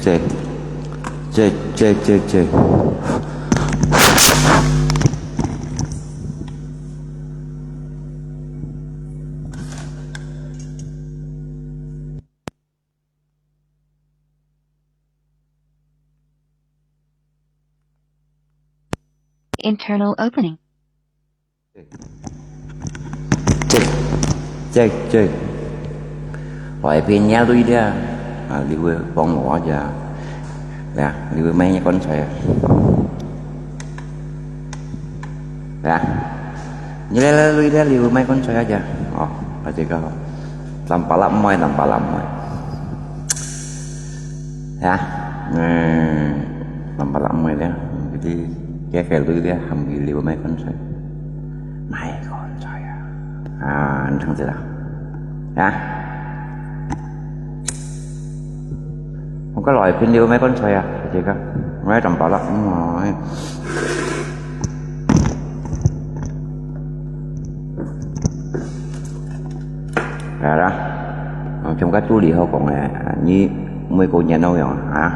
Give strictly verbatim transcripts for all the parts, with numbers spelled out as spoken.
借，借，借，借，借。 Internal opening。借，借，借。來片這鐳這，啊，你會幫我一下。來啊，你會買一罐菜啊？來啊，你來來鐳這，你會買罐菜啊？哦，啊，這個好。 Tampalak mai, tampalak mai. Ya, hmm, tampalak mai dia. Jadi, dia kayak lu dia, ambil lima mai konsoi. Mai konsoi ya. Ah, entang sila. Ya. Kong ka lòi pin liu mai konsoi ya, jadi ka. Mai tampalak mai. Hâ啦，啊，像个都理好講个，啊，你每個月哪樣啊？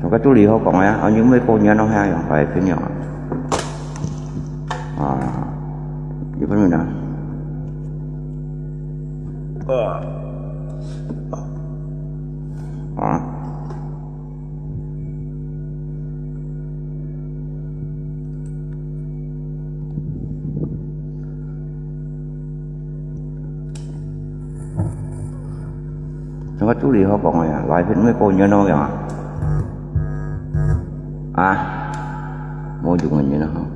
像个都理好講个，啊，你每個月哪樣，來分樣啊？啊，你分樣啊？啊？ Sungguh tu liho kong ya, lai pit mui ko nyo no ya. Ah, mo jung nyo no.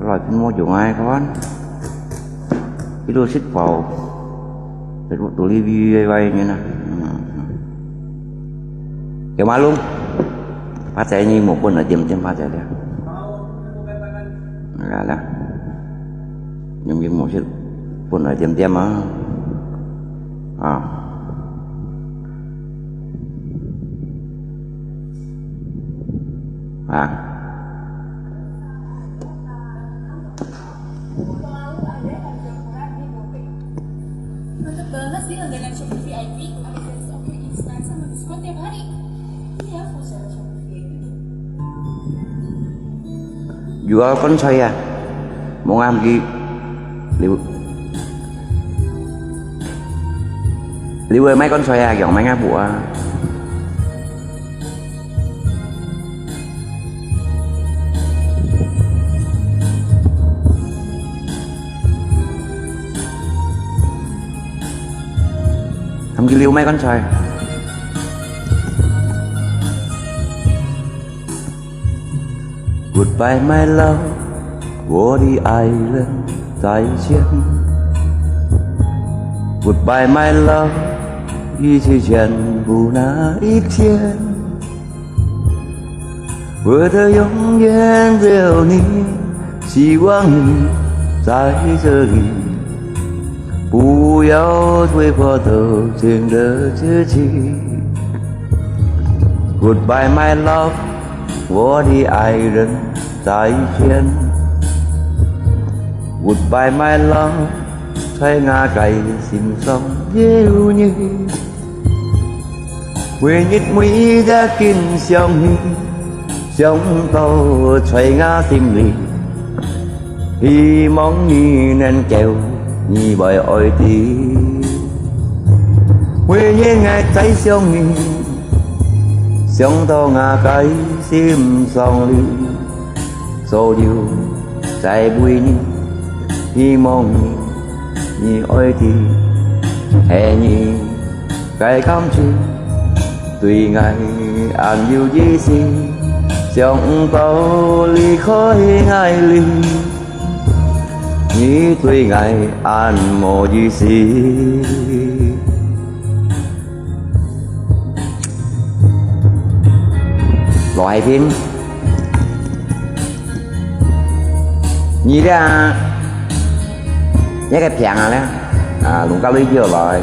Lai pit mo jung ai kawan. Itu sit pau. Itu tuli bi ai nyo na. Hmm. Kêu Mã Lung, phát xe như một quân ở tiệm tiệm phát xe đi. Là, là. Nhân viên một chiếc quân ở tiệm tiệm mà. À. À. Mantap banget sih langganan Shopee V I P, ada gratis ongkir instan sama diskon tiap hari. Iya, full sale Shopee V I P. Jual konsoi ya? Mau ngambil liu. Liu mai konsoi ya, yang mai ngah buah. Hâm kì liu mai konsoi. Goodbye, my love, 我的爱人，再见。Goodbye, my love，一切全部那一天。我的永远只有你，希望你在这里，不要推破多情的结局。Goodbye, my love，我的爱人，再见。Goodbye, my love，在我个心上只有你。 每日每夜紧想你，想到在我心里，希望你能够你会爱的。每日我在想你，想到我个心上里， 所有在为你，希望你，你爱的，是你个感情，对我还有意思，想到离开我里，你对我还无意思。羅海平，你這，這个病啊咧，啊，弄个鐳搖來，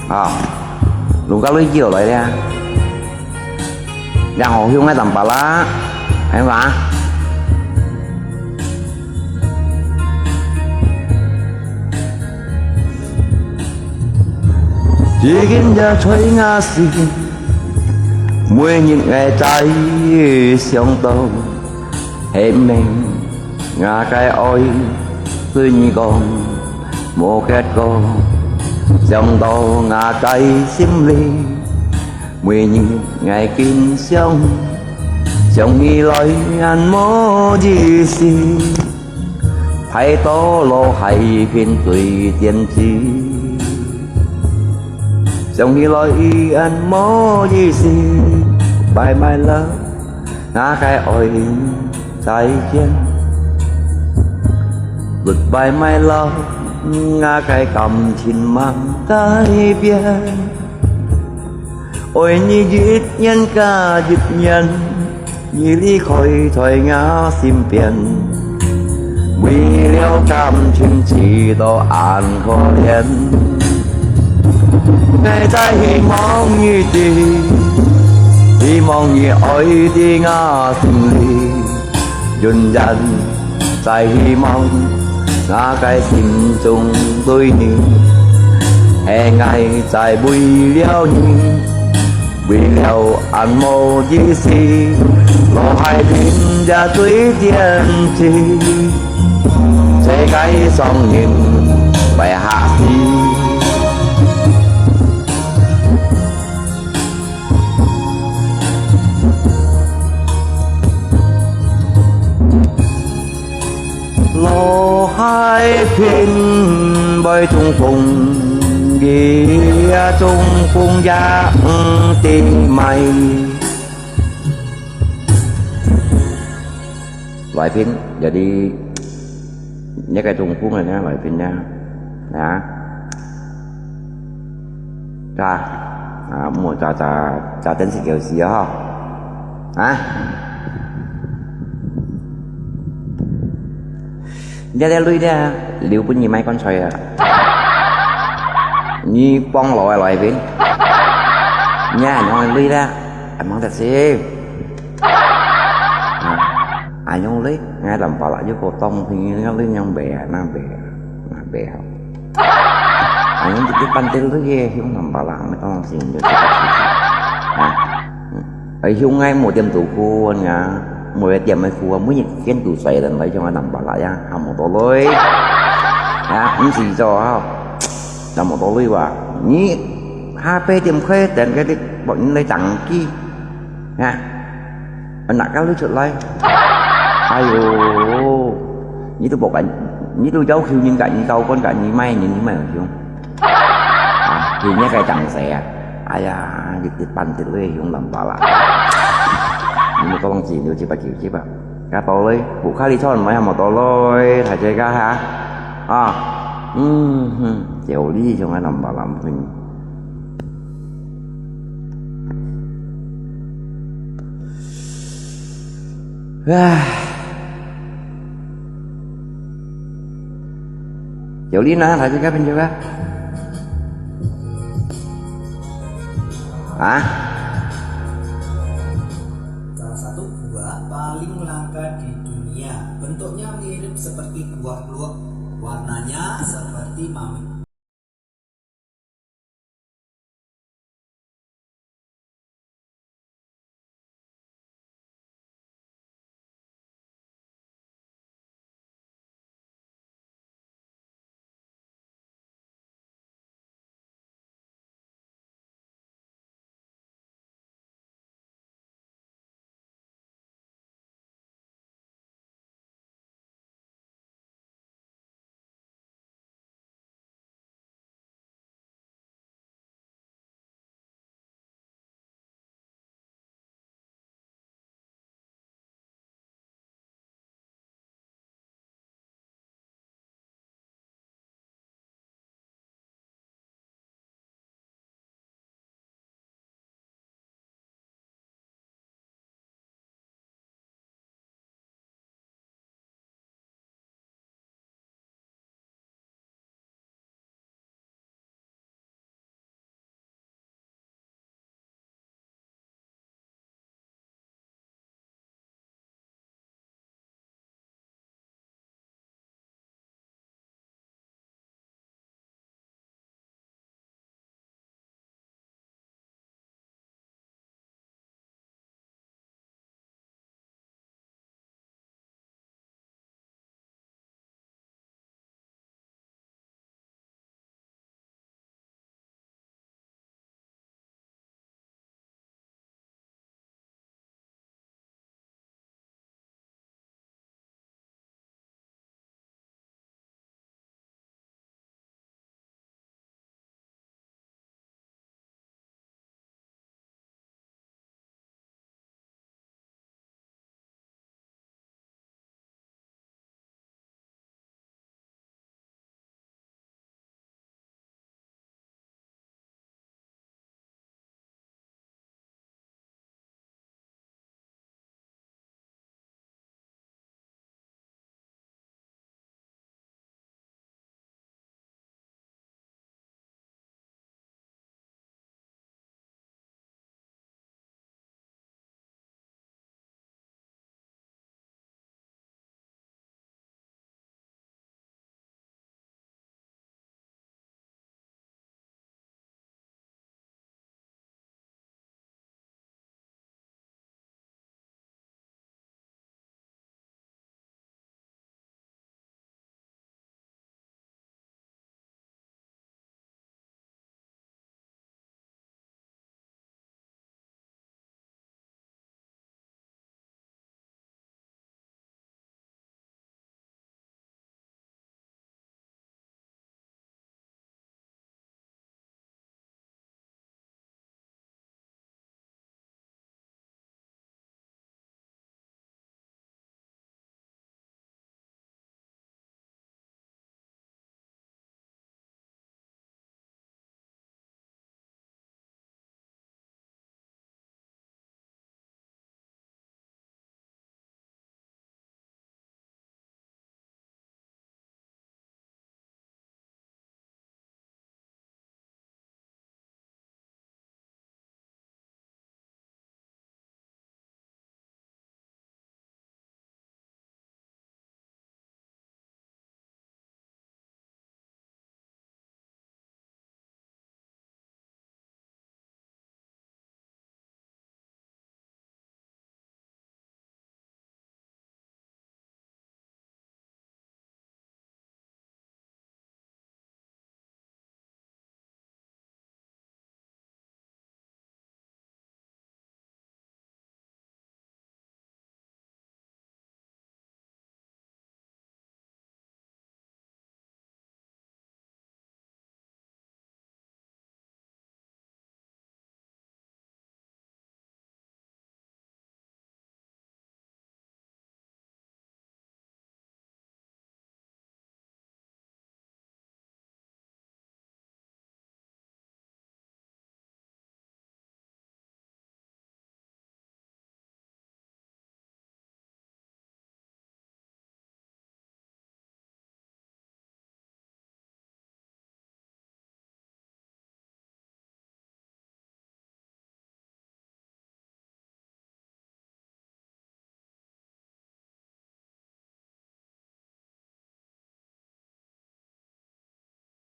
啊，弄个鐳搖來咧，然後用个淡薄啦，係嘛？ 已經也在我心，每日𠊎在想到，係毋係𠊎个愛對你講無結果，想到𠊎个心裡，每日𠊎緊想，想你來恁無意思。 排到羅海平最天際。想起來依然無意思，Bye my love，𠊎个愛再見。Goodbye my love，𠊎个感情吂改變。 愛你一年加一年，你離開在𠊎身邊。為了感情痴到恁可憐。𠊎再希望你知，希望你愛在𠊎心裡。 永遠再希望，𠊎个心中對你，係𠊎再為了你，為了恁無意思，羅海平也最天際，世界上人會嚇死。 羅海平會中風，佢也中風也毋知咩。羅海平，有啲，你个中風啊，羅海平啊，啊？ 咋？啊，莫咋咋咋等食狗屎啊！啊？你這鐳咧，留分你買棺材啊！你幫老个來賓，你還用鐳咧，還望得食？啊，還用鐳？𠊎淡薄啦，又過當平，該鐳樣賣啊，那賣啊，那賣啊！ 啊，用一半點鐳个，用淡薄啦，毋當心就係。啊，嗯，哎，用个無點到貨啊，無點个貨啊，每日見到衰人來，用个淡薄啦呀，還無到鐳。啊，毋使做吼，還無到鐳哇？你下八點開，等个你，你來等佢，啊。 拿个鐳出來。哎喲，你都無敢，你都要求人家，你到官家，你買，你買有用。啊，佢那个當細啊。哎呀，你一半點鐳用淡薄啦。你莫講錢，六七百九七百，該到鐳，屋下裡坐毋係無到鐳，大姐家下。啊，嗯哼，有理想个淡薄啦，嗯。 唉，有理呢，大家看朋友啊。啊？Salah satu gua paling langka di dunia. Bentuknya mirip seperti buah kluwek, warnanya seperti mami.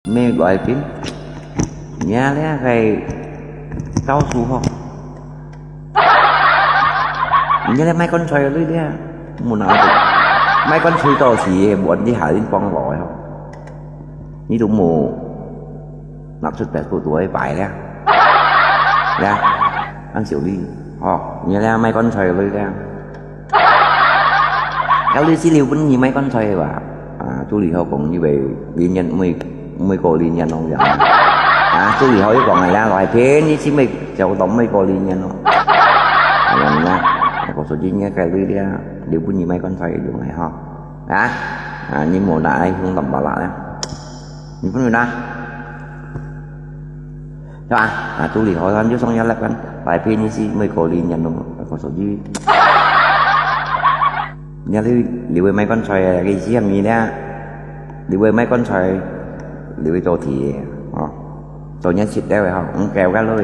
你來賓，你這个招數吼，你這賣棺材个鐳這，無拿，賣棺材到時，無你下人幫我个吼，你都無拿出白布袋擺了，呀，恁少你，吼，你這賣棺材个鐳這。 該鐳係留分你賣棺材个吧？啊，助理好講，因為年年每，每過年年咯，這樣。啊，助理好又講个啦，來騙你係每，就當每過年年咯。啊，恁樣啦，我說今年該鐳了，留分你賣棺材个用个吼。啊，啊，你無拿來用當巴拉了，你分佢拿。 係吧？啊，助理好，佢就想要來看，來騙你係每過年年咯，我說你，你這鐳，你會賣棺材个，个意思係麼个呢？你會賣棺材，你會做鐵个，哦，做人食了个吼，毋夠个咯。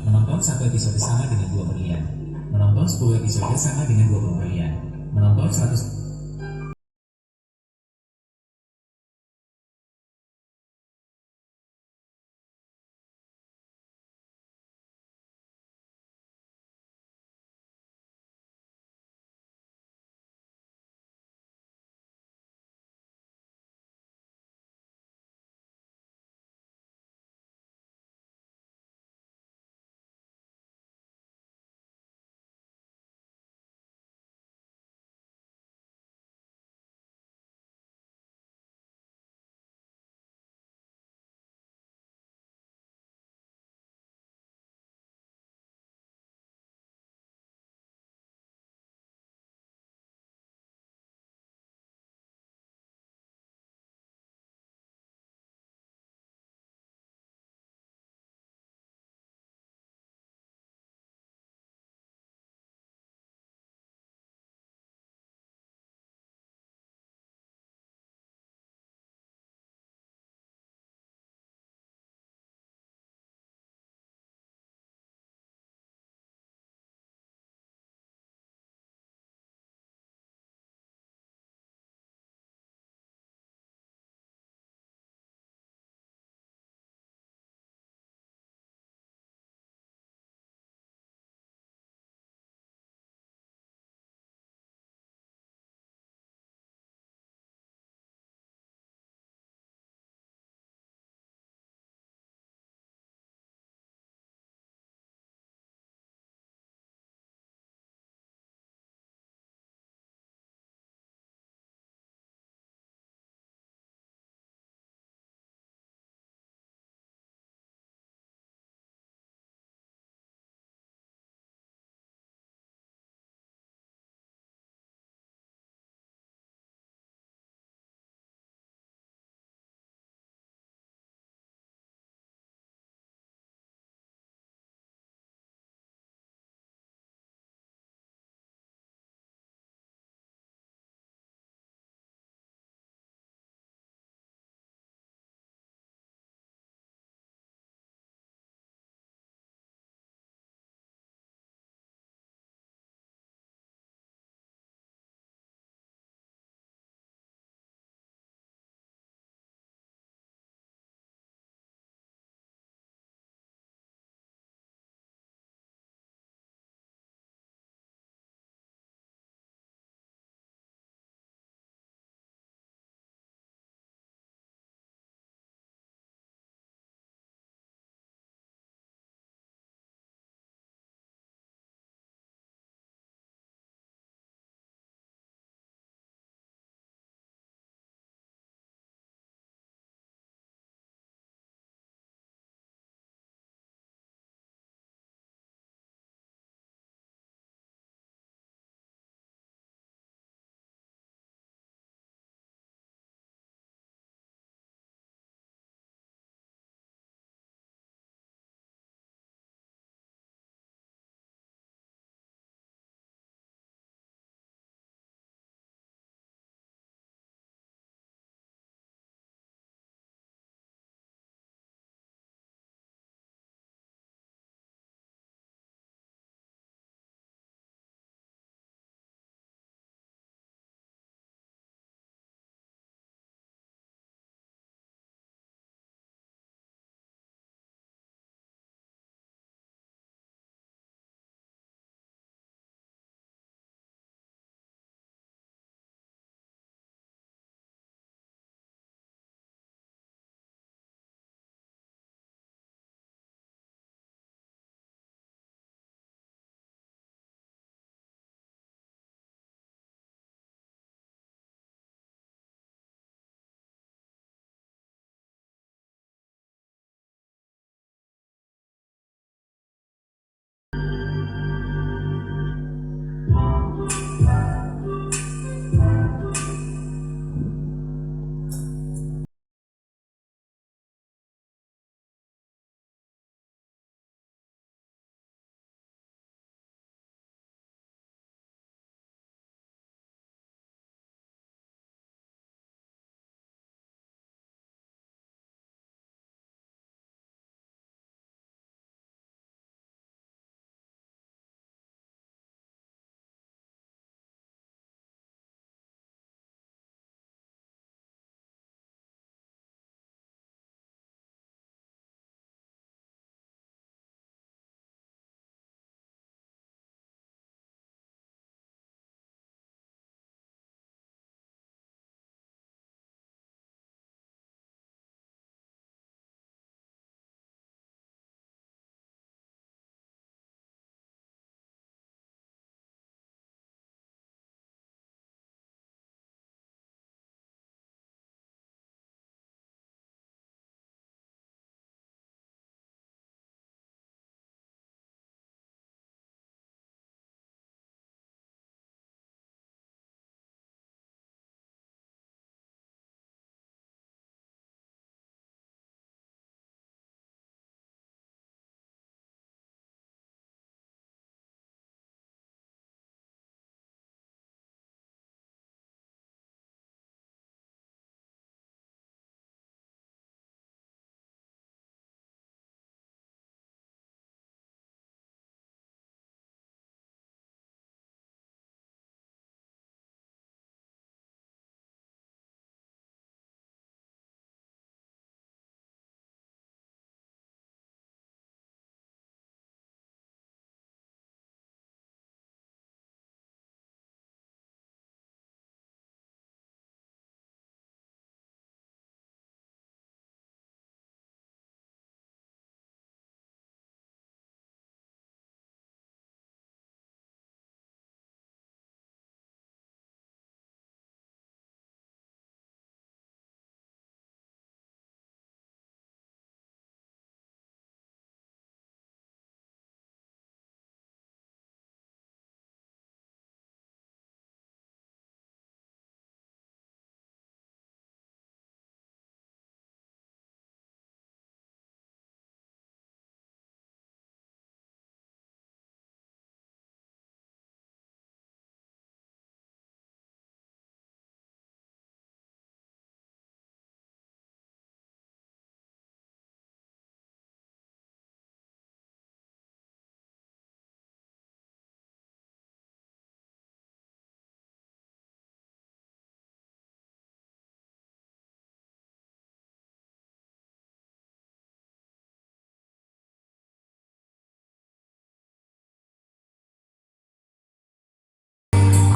Menonton satu episode sama dengan dua berlian. Menonton sepuluh episode sama dengan dua puluh berlian. Menonton seratus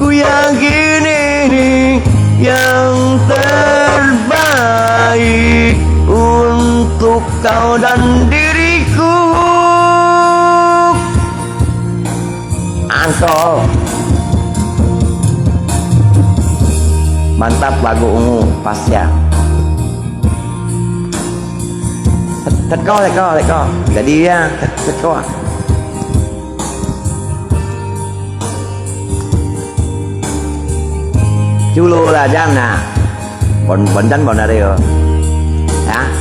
Yang ini yang terbaik untuk kau dan diriku. Anto. Mantap lagu ungu, pas ya. Thật, thật có, thật có, thật có. Jadi ya, thật, thật có. Dulu lah, Jan, nah. Bon, bon, Jan, bon, ada yo. Ha?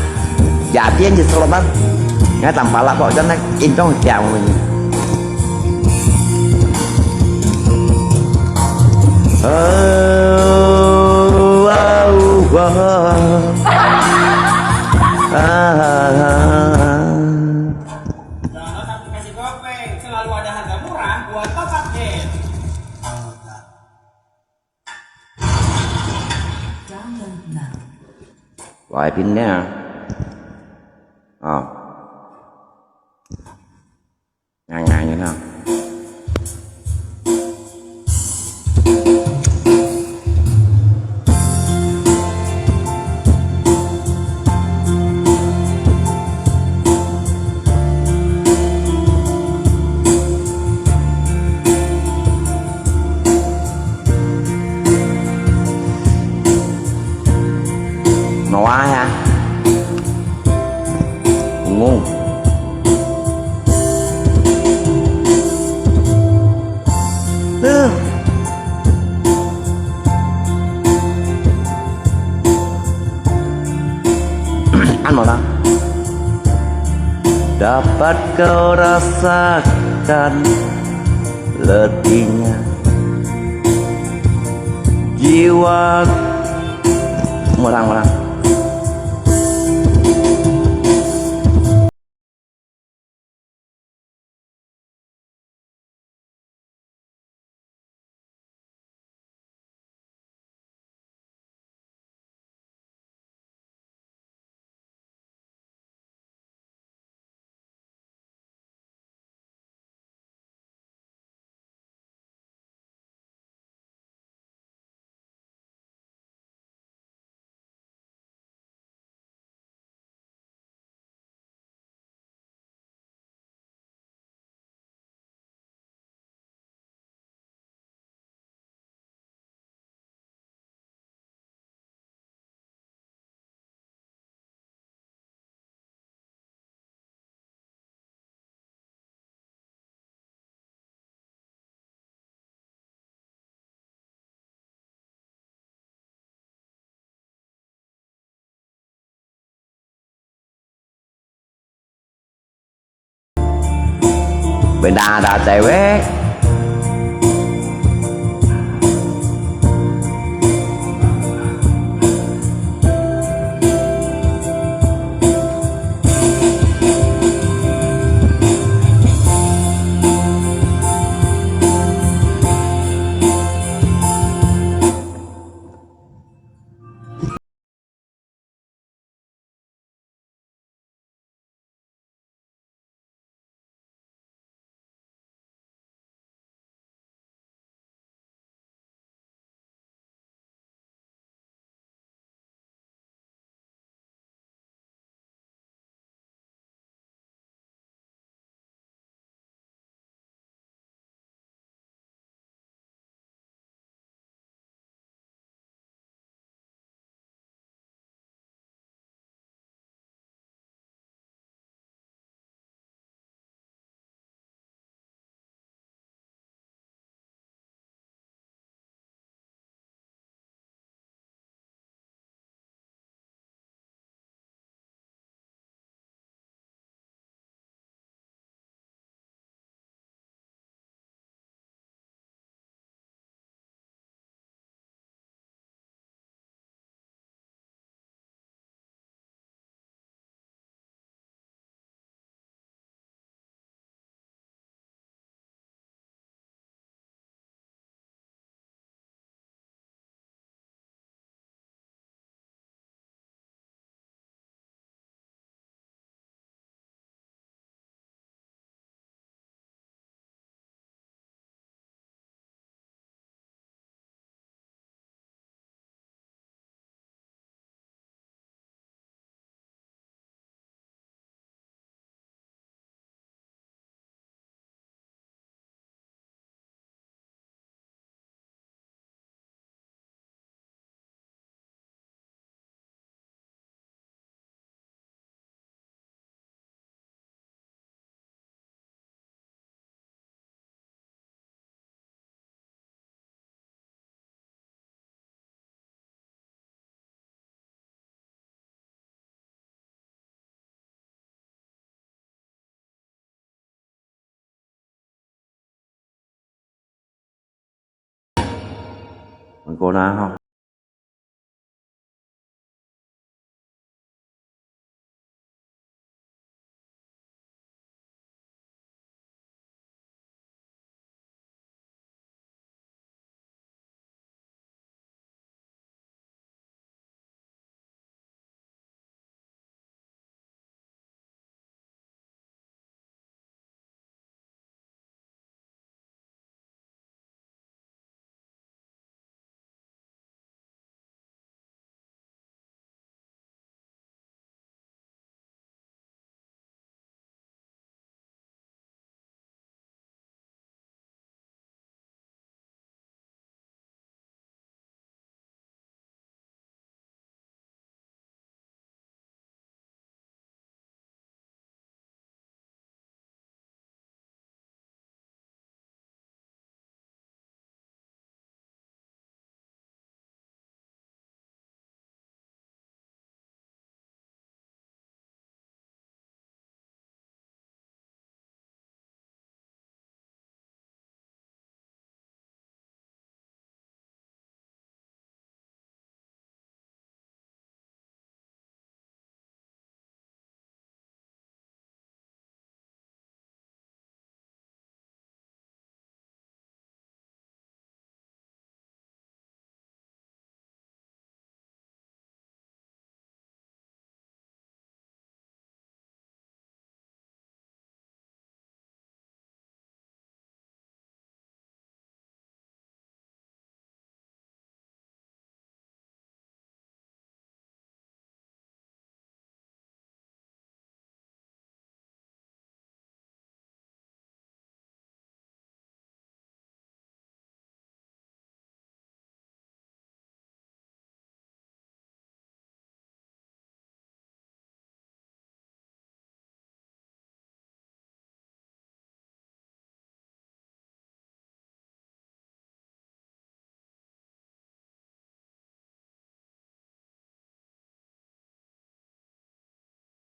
Ya, dia je selamat. Ya, tanpa lah, kok, Jan, nak intong tiang ini. Oh, wow, wow. Ah, ah, ah. Download aplikasi GoPay, selalu ada harga murah buat top up game. Download now. Wah, pinnya. Ah. Ngang-ngang như thế nào? Nó ai hả? Ngu. Ăn một đó. Dapat kau rasakan letihnya jiwa. Một thằng, một thằng. Benda ada cewek. 過啦吼。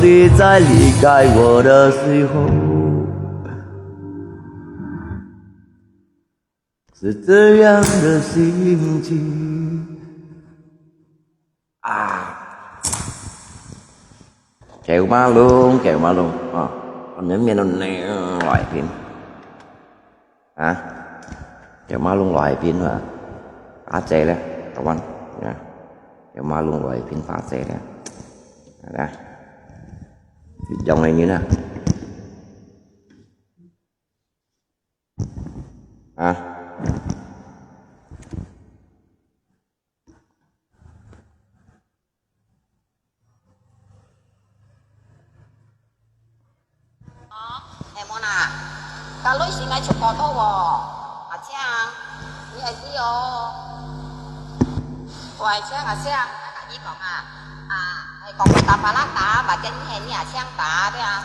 你在离开我的时候，是怎样的心情？啊，九馬龍，九馬龍啊，綿綿的來宾。 啊，九馬龍來賓啊，打姐咧，台灣啊，九馬龍來賓打姐咧，啊，兩个人啊，啊。 哦，係無啦？該類型个出國多無？阿青，你會知哦。喂，青阿青，𠊎同你講啊，啊，係講打巴拉打，或者你係你阿青打，對啊。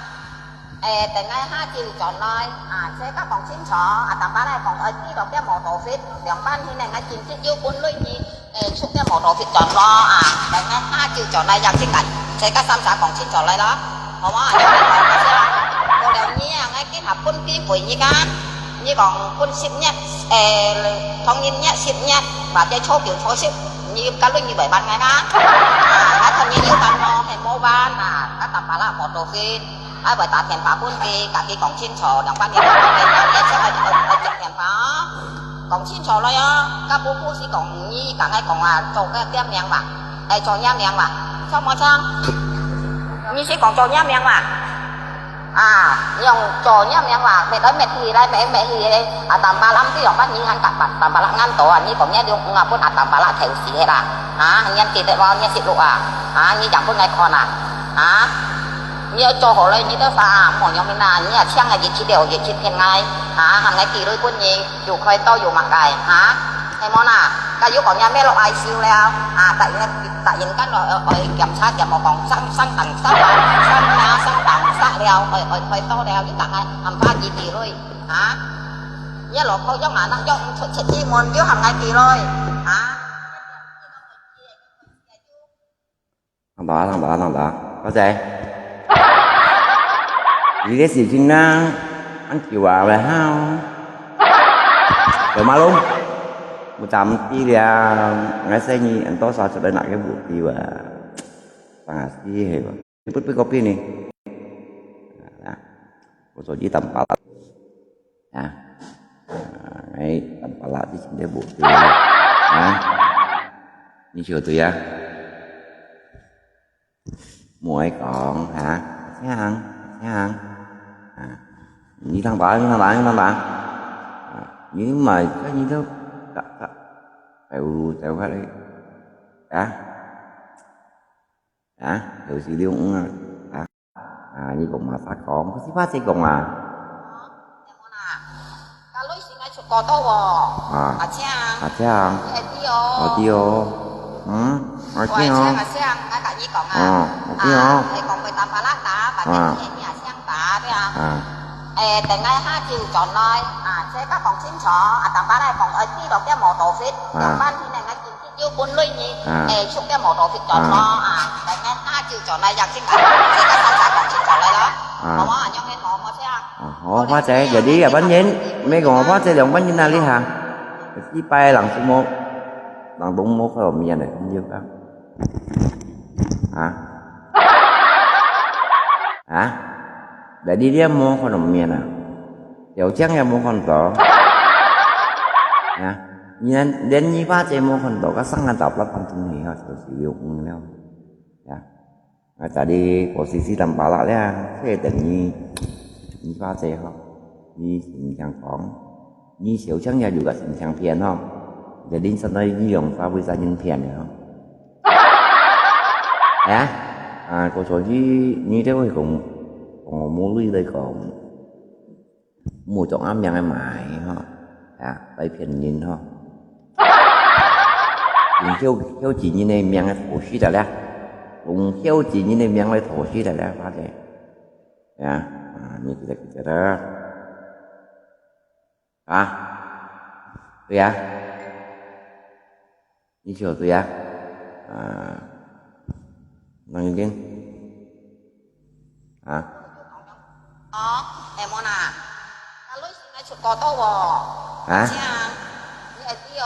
誒，等𠊎下晝轉來，啊，自家講清楚，啊，打巴拉講，誒，知道點無多fit，兩班去呢，𠊎今日有本鐳呢。 誒，出个摩托去轉咯啊，等𠊎下晝轉來邀請恁，自家三儕講清楚來咯，好無？過了你啊，𠊎今下分機會你啊，你講分十日，誒，同一日十日，或者初九初十，你該輪你會辦𠊎啊？啊，𠊎同你有辦咯，係無辦啊？𠊎打巴拉摩托去，𠊎會打電話分佢，同佢講清楚，兩班你，你，你，你，你，你接電話哦。 講清楚來哦，該不過係講你剛才講啊，做个店名嘛，誒，做業名嘛，做麼个？你係講做業名嘛？啊，你用做業名嘛，搣來搣去，來搣搣去个，啊，打巴拉，你用个你還打巴，打巴拉恁多啊，你講你用五啊，分啊打巴拉頭死个啦，啊，你記得無？你識錄啊，啊，你講分𠊎看啊，啊，你愛做好了，你都啥啊，莫用命啊，你啊，搶个日期了，日期騙𠊎，啊，喊𠊎寄鐳分你。 有開刀有麼个，哈？係無啦？該又講若妹落I C U了，啊，突然，突然間落，愛檢查，檢查講生，生東，生東，生東，生東塞了，愛，愛開刀了，你逐个暗晡幾點來，哈？你老婆約嘛，那約毋出，出去門，又喊𠊎幾來，哈？ 等等啊，等等啊，等等啊，小姐。你个事情呢，恁久啊，來哈哦。有馬龍。我站知了，𠊎生意很多少出来拿个目标啊，当然是系吧。不不个病呢？啊，我手机打巴拉啊，啊，哎，打巴拉之前的目标啊，你说对啊？莫讲哈，请，请啊，你打巴拉，你打巴拉，你打巴拉啊，你买，你都打打。 走路走法咧，啊？啊？有時了，嗯啊，啊？啊，你講嘛，啥講？不是話仔講啊？Kalu sini cukup tahu. 啊，阿强，阿强，你係知哦。我知哦。嗯，我知哦。喂，阿强，阿强，𠊎同你講啊。哦，我知哦。啊，係講佢打巴拉打，或者係你阿強打，對啊。啊。誒，等𠊎下晝轉來，啊，自家講清楚，啊，打巴拉講，誒，知道點無到fit，啊。上班天呢，𠊎今日有本來呢，啊。誒，出點無到fit轉咯，啊。啊，等𠊎下晝轉來，若先，啊，自家三儕講清楚來咯。啊。好無？恁樣好無？好無？啊，好，花姐，jadi abang Yin，你講花姐兩班人哪裡行？一擺人都無，人都無看到面咧，你就講。啊？啊？Jadi你也無看到面啊？小強也無看到。啊？你連，連你花姐無看到，佢上下打不半天了，就是有空了。啊？ 啊，tadi posisi tampak lah ya，這等於你花姐吼，你心想講，你小強也有個心想騙吼，jadi現在你用啥位在人騙了吼？哎呀，啊，我說你，你這位講，講無理來講， 無將阿明个買吼，啊，來騙人吼。用孝，孝子人个名來討食个啦，用孝子人个名來討食个啦，發个。啊，啊，你記得，記得啦。啊，對啊。 你笑對啊？啊，能一點？啊？哦，哎，莫娜，那你現在出國到哦？啊？這樣，你會知哦。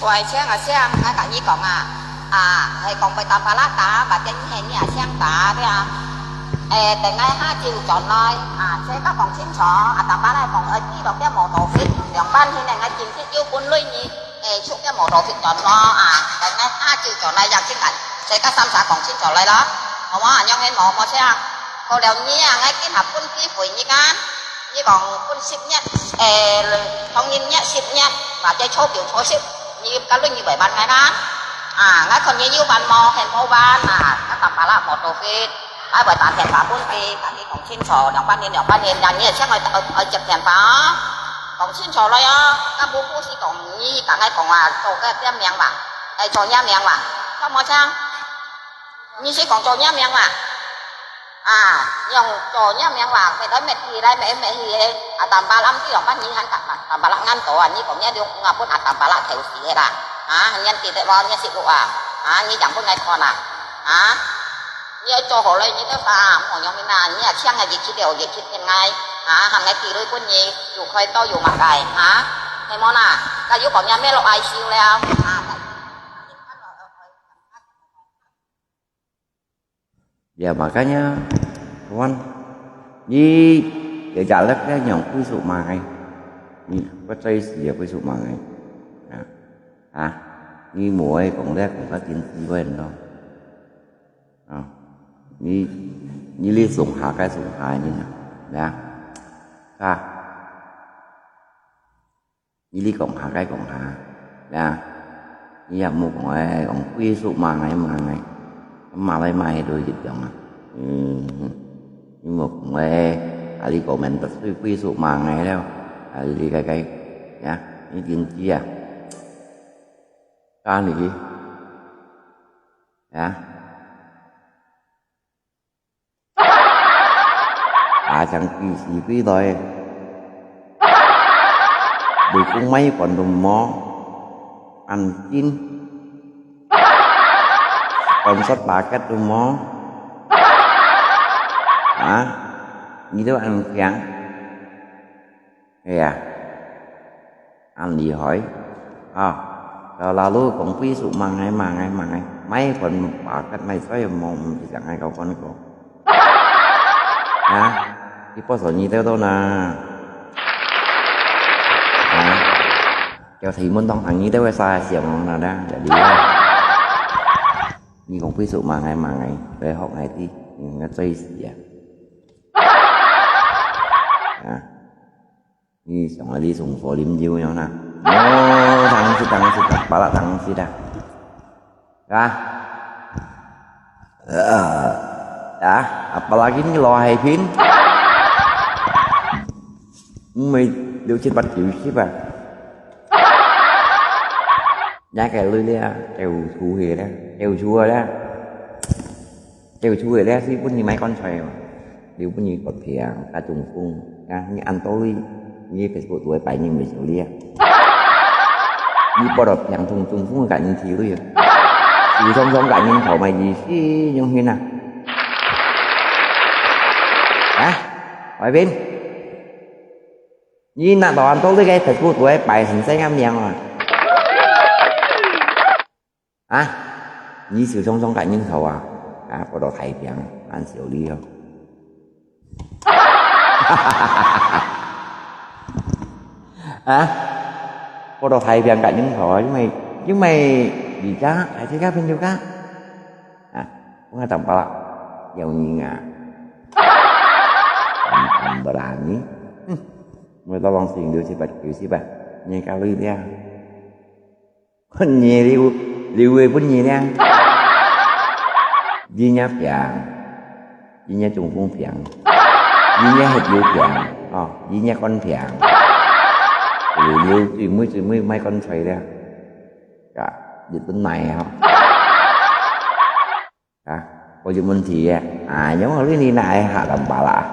喂，請啊，請，𠊎同你講啊，啊，係講佢打巴拉打，或者你係你阿請打，對啊。誒，等𠊎下晝轉來，啊，自家講清楚，啊，打巴拉講，誒，知道點無到fit，兩班天呢，𠊎今日有本來呢。 誒，出个無到fit轉咯，啊，等𠊎下晝轉來，也先同自家三儕講清楚來咯。好無？恁樣好無？好無？這樣，過了你啊，𠊎今下分機會你啊，你講分十日，誒，同一日十日，或者初九初十，你个輪你會辦𠊎啦。啊，𠊎看你有辦無，還無辦啊，𠊎打巴拉無到fit。 𠊎會打電話分佢，同佢講清楚，兩班人，兩班人，若你係請愛，愛，愛接電話哦。講清楚來哦，該無故事講，你同𠊎講啊，做个點名吧，愛做若名吧，好無？請，你係講做若名吧？啊，用做若名吧，搣來搣去，來搣搣去个，啊，打巴拉毋知兩班人還打巴拉，打巴拉恁多啊，你講若兩，𠊎分啊打巴拉頭死个啦，啊，你記得無？你識路啊？啊，你講分𠊎看啊？啊？ 你愛做好了，你就發，莫用命啊！你也請个日期了，日期定來，啊，喊个地雷分你，有開刀有麼个，啊，係無啦？該有講也咩落愛修了，啊。Ya makanya, kawan, 你也假了，不要用归属买，你不在意也归属买，啊，啊，你莫会讲了，讲个经济问咯。 啊，你，你哩上下个上下个人啊，呀，啊，你哩讲下个讲下，呀，你也莫讲哎，讲归属嘛，哎嘛哎，嘛来嘛去都一样啊，嗯，你莫讲哎，啊，你讲明得罪归属嘛哎了，啊，你个个，呀，你真知啊，啊，你去。 啊。啊，像佢死佢來，雷公買一罐都無，恁緊，罐塞巴結都無，啊，你都恁強，係啊。恁厲害啊！Selalu講Facebook，罵𠊎，罵𠊎，罵𠊎，買一款paket買菜無，毋知想愛搞廣告。啊？你不說你兜都呢？啊？叫他們當行你兜會啥想那的，jadi啊。你講Facebook罵𠊎，罵𠊎，來學𠊎知，你應該最死啊！啊？ 你想啊，你送火啉酒樣啦？哦，當時，當時，巴拉當時啦。啊？呃，啊，apalagi你老海平，毋係六七八九十啊？那個女的啊，有出息的，有出息的。 有出息咧，係分你買棺材哦，又分你割鼻啊，加中風，啊，你恁多鐳，你Facebook都會擺你毋少鐳啊。你不如平通中風个人去鐳啊，手上上个人頭買意思用心啊。啊，外邊，你拿到恁多鐳个Facebook都會擺先生个名啊。 啊，你手上上个人頭啊，啊，不到太平，恁少鐳哦。啊，不到太平个人頭啊，因為，因為而家，還係个朋友个，啊，我个同胞啊，有人啊，嗯，嗯，不然呢，嗯，我到往時六七八九十啊，你个鐳了。 分你留，留个分你呢。人家病，人家中風病，人家血友病，哦，人家肝病。留，留，最尾，最尾買棺材了。啊，日本來啊。 啊，我有問題耶。啊，有問題你拿來下蛋巴啦。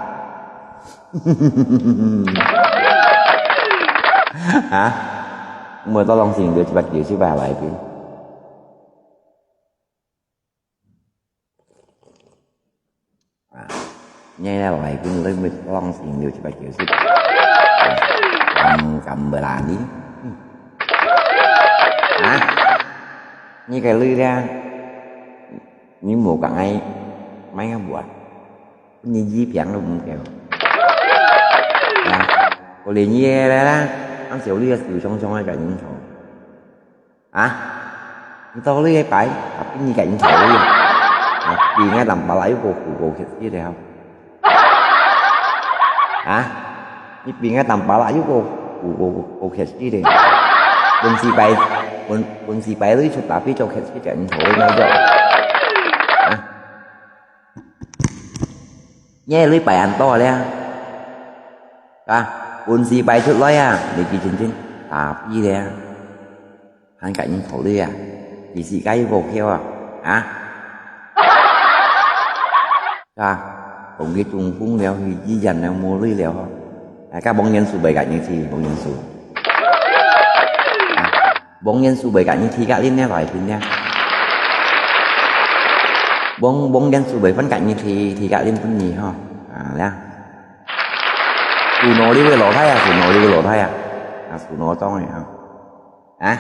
啊，我到東西就七八九十八來宾。啊，你來賓，你咪東西就七八九十。啊，敢，敢不啦你？嗯。啊，你个鐳咧？ 你無講愛買个無啊？你一餅都毋夠。啊，我連你个啦，俺小弟个手上上个感應頭。啊？你到你个擺，啊，比你感應頭个。啊，比俺兩百啦，又過五個克斯了。 啊？你比俺蛋巴啦，又過，過，過，過客氣咧。本事擺，本，本事擺你出打比做客氣个，你好你那個。啊？你你擺恁多咧？啊？本事擺出來啊，你幾真真打比咧？ 還感應頭鐳啊？你自家有無票啊？啊？啊？講佢中風了，佢醫院了，無鐳了吼。啊，該王元素袂感應去，王元素。啊，王元素袂感應去，隔鄰呢，來賓呢。王，王元素袂分感應去，去隔鄰分你吼。啊，呀。屬老六个老太啊，屬老六个老太啊。啊，屬老張个啊。 啊？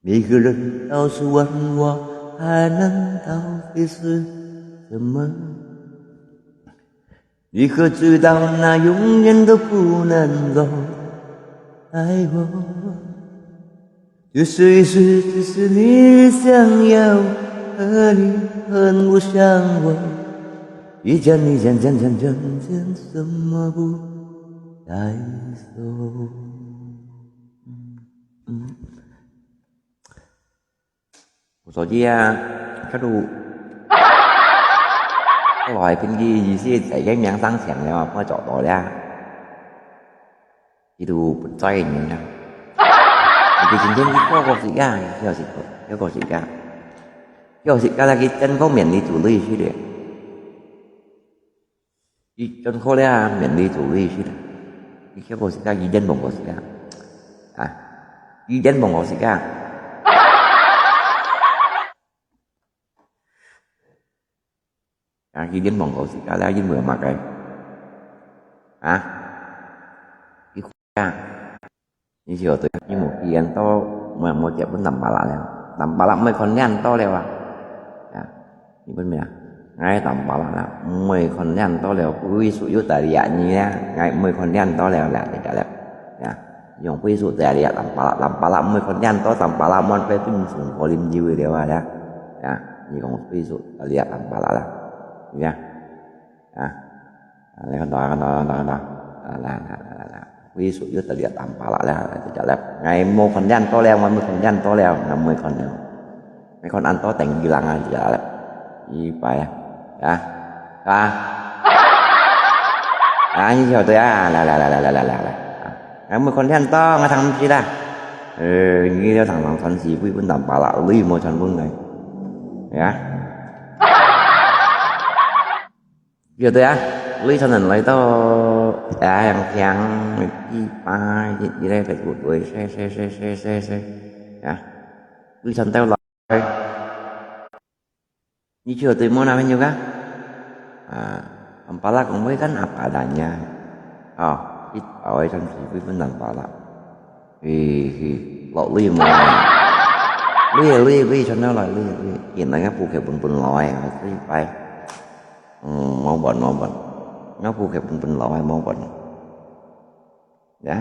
每個人都是問我還能到底是什麼？你可知道那永遠都不能夠愛我？ 只是一時，只是你想要，而你很不想我。一件一件件件件件，什麼不带走？嗯，嗯。所以啊，佢都，後來跟佢意思在个名上想了，我做到了。 佢都不在个人啊。佢今天去過過時間，佢有時過，佢過時間，佢有時間啦，佢真過面你做鐳去咧。佢真過了面你做鐳去咧。佢過時間，佢真無過時間。啊，佢真無過時間。佢連忙搞自家了，因為麼个？啊？佢啊？你曉得，佢無幾遠到，無，無結婚Tampalak了，Tampalak無看靚到了啊！啊，你分明啊？𠊎Tampalak了，無看靚到了，歸屬於大利亞你啊，𠊎無看靚到了啦，大家了，啊，用歸屬大利亞Tampalak，Tampalak無看靚到，Tampalak無分分送過啉酒了啊，啊，你講歸屬大利亞Tampalak了，啊。 啊，啊，來，看到，看到，看到，看到。啊，來，來，來，來，來。歸屬於大利亞Tampalak了，就了。𠊎無看靚到了，𠊎無看靚到了，𠊎無看了。𠊎看恁多等於人啊，就了。一百啊，啊，啊。啊，你曉得啊，來，來，來，來，來，來，來，來。啊，𠊎無看靚到，𠊎聽毋識啦。呃，你要常常傳是非分Tampalak，你無傳分𠊎。啊。 有的啊，雷传人来到，哎，yang tiang, di pa, di, di le, di, di, di, se, se, se, se, se, se, ya. 雷传到来，你晓得么那朋友啊？啊，Tampalak讲话kan apa adanya. Oh, kita awai kan sifir pun Tampalak. Hi, hi, lok lui mo. Lui, lui, lui, chon na lai, lui, lui. Yin na nga pu ke pun pun lai, lui pai. Hmm, mau bon, mau bon. Nga pu ke pun pun lai, mau bon. Ya.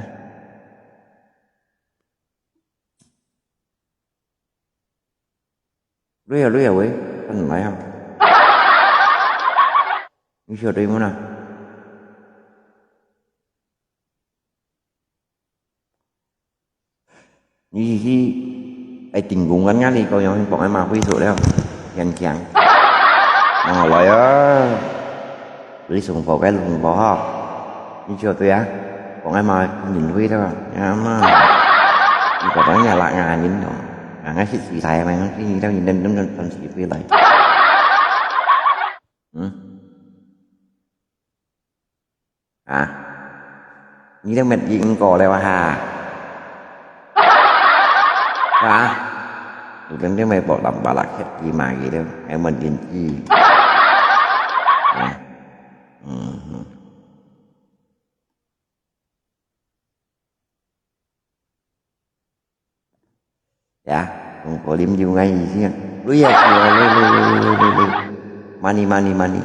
Lui ya, lui ya, wei. Kan lai ha. Ni sio dei mo na. Ni si si, ai, ting kong kan nga li kau yang pok ai ma hui su leo. Yang kiang. Oh, lai ya. Lui sung pok ai lung pok ha. Ni sio tu ya. Pok ai ma yin hui tu. Ya ma. Ni kau tang ya lak nga yin no. Nga nga si si tai ma, si ni tau yin den den den si hui lai. Hmm. Hả? Ni đang mệt gì cũng có đâu hả? Hả? Tụi đang đang mày bỏ lắm bà lạc hết gì mà gì đâu. Em mình yên chi. Hả? Ừ. Ya, kong kolim jiu ngai isian. Lui ya, lui, lui, lui. Mani, mani, mani.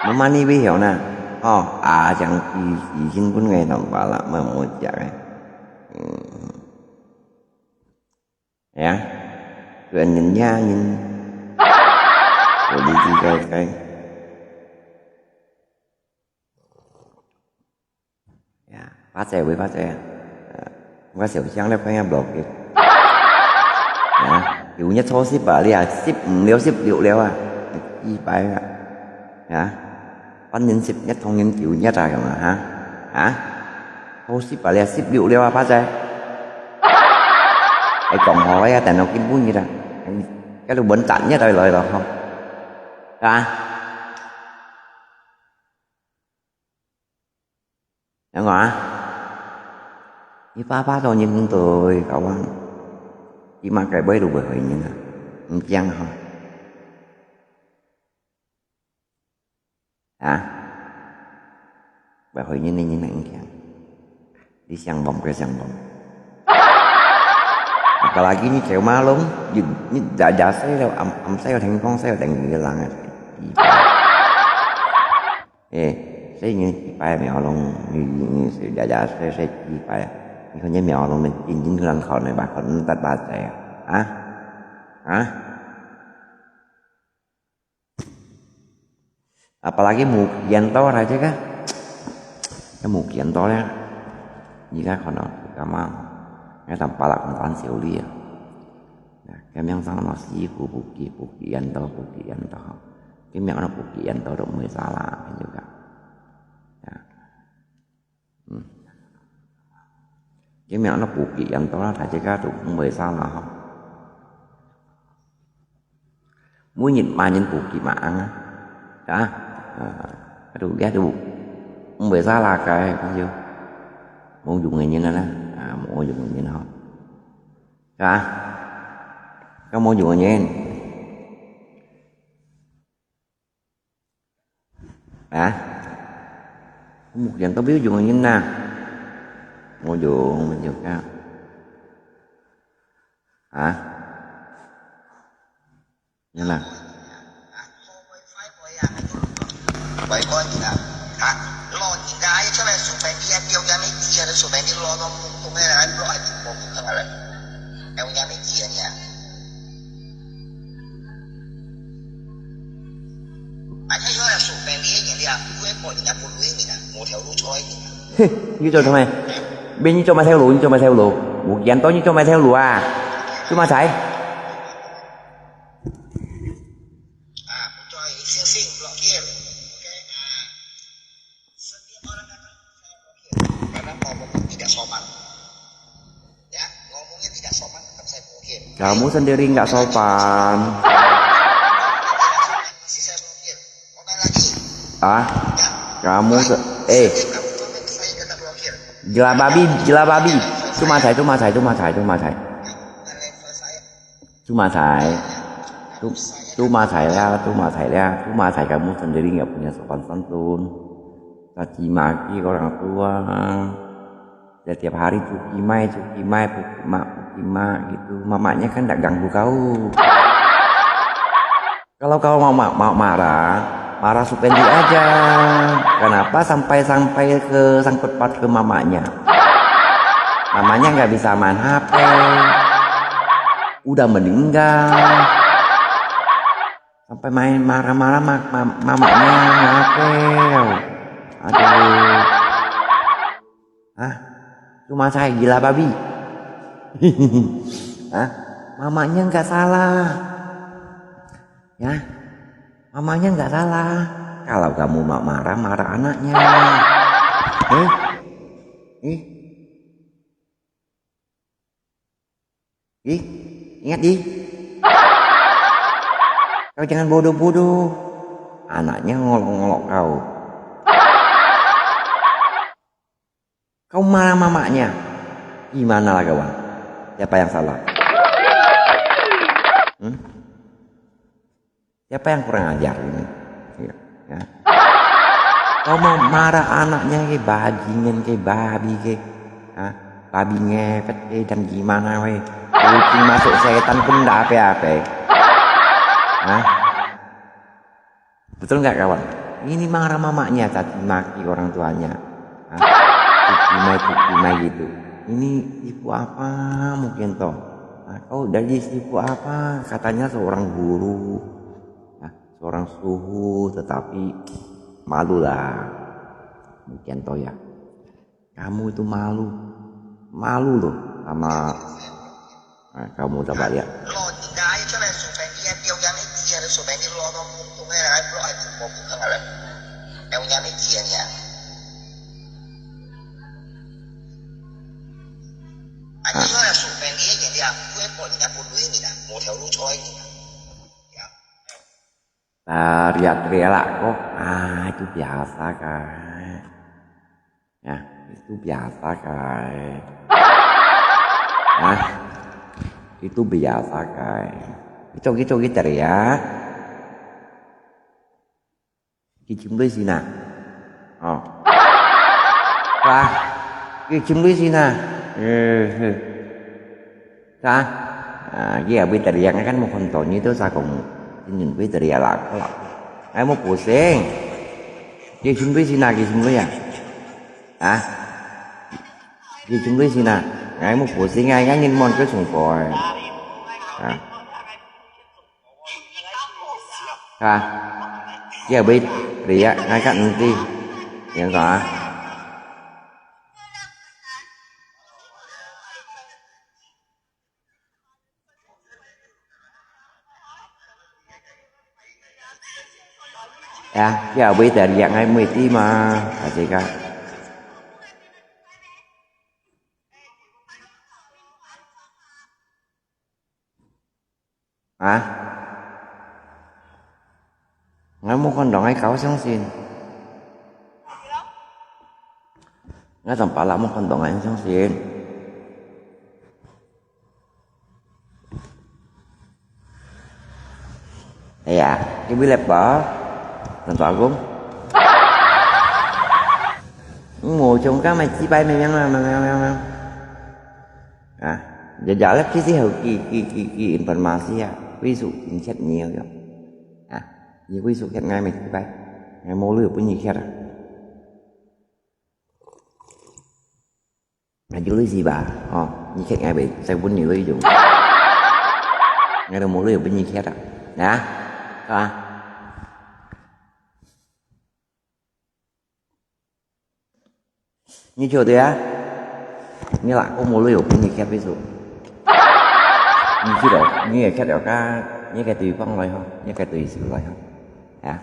Mani bi hiau na. Oh, a chang ki si sin pun ngai tam pala ma mo jak ai. Hmm. Ya. Tuan nyen ya nyen. Kolim jiu kai kai. Ya, ba zai wei ba zai. Nga siu siang le phai ya blok ke. Ya, kiu nyet cho sip ba lia, sip mlio sip liu liu a. Ki pai a. Ya. Pan nin sip nyet thong nin kiu nyet a yong a ha. Ha? Cho sip ba lia sip liu liu a ba zai. Ai kong ho ya, tan no kin bu nyet a. Ka lu bon tan nyet a loi lo ho. Ha? Yang ngò a? Ni papa to nyin tui kawan. Ni ma kai bai lu bai hoi nyin a. Mjiang ha. Ha? Bai hoi nyin ni nyin nang kiang. Di siang bom ke siang bom. Apalagi ni ceu malung, ni, ni jaja sai lo, am, am sai lo, teng kong sai lo, teng ni lang. Eh, sai ni kipai miao long, ni, ni, ni, sai, ya, ya, sai, sai kipai. Ni ko ni miao long, men jin jin ko lang ko ne ba, ko tat ba sai. Ha? Ha? Apalagi mu kian to ra je ka. Ka mu kian to le. Ni ka ko no, ka ma. Ka tam pala kong tan siu li ya. Ka miang sang no si ku bu ki, bu kian to, bu kian to. Ka miang no bu kian to, dok mui sala, kan juga. Ya. Hmm. Cái mẹo nó cũ kỹ ăn đó là phải chứ cá tụ cũng mười sao là không. Mỗi nhịn mà nhịn cũ kỹ mà ăn á. Đó. À, cái tụ ghét tụ. Mười sao là cái cũng như. Muốn dùng người như nó đó. À, muốn dùng người như nó. Đó. Có muốn dùng người như. 啊？目前都没有用人呐。我用，我用啊。啊？你呢？ 嘿，你做什么？别人做么条路，你做么条路？我见到你做么条路啊？做么菜？Kamu sendiri nggak sopan. Ah, kamu se- eh, gila babi, gila babi. Cuma saya, cuma saya, cuma saya, cuma saya. Cuma saya. Cu- Cuma saya, cuma saya, cuma saya. Kamu sendiri nggak punya sopan santun. Caci maki orang tua. Setiap hari cuki mai, cuki mai, cuki mak, cuki mak gitu. Mamaknya kan nggak ganggu kau. Kalau kau mau ma- mau marah, marah Supendi aja. Kenapa sampai-sampai ke sangkut paut ke mamaknya? Mamaknya nggak bisa main H P. Udah meninggal. Sampai main marah-marah ma- ma- mamaknya ngapel. Aduh. Hah? Cuma saya gila babi. Hah? Mamanya nggak salah. Ya, mamanya nggak salah. Kalau kamu mau marah, marah anaknya. Eh? Eh? Ih, ingat ih. Kau jangan bodoh-bodoh. Anaknya ngolok-ngolok kau. Kau marah mamaknya. Gimana lah kawan? Siapa yang salah? Hmm? Siapa yang kurang ajar ini? Ya, ya. Kau mau marah anaknya ke, bajingan ke, babi ke. Hah? Babi ngepet ke, dan gimana weh. Kucing masuk setan pun ndak ape-ape. Hah? Betul nggak, kawan? Ini marah mamaknya, caci maki orang tuanya. Hah? Cuci mai, cuci mai gitu. Ini ibu apa mungkin toh? Hah, kau dari ibu apa? Katanya seorang guru. Hah, seorang suhu, tetapi malulah. Mungkin toh ya. Kamu itu malu. Malu loh sama, nah, kamu coba lihat. Nah. Teriak-teriak lah kok. Ah, itu biasa kai. Ya, itu biasa kai. Hah? Itu biasa kai. Itu, itu, itu teriak. Kicim lui sina. Oh. Wah, kicim lui sina. Eh, eh. Sa? Ah, iya, bui teriak kan mau kontonyi tu sa kamu. Ini bui teriak lah, lah. Ai mau pusing. Kicim lui sina, kicim lui ya. Hah? Kicim lui sina. Ai mau pusing ai, kan ngin mon ke sungkoi. Hah? Hah? Iya, bui teriak, ngai kat nanti. Yang sa? Ya, ya, bui teriak ngai mui ti ma, kasih ka. Hah? Ngai mau kondong ai kau sangsin. Ngai sampai lah mau kondong ai sangsin. Iya, ibu lepa, tentu aku. 無相干，乜幾擺，乜樣啊，乜樣，乜樣，乜樣。啊，日日咧，其實好，佢，佢，佢，佢informasi啊，歸屬真確認个。啊，佢歸屬確認乜幾擺，𠊎無鐳分佢確啊。 那就類似吧，吼，你確𠊎會使分你鐳用。𠊎都無鐳分你確啊，啊，啊。你曉得啊？你老公無鐳分你確，為什麼？你知道，你也確了，你个對方來吼，你个對手來吼，啊？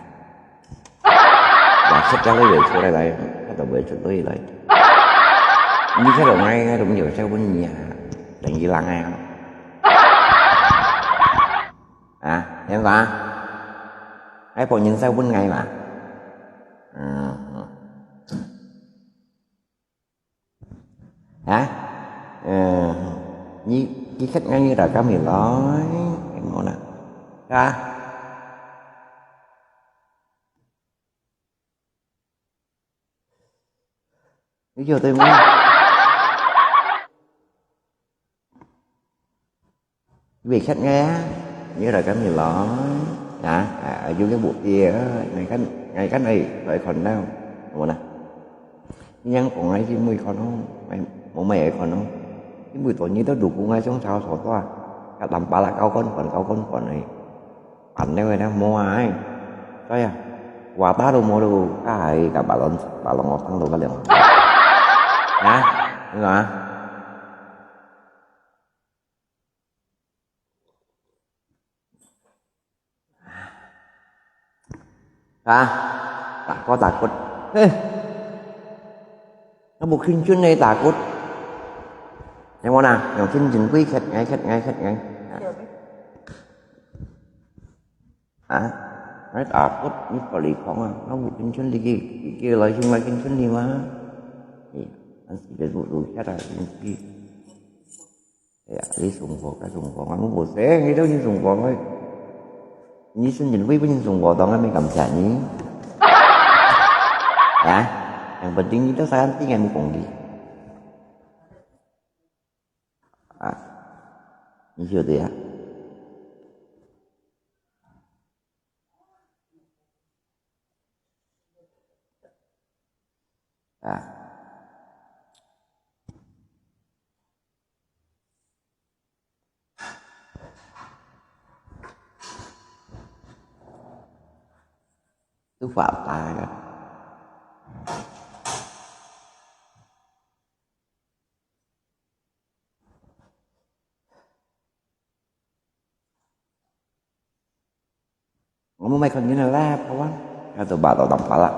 也出个鐳會出來來，佢都毋會出鐳來。你這種哎，都毋曉得問你啊，等於人哎。啊，聽講啊？哎，別人在問𠊎嘛？嗯，嗯。 啊？嗯，你，你確認你大家明白，有無啦？啊？你曉得無？ Vì khách nghe, như là cái gì lo, hả? À, à, du lịch một kia, ngày khách, ngày khách này lại còn đâu, đúng không? Nhưng còn ai chứ mười con không? Mày, một mày ấy còn không? Chứ mười tuổi như tao đủ cũng ai sống sao sao toa. Các tầm ba là cao con còn, cao con còn này. Bạn nếu ai đang mua ai. Coi à, quà tá đâu mua đâu, cái ai cả bà lon, bà lon ngọt tăng đâu cái liền. Hả? Đúng không? Hả? Takut, takut. Heh. Nó buộc khinh chuyên này takut. Em muốn à? Nó khinh chừng quý khét ngay, khét ngay, khét ngay. Hả? Nó takut, nó có lý không à? Nó buộc khinh chuyên đi kì, kì, kì lời chừng lời khinh chuyên đi mà. Thì anh chỉ biết buộc đủ khét à, khinh chuyên. Ya, ini sungguh ka sungguh. Kamu bosan, kita ni sungguh, oi. Ini sun jin wei pun sungguh, tong kami kamsa ni. Ya, yang penting kita sayang tinggal mukong di. Ah, ini sudah ya. Ah. Itu fakta kan. Ngomong mai kon gini lah, kawan. Kata ba tau tampal lah.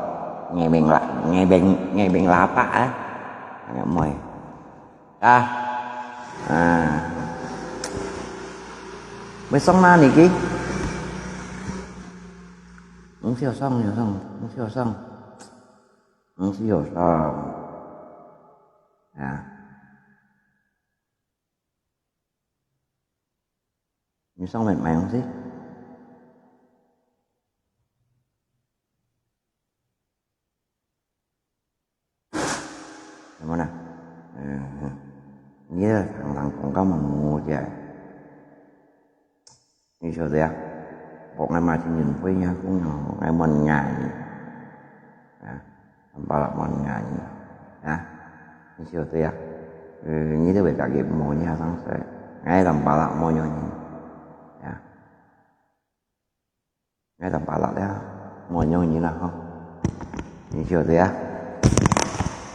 Ngebeng lah, ngebeng, ngebeng lapak ah. Agak moi. Ah. Ah. Mai song na niki. Mesti song, song, mesti song. Mesti song. Ya. Ni song mai mai sih. Yang mana? Eh, ni lah tang tang kong kau mau je. Ni sudah ya. Pok ngai ma chin yin pui nya kung nya ngai mon ngai. Ya. Tampal lah mon ngai. Ya. Ni sudah ya. Eh, ni tu beda ke mo nya sang se. Ngai tampal lah mo nyo ni. Ya. Ngai tampal lah ya. Mo nyo ni lah ho. Ni sudah ya.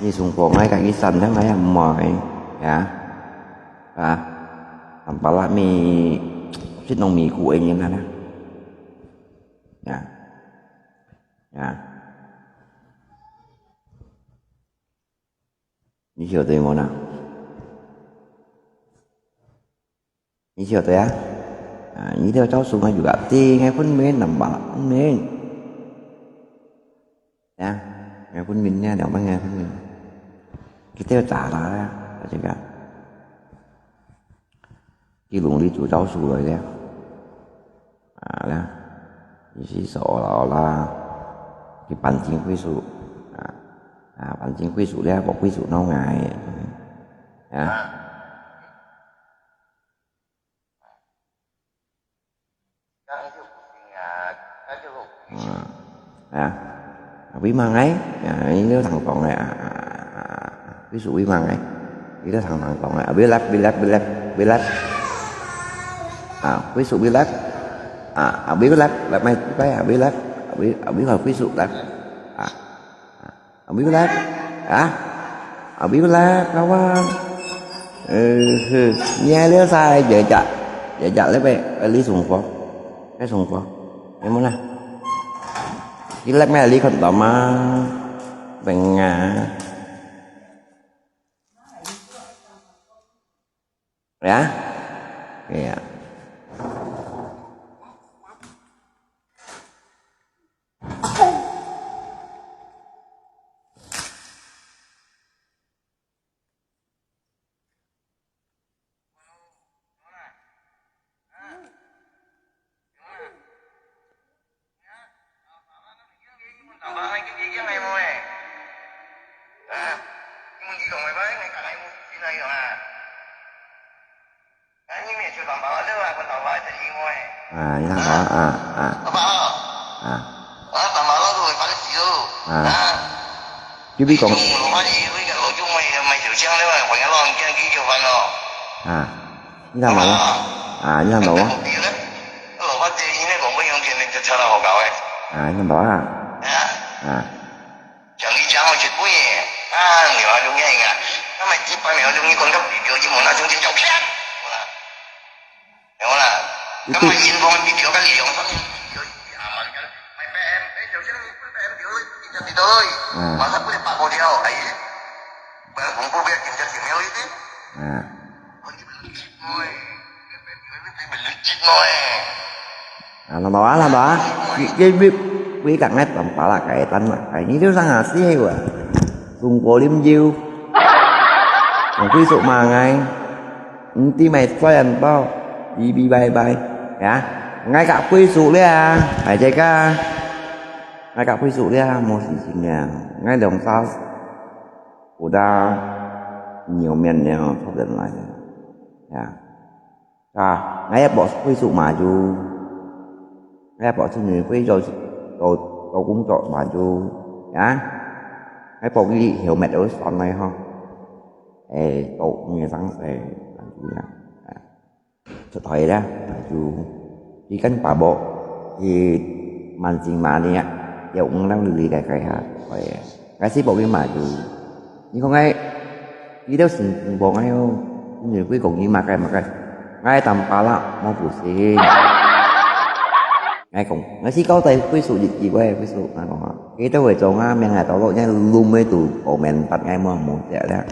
Ni sung po ngai ka isan dah ngai mo ya. Ya. Ah. Tampal lah mi sit nong mi ku ni lah. Ya. Ya. Ni sudah mo na. Ni sudah ya. Ah, ni dia jauh sungai juga. Ti ngai pun min nampak pun min. Ya, ngai pun min ya, dia ngai pun min. Kita cara ya, juga. Ki lung li tu jauh sungai ya. 啊，啦，意思係啦啦，佢辦證歸屬，啊，啊，反正歸屬了，無歸屬惱𠊎。啊。啊，啊，為麼个？啊，你都聽講个啊，啊，啊，啊，歸屬為麼个？你都聽聽講个啊，為了，為了，為了，為了。啊，歸屬為了。啊，啊，為了，為了，啊，為，啊，為了，啊，為，啊，為了歸屬了。啊。 Abih belat. Ah? Abih belat, kawan. Eh, he. Ni ada saya jejak. Jejak lebih. Beli sungkuh. Eh, sungkuh. Yang mana? Ilek mai li kon tama. Bengah. Ya? Iya.啊，你聽講啊，啊，啊。啊。就比講，啊，你聽講啊，啊，你聽講啊。啊，你聽講啊。啊。 Itu. Ah. Ah. Ah, nampak ah, nampak ah. Ki-, ki-, bi-, bi kak ngai tampalak kai tan mak kai. Ni tu sang asi hei wa. Sung ko lim jiu. Ang kui suk ma ngai. Ng ti mai soi an bao. Bi bi bai bai. Ya. Ngai kak kui suk lia. Hai cai ka. Ngai kak kui suk lia. Mo si sing lia. Ngai dong sa. Udah nhiều miền nhiều thoát đến lại. Ya. 啊，𠊎也無歸屬嘛就，𠊎也無出去歸做，做，做工作嘛就，啊，𠊎無去後面有算來吼，誒，做你生誒，啊，出去啦，就，佢跟爸爸，佢慢性嘛呢，有五六里个該下，哎呀，𠊎是無去嘛就，你講𠊎 佢兜成成幫𠊎哦，因為佢講佢麼个麼个，𠊎當巴拉無不信。𠊎講，𠊎是交代歸屬日記喂，歸屬，𠊎講啊，佢兜會做啊，明日到落，人攏會都講明白，𠊎無無食了，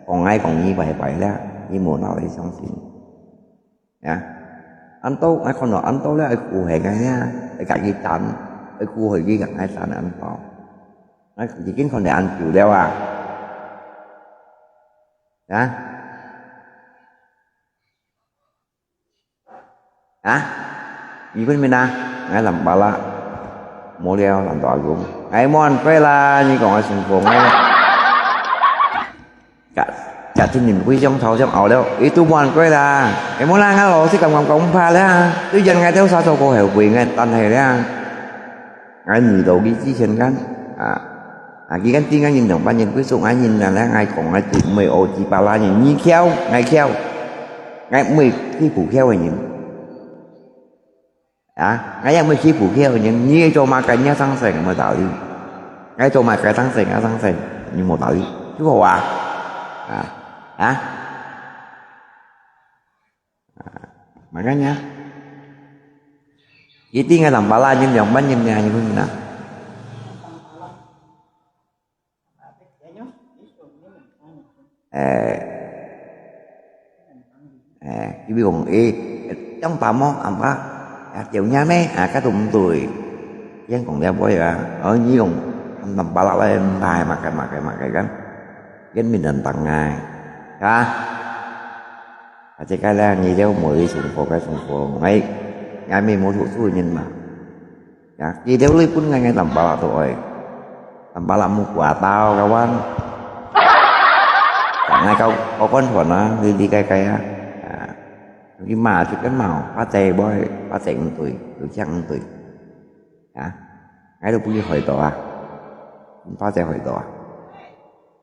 講𠊎講你拜拜了，你無哪會相信。 Ya. Anto，𠊎看到Anto了，愛顧係𠊎呀，愛家己擔，愛顧係佢个𠊎擔Anto。𠊎已經看到恁久了啊。Ya。啊？你分明啊，𠊎淋巴啦，無了，淋到阿公，𠊎無恁乖啦，你講𠊎成功啊。 Kak, kak tu ni kui jong thau jong au leo. Itu muan kui la. Emo la ngai lo si kam kam kam pa la. Tu jan ngai teo sa to ko heu kui ngai tan hai la. Ngai ni do gi chi chen kan. Ah. Ah, gi kan ti ngai yin dong ban yin kui su ngai yin na la ngai kong ngai tu mui o chi pa la yin ni kiao, ngai kiao. Ngai mui ki pu kiao yin. Á, ngài yang mesti bukit nyen, ni cho makan nya sang seng mo tali. Ngài cho makan sang seng, sang seng, ni mo tali. Chú hổ à? À, á. Makanya. Iti ngài làm bala nyen yang ban nyen nya nyen na. Eh, eh, ibi kong, eh, trong pa mo, ampa, ya, chiều nha me, à, cái tụm tuổi. Yang kong dia boy, à, ở nhi kong, hăm tầm pa la, lai, mai, mà cái, mà cái, mà cái, kan. Yang mình đàn tặng ngài. Ha? À, chỉ cái là nhi theo mỗi đi xuống phố, cái xuống phố, ngay, ngay mình mua thuốc xui nhìn mà. Ya, nhi theo lui pun ngay, ngay tầm pa la thôi. Tanpa lak mô kua tau kawan. Ngai kau kau kon thuan ah, li li kai kai ah. Ah, ni ma cik kan mau, pa cai boy, pa cai ng tui, lu chiang ng tui. Ah, ngai lu bui hoi to ah. Pa cai hoi to ah.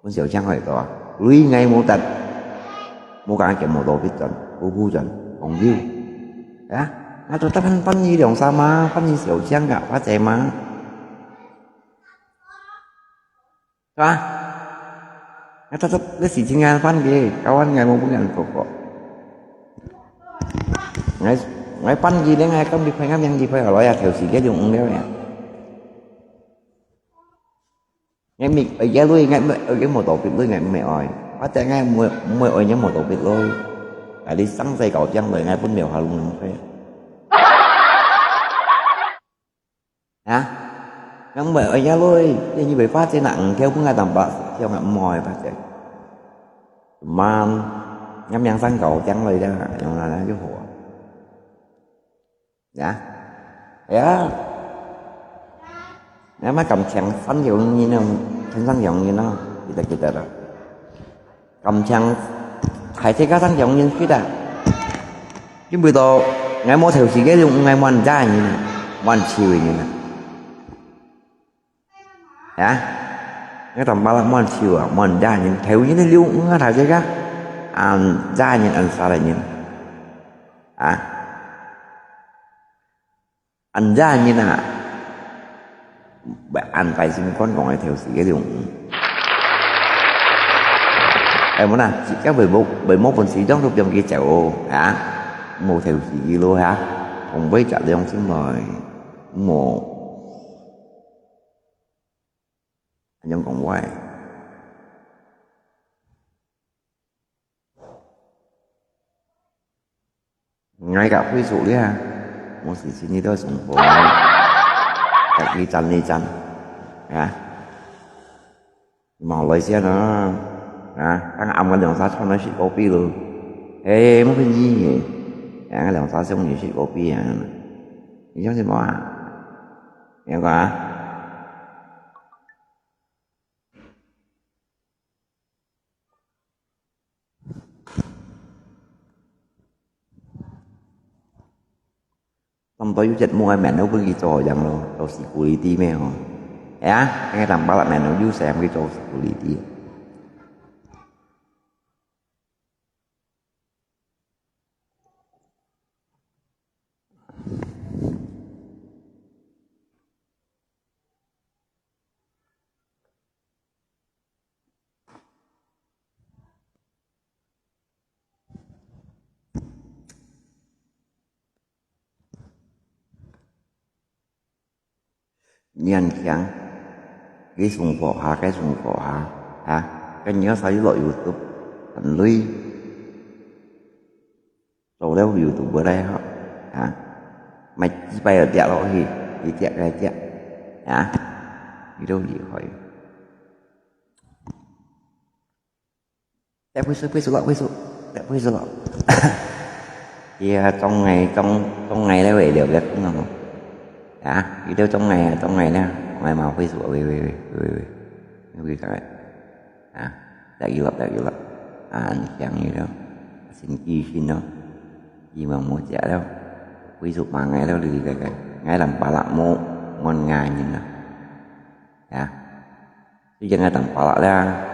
Pun siau chiang hoi to ah. Lui ngai mô tat. Mô kang kiam mô to bit chan, bu bu chan, kong liu. Ah, ngai to ta pan pan ni liang sa ma, pan ni siau chiang ka, pa cai ma. Ka? Ngai tatap ke si cing ngai pan ke, kawan ngai mô bun ngan kok kok. Ngai, ngai pan ke le ngai kam di phai ngai yang di phai alo ya thiau si ke yung ung liao ya. Ngai mik, oi ya lui ngai mê, oi ke mô to pit lui ngai mê oi. Pa te ngai mô, mô oi ngai mô to pit lui. Ai li sang sai kau chiang lui ngai pun miao ha lung nang phai. Hả? Ngắm bởi ở nhà lôi, nên như vậy phát trên nặng theo cũng là tầm bạ, theo ngắm mòi phát trên. Man, ngắm yang sang cầu chắn lôi đó, yang là nó chứ hổ. Hả? Hả? Ngắm mà cầm chén sắn kiểu như nó, chén sắn kiểu như nó, kita kita đó. Kam chang hai thế các thằng giống như kia ta. Chứ bữa đó ngai mô theo gì cái dùng ngai mòn da như nè, mòn chiều như nè. Hả? Ngai tầm ba là mòn chiều à, mòn da như theo như nè liu ngai thảo thế các. Ăn da như ăn sa là như. Hả? Ăn da như nè. Bè ăn phải xin con còn ai theo gì cái dùng. Em muốn à, chỉ các bài mục, bài mục phần sĩ trong lục dòng kia chèo hả? Mô theo gì cái lô hả? Không biết trả lời xin mời. Mô. Anh Dũng còn quay. Ngay cả Facebook lia, một sự xin đi tôi sống phố. Tại vì chăn đi chăn. Hả? Mà lấy xe nó. Hả? Ăn ăn cái đường xa trong nó chỉ có pi luôn. Ê, mất cái gì nhỉ? Ăn cái đường xa trong nó chỉ có pi à. Như thế mà. Em có à? Tăm tơ yu chet mua mèn nô bưng ki cho yang lo, cho security mê ho. Ya, cái tăm bá lạ mèn nô yu sem ki cho security. Niên khiang, cái sùng phò hả, cái sùng phò hả, hả, cái nhớ sao lội YouTube, thành lui. Cho leo YouTube bữa đây hả? Hả? Mày chỉ bay ở tiệm lọ thì, thì tiệm cái tiệm. Hả? Đi đâu đi khỏi. Tiệm quay số, quay số lọ, quay số. Tiệm quay số lọ. Thì à, trong ngày, trong, trong ngày đấy vậy đều biết cũng là một. Hả? Đi đâu trong ngày, trong ngày nha. Trong ngày mà quay số, quay, quay, quay, quay, quay. Quay cái. Hả? Đại yêu lắm, đại yêu lắm. À, anh chàng như đó. Xin chi xin đó. Vì mà mua chả đâu. Ví dụ mà ngày đó đi cái cái. Ngày làm bà lạ mua. Ngon ngày nhìn đó. Hả? Chứ chẳng ai tặng bà lạ là.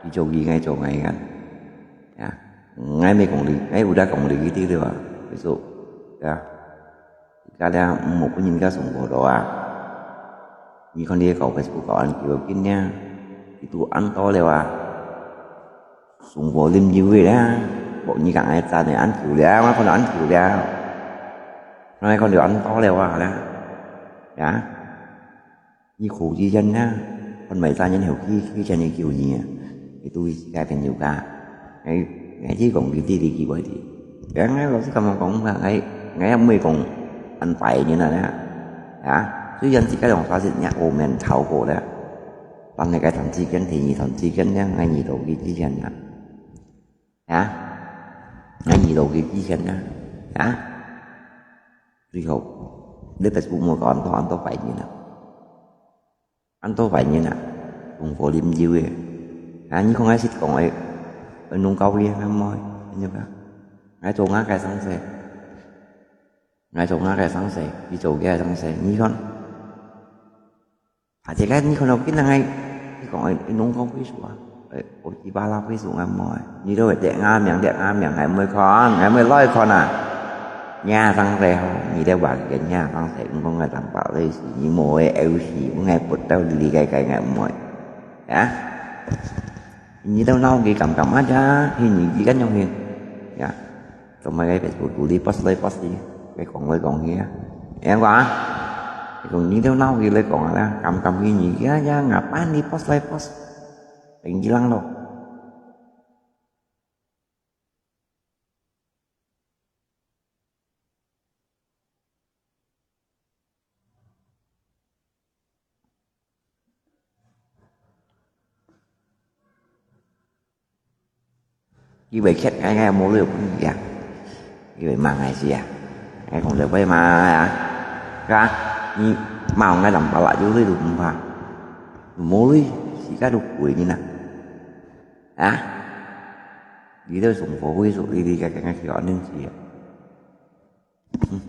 Đi cho gì ngay cho ngày ngắn. Hả? Ngày mấy công lý, ngày ủa đã công lý cái tí được. Ví dụ. Hả? Ka lia mô kô nhin ka sùng vô đó à. Nhi khon đi kâu Facebook kâu ăn kiu kin nha. Thì tu ăn to leo à. Sùng vô lim jiu vậy đó. Bộ nhi cẳng ai ta này ăn kiu lia, mà con ăn kiu lia. Nói con điều ăn to leo à đó. Đó. Nhi khổ chi chân nha. Con mày ta nhân hiểu khi, khi chân đi kiu nhi à. Thì tu cái bên nhiều cả. Ngai, ngai chỉ kông kí ti ti kí bai ti. Keng ngai lo si kam kông ba ngai, ngai am mui kông an pai ni na na. Ya, sui yan si kai long sa si nya o men chao ko le. Tan ne kai tan si ken ti ni tan si ken ya ngai ni do kí ti ken ya. Ya. Ngai ni do kí ti ken ya. Ya. Sui ho. De Facebook mo ko an to an to pai ni na. 恁多壞人啊，用火啉酒个。啊，你看𠊎識講个，會弄搞佢啊，毋會，恁樣啊。𠊎做𠊎个生事，𠊎做𠊎个生事，佢做佢个生事，你看。啊，這个你看到佢人个，你講，哎，弄搞佢數啊，哎，我幾巴拉佢數啊，毋會。你都會跌𠊎命，跌𠊎命，𠊎毋會看，𠊎毋會來看啊。 Nya生事好，你兜話个nya生事，毋講𠊎當白類似，你無个有事，𠊎不到你个个个毋會。啊？你兜鬧佢敢敢啊？去你佢敢用去？呀，做麼个Facebook肚裡post來post去，佢講來講去啊？你講啊？佢講你兜鬧佢來講啊啦，敢敢去你佢啊呀，ngapain你post來post？等佢冷咯。 佢會譴𠊎，𠊎無理由分佢啊。佢會罵𠊎死啊。𠊎講就會罵啊。係吧？你罵𠊎兩巴拉，有理都毋怕。無理，自家都跪你啊。啊？你都送火灰，送你，你該，該，該，去安寧去啊。嗯。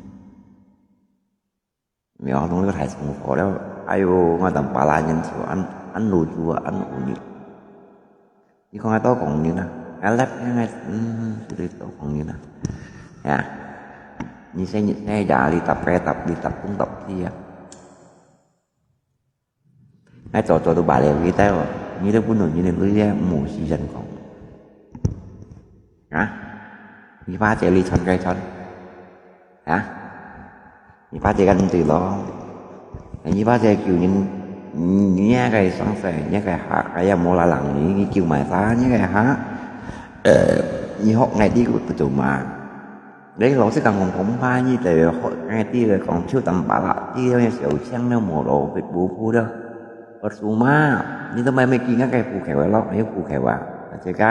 沒有，弄到太辛苦了。哎喲，𠊎當巴拉人就恁，恁老祖啊，恁有力。你看𠊎多講人啊，𠊎left𠊎，嗯，絕對多講人啊。呀，你生日，生日呀，你搭該搭，你搭東搭西啊。 𠊎做做都白了佢兜哦，你兜本來你兜女个無時間講。啊？你怕姐你穿該穿？啊？你怕姐跟對咯？你怕姐救人，你，你那個上山，你那個下，哎呀，無啦人，你，你救埋啥，你那個下？呃，你學𠊎這個不做嘛？ 你老實講，講，講毋怕，你就學，哎，知了講，手當巴拉，知了小強了，無咯，會補補了。我說嘛，你都買沒幾個該補口了咯，沒有補口啊，大家。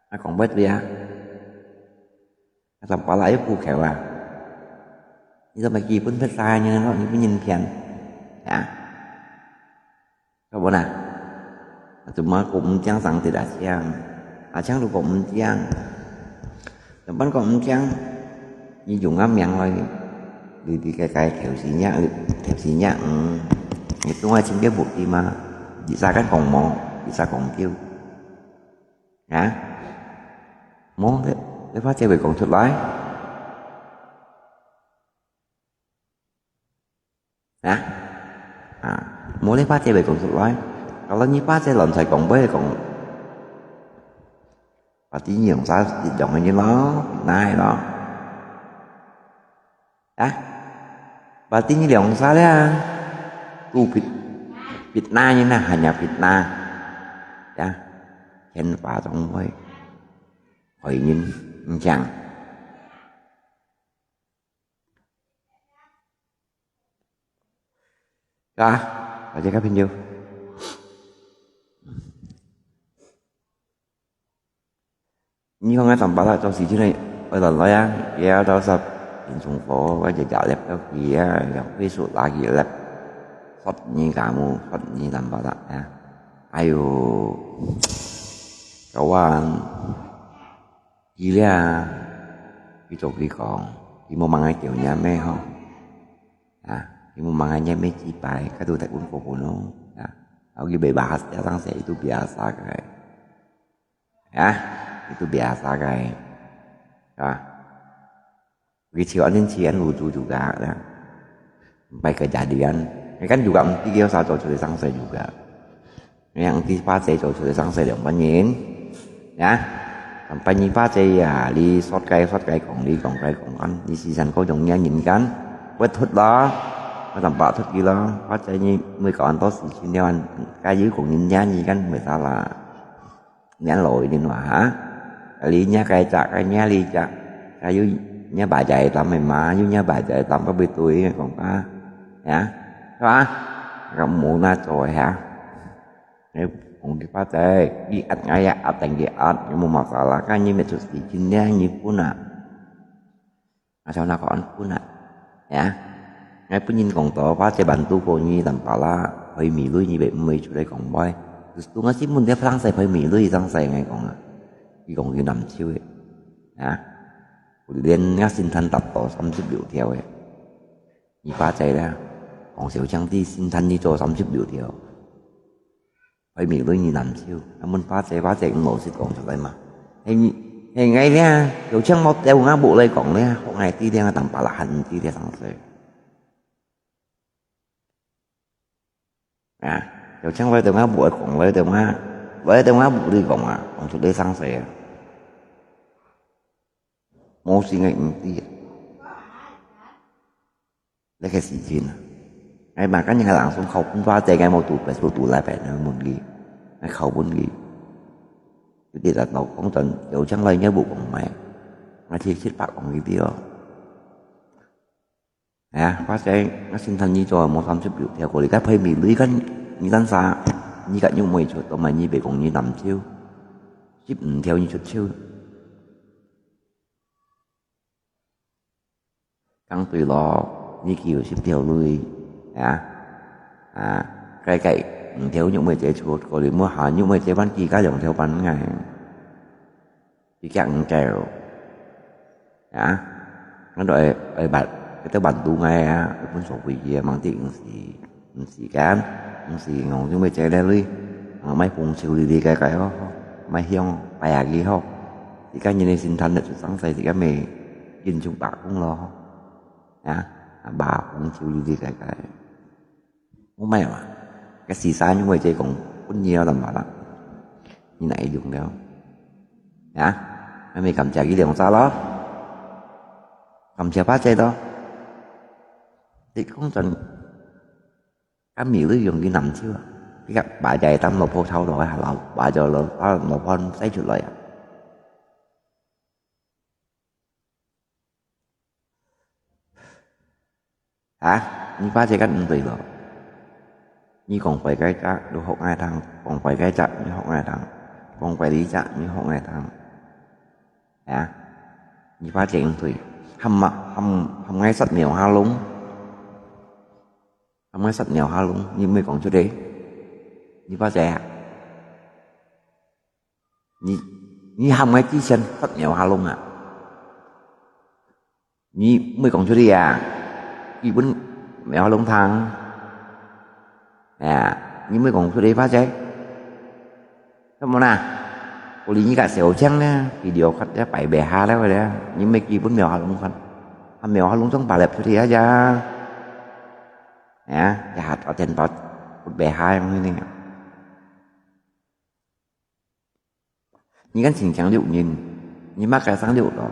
啊，講不對啊。啊，當巴拉有補口啊。你都買基本不啥呢咯，你不認騙，啊？ Kawan ah, cuma kok mentiang sang tidak siang. Acang tu kok mentiang. Tempat kok mentiang, ni jung am yang lai. Di, di kai kai theo si nya, theo si nya, hmm. Itu ngai cing dia bukti ma. Bisa kan kong mo, bisa kong kiu. Ha? Mo, le, le pa cewek kong cut lai. Hả? À, mua lấy phá chế về cũng sụt lái. Kalau như phá chế lộn xài cũng bơi cũng. Và tí nhiều xa thì dòng như nó, nai nó. Hả? Và tí như lòng xa đấy à. Ku phit, phit na như na, hanya phit na. Ya. Khen phá trong bơi. Hỏi nhìn, chẳng. Ka, aja ka pinjau. Ni kong nga tampak lah, tau si cina, oi lah lah ya, ya tau sap, in sung fo, ka ja ja lep tau kia, yang hui su lagi lep, sot ni kamu, sot ni tampak lah ya. Ayo, kawan. Kì lia, kì cho kì kong, kì mô mang ai kiêu ngiam mê hŏ. À, kì mô mang ai ngiam mê chi pai, ka tu thai un ko ko no. À, au kì bê bahas ya sang se itu biasa kai. À, itu biasa kai. À. Kì chiu an nin chi an lu tu juga, ya. Sampai kejadian. Ya kan juga mesti kì sa cho curi sang se juga. Yang ti pa se cho curi sang se liang banyin. Ya. Sampai ni pa se ya, li sot kai, sot kai kong, li kong kai kong kan. Li si san ko jong nya nyin kan. Wet thut la. Ka tampak thut kì la. Pa se ni mui kawan to si chin liang. Ka yu kong nyin nya nyi kan, mui sa la. Nyan lôi nin wa ha. Li nya kai chak, kai nya li chak. Kayu nya ba jai tam mai ma, yu nya ba jai tam ka bê tui kong ka. Ya. Ka. Ka mu na choi ha. Ngai kong di pa chai, di at ngai ya, at teng di at, ngai mu masalah ka, nyi met su si chin nya, nyi pun a. Asal nak kau pun a. Ya. 𠊎本人講到，花姐半路過你南巴拉，配美女你會毋會出來講話？就係𠊎先問你，生勢配美女生勢，𠊎講啊，佢講佢南州个，啊，連𠊎星探達到三十六條个，你花姐咧，講小強弟星探你做三十六條。 配美女你南州，啊問花姐，花姐毋老實講出來嘛。係你，係𠊎咧，有請莫兜𠊎屋來講咧，學𠊎知咧，𠊎當巴拉還毋知咧，生勢。啊，有請來兜𠊎屋來講，來兜𠊎，來兜𠊎屋來講啊，講出來生勢啊。無事𠊎毋知啊。 這个事情啊，𠊎嘛，今日个人送考分花姐，𠊎無讀，不是讀來白，𠊎問佢，𠊎考問佢。有啲人老講真，有將來也無講買，𠊎七七八講佢啲哦。哎呀，花姐，𠊎星探你做無三十六條過，你該配美女，你看你單啥，你敢用沒出，都買你別講你南州，十五條你出手。 講對咯，你叫十條女，啊，啊，該該五條玉妹姐出，過來摸下玉妹姐分佢加兩條分𠊎，佢加五條，啊，𠊎都愛愛辦，佢都辦到𠊎啊，分所費嘅，望啲毋係。 毋係間，毋係講因為這個類，啊，買紅酒哩哩个个吼，買香拜下佢吼。自家人个心態就生勢，自家咪緊張罷工咯，啊，啊，罷紅酒哩哩个个。毋係嘛，該時間因為這講本業就難啦，你哪會用了？啊，𠊎咪感謝佢兩儕咯，感謝巴姐咯。你講真， 該美女用佢南州啊，佢个把仔當老婆抄落啊，老把仔老啊，老婆生出來啊。啊，你巴姐个毋對咯。你講壞个隻，你學𠊎聽；講壞个隻，你學𠊎聽；講壞你隻，你學𠊎聽。啊，你巴姐毋對，喊嘛，喊，喊𠊎殺苗下龍。 喊𠊎殺苗下龍，你毋會講出來？你巴姐啊？你，你喊𠊎之前殺苗下龍啊？你毋會講出來啊？佢分苗下龍聽。哎呀，你毋會講出來，巴姐？ Kamu na, uli ni ka seuchang na, video kat ya pai beha la wala, ni me ki pun mèo halong kan. Ha mèo halong chang palep chu dia ya. Ya, ya hat aten tot, put beha yang ni. Ni kan sing chang liu nin, ni ma ka sang liu lo.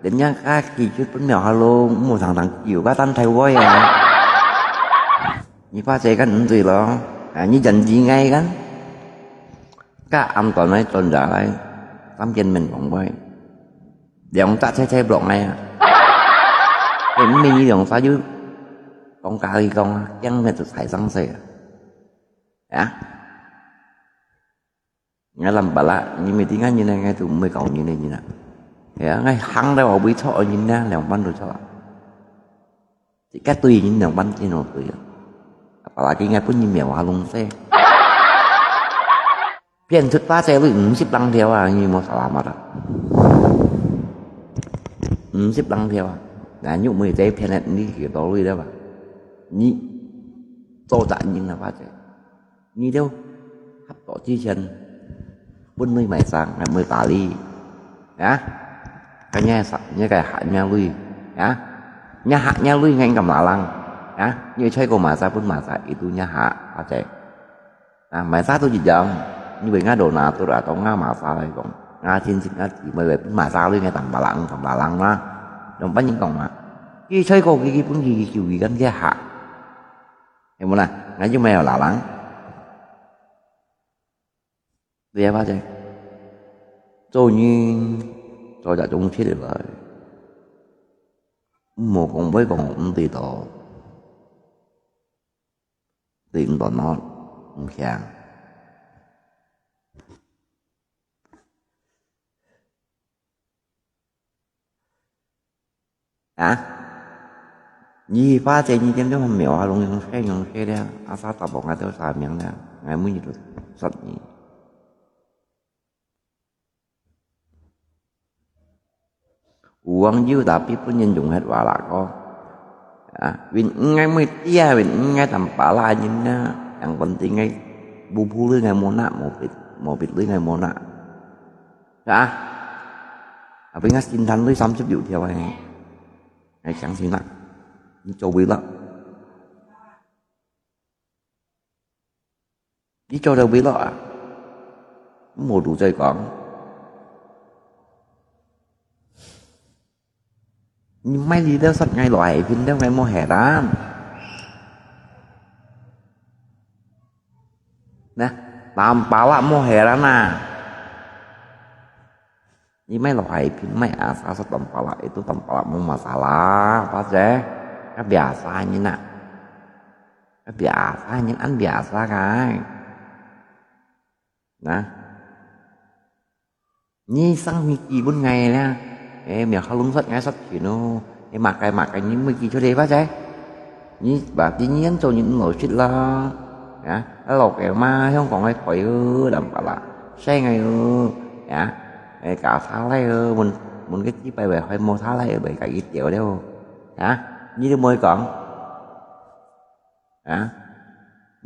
Den yang ka ki chut pun mèo halong, mu sang tang kiu ka tan thai woi ya. Ni pa che kan ntui lo, ha, ni jan ji ngai kan. Ka am ton lai ton ja lai, tam kien men kong bai. Liang ta chai chai blok ngai a. Em mi ni liang sa yu, kong ka li kong a, kiang me tu sai sang se a. Ya. Ngai lam bala, ni mi ti ngai ni ngai tu mui kong ni ni ni na. Ya, ngai hang da wa bui cho ni na, liang ban tu cho a. Ti ka tui ni liang ban ti no tui a. Apalagi ngai pun ni mèo halong se. Phiên chut pa che lui 五十零條啊，你莫 salamat 啊。五十零條啊，那你每隻 phiên 你幾多lui 對吧？你做責任啊，pa che。你就合作之前，分你買sang，買打理，啊？Kan nya sa, nya kaya hak nya lui, ya? Nya hak nya lui ngai kam lalang, ya? Nya choi ko masa pun masa itu nya hak, pa che. Nah, masa tu jijang, ni wei nga do na tu ra tong nga masa lai kong. Nga chin chin nga ti mai wei pun masa lui ngai tam balang, tam balang ma. Dong pan yin kong ma. Ki choi ko ki ki pun ki ki kiu ki kan kia hak. Em mo na, ngai ju mai lalang. Dia pa che. Cho ni, cho ja chung chit lai. Mo kong bai kong ntui to. Ntui to no, mkiang. Hả? 你花姐，你點點描啊，弄樣細樣細咧，啊，啥打包𠊎兜啥名咧，𠊎每日都說你。有網友tapi分人用忒話啦个。啊，因為𠊎每日啊，因為𠊎當巴拉人啊，yang penting𠊎bubur lui𠊎無拿，毛筆，毛筆lui𠊎無拿。啊，tapi𠊎先生lui三十六條欸，𠊎相信啦，你做會啦。 你做得vlog啊？無路再講。你莫理了，說𠊎來，平常𠊎無heran。Nah，tanpa lah無heran啊。 你莫來，莫啊，asal tanpa lah，itu tanpa lah無masalah，花姐。啊，biasa人啊。啊，biasa人，恁biasa个。Nah。你生你基本个啦。欸，苗好弄煞，𠊎煞錢哦。欸，麼个麼个，你莫寄出來，花姐。 你berarti你做人毋老實啦。啊，老个嘛，香港个鬼哦，tanpa lah。細个哦，啊，欸，搞差來哦，問，問个幾百回，還無差來，會自己掉了。啊，你都毋會講。啊，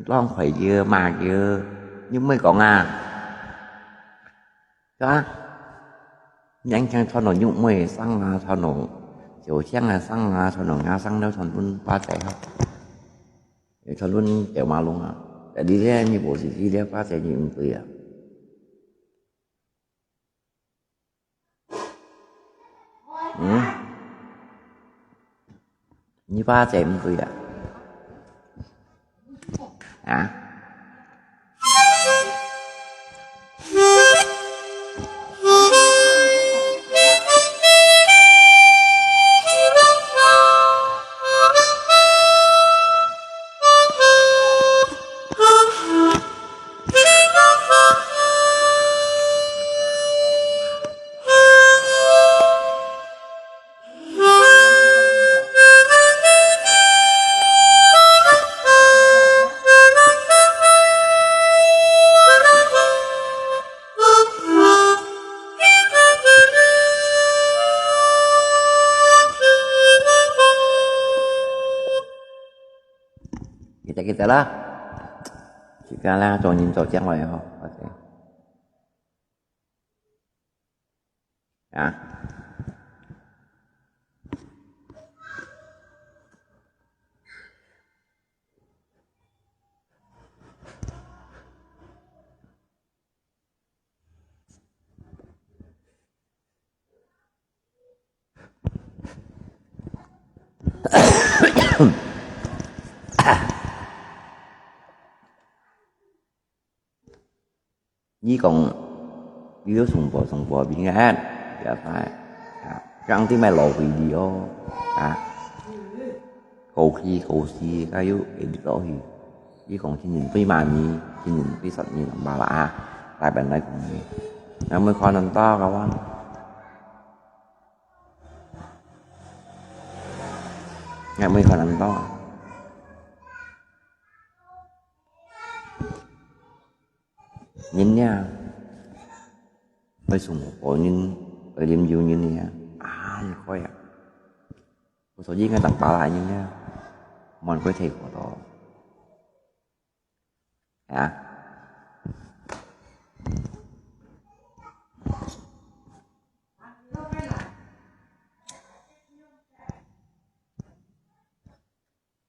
浪費个嘛个，你毋會講啊。 對啊，年輕穿到玉妹生啊，穿到小香啊生啊，穿到伢生了，穿分花姐哈。也穿分tiểu馬龍啊。Jadi咧，你無事體咧，花姐你毋對啊。嗯？ 你花姐毋對啊？啊？ Kita-kita lah. Kita lah, 做人做將來吼，OK。 啊。 你講，你都重播重播，明天，biasa，啊，這樣子莫浪費你哦，啊，過去過時，該又會落去。你講今年對媽咪，今年對十年，毋好啦啊，大本來講你，有無可能到个話？有無可能到啊？ 人呀，愛生活人，愛啉酒人呀，啊，你看呀，所以應該當巴拉人呀，莫過退火到，啊。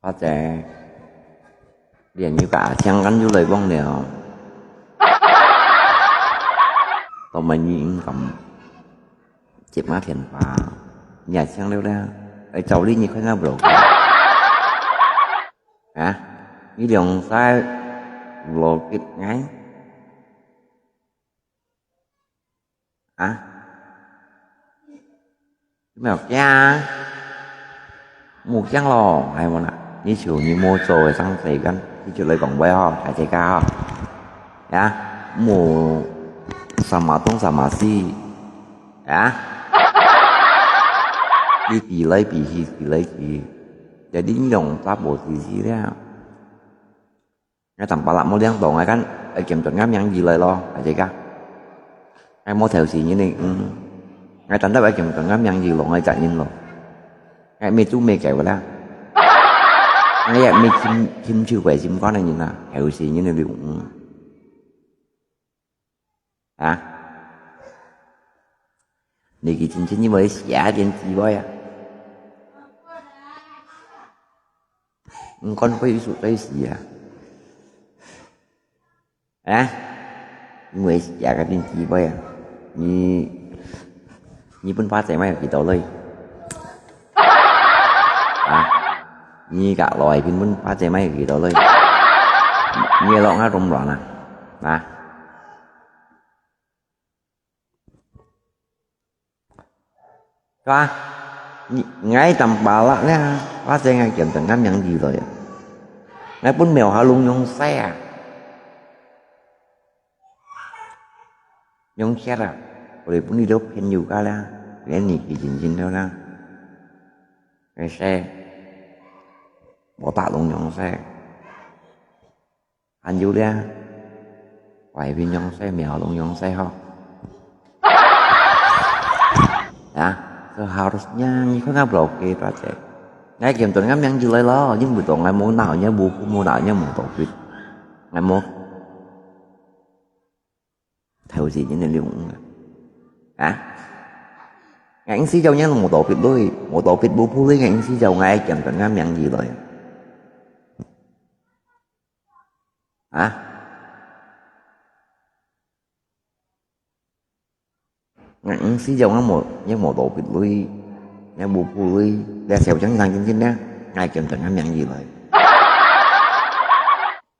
花姐，連有个阿強恁又來往了。都問你應該接麼電話，你也聽了了，哎，照理你看看不咯？啊，你兩儕不咯？哎。 啊？有無驚啊？無驚咯，哎，我那，你就你莫做个上世間，你就來講話吼，大家吼。呀，莫sama東sama西，呀？你比來比去，比來比去。Jadi你兩儕無自私了。𠊎當巴拉無領到，𠊎看愛兼轉𠊎名字來咯，阿姐啊。𠊎無偷食人呢，嗯。𠊎單單愛兼轉𠊎名字咯，𠊎責任咯。𠊎毋係做麼个啦。𠊎也毋係禽，禽獸个心肝个人啊，偷食人呢，嗯。 啊？你去親親，你莫寫電子杯啊？你看會輸在死啊？啊？你莫寫个電子杯啊？你，你分花姐買幾多鐳？ 啊？你个老愛萍分花姐買幾多鐳？你，你落𠊎中亂啊？啊？是吧？你，𠊎當巴拉了，花姐𠊎兼轉𠊎名字了呀。𠊎分廟下弄用晒啊。 用錢啊，我來分你兜朋友家啦，連你去認認了啦。該些，無打攏用勢。還有咧，外面用勢，廟攏用勢吼。啊，so harusnya你看𠊎blok佢多謝。𠊎兼轉𠊎名字來咯，你毋懂，𠊎無鬧，你無，無鬧，你無道理。𠊎無 偷食人个禮物啊？啊？𠊎毋係叫人無道理，無道理無道理，𠊎毋係叫𠊎兼轉𠊎名字來。啊？𠊎毋係叫𠊎無，𠊎無道理，𠊎無道理，這小將上進進呢，𠊎兼轉𠊎名字來。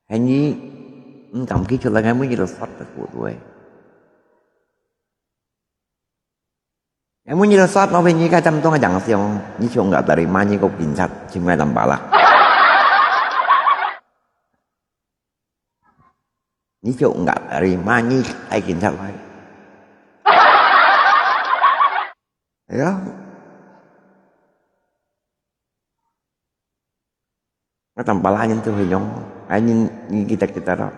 係你，你敢企出來，𠊎每日都殺得過對。𠊎每日都殺，我分你个針筒个樣相，你像个dari mana你个警察，尋𠊎làm apa啦？你像个dari mana你帶警察來？哎呀！ 𠊎當巴拉人做會樣，𠊎人，人kita-kita咯。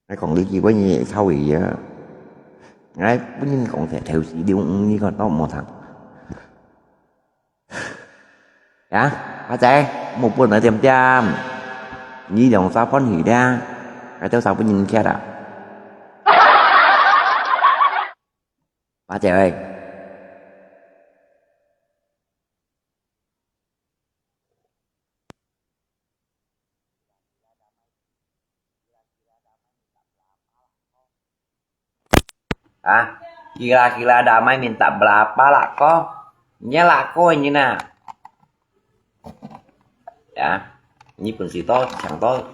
𠊎講你幾位你也臭个啊！𠊎本人講忒，偷食禮物你看到無聽？呀，阿仔，莫分𠊎點點，你兩儕歡喜了，𠊎兜儕分人欠啊！ 八姐喂。啊，gila-gila damai minta berapa lako? Nya lako ini nah. Ya,你本事多，強多，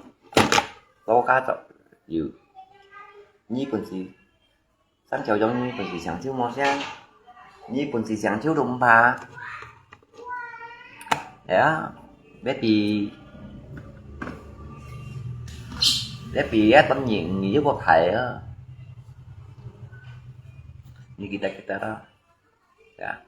多加多，有，你本事，生肖中你本事強就無聲，你本事強就都毋怕。哎呀，要比，要比啊，當然你就不怕啊。你kita-kita啦，呀。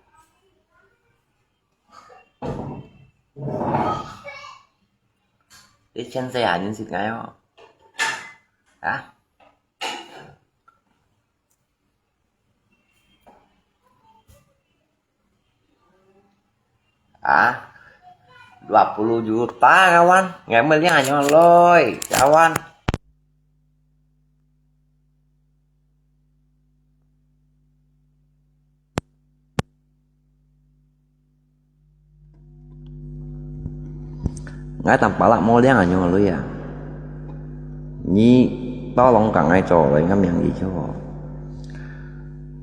你現在還認識𠊎哦？啊？Ah, dua puluh juta, kawan. Ngai meliang nyo loi, kawan. Ngai tang palak mo liang anyo lui ah. Nyi tolong ka ngai cho loi ngai miang yi cho.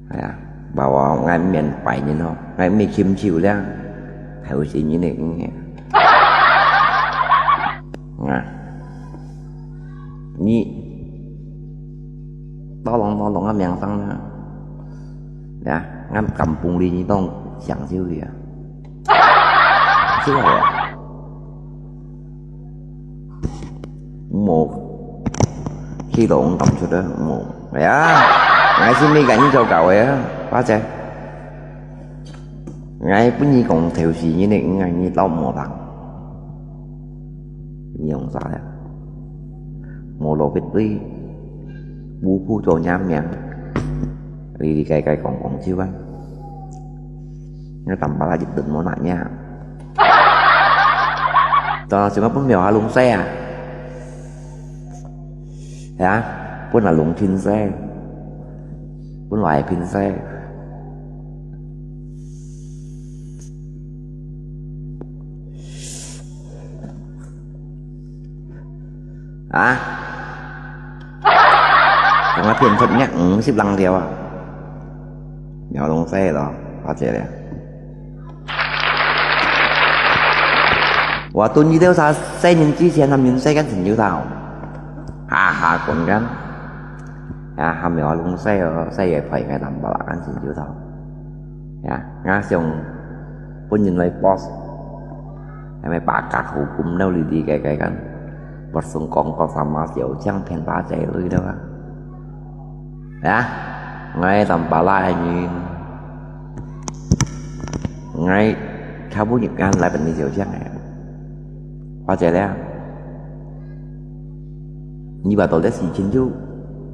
Aya, bahwa ngai mien pai nyi no, ngai mi kim chiu liang. Hai u si nyi ne ngi. Nga. Nyi tolong tolong ngai miang sang na. Ya, ngai kampung li nyi tong siang chiu ya. Chiu ya. Mo. Khi lo ngai kam chu de mo. Ya. Ngai si mi gan nyi cho kau ya. Ba che. 𠊎分你講頭四日呢，𠊎你老無人，你用啥呀？無落別位，無ผู้做人命，你你該該講講就啊。𠊎tambah啦，一頓無拿呀。當然，想要分苗下弄死啊！ 呀，分阿龍拼死，分來拼死。啊？同我騙出若五十零條啊！苗弄死咯，花姐咧。 我對你兜啥細人之前，他們世間成就到，哈哈，講緊，呀，還沒有弄死哦，死也陪个tambah啦，kan成就到，呀，𠊎想本人來boss，還沒把家好咁了，你哋个个kan，不送廣告，sama小將騙把仔女了啊。 呀，𠊎tambah啦你，𠊎差不多一間來分你小將哎，花姐咧，你把到底事情就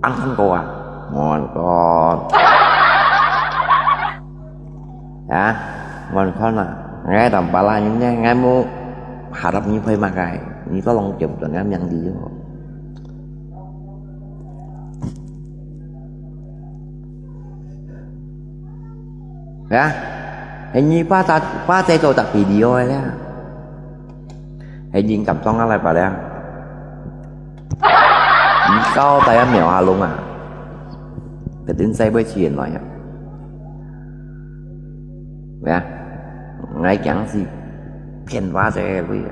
安看過啊，我个，呀，我看啊，𠊎tambah啦你呢，𠊎無harap你會麼个，你tolong jawab dengan yang jujur。 呀，係你把隻，把隻做隻video个咧，係你敢裝啊來把咧？你到底要苗下弄啊？決定使會錢來啊？呀，𠊎驚死騙話者个位啊！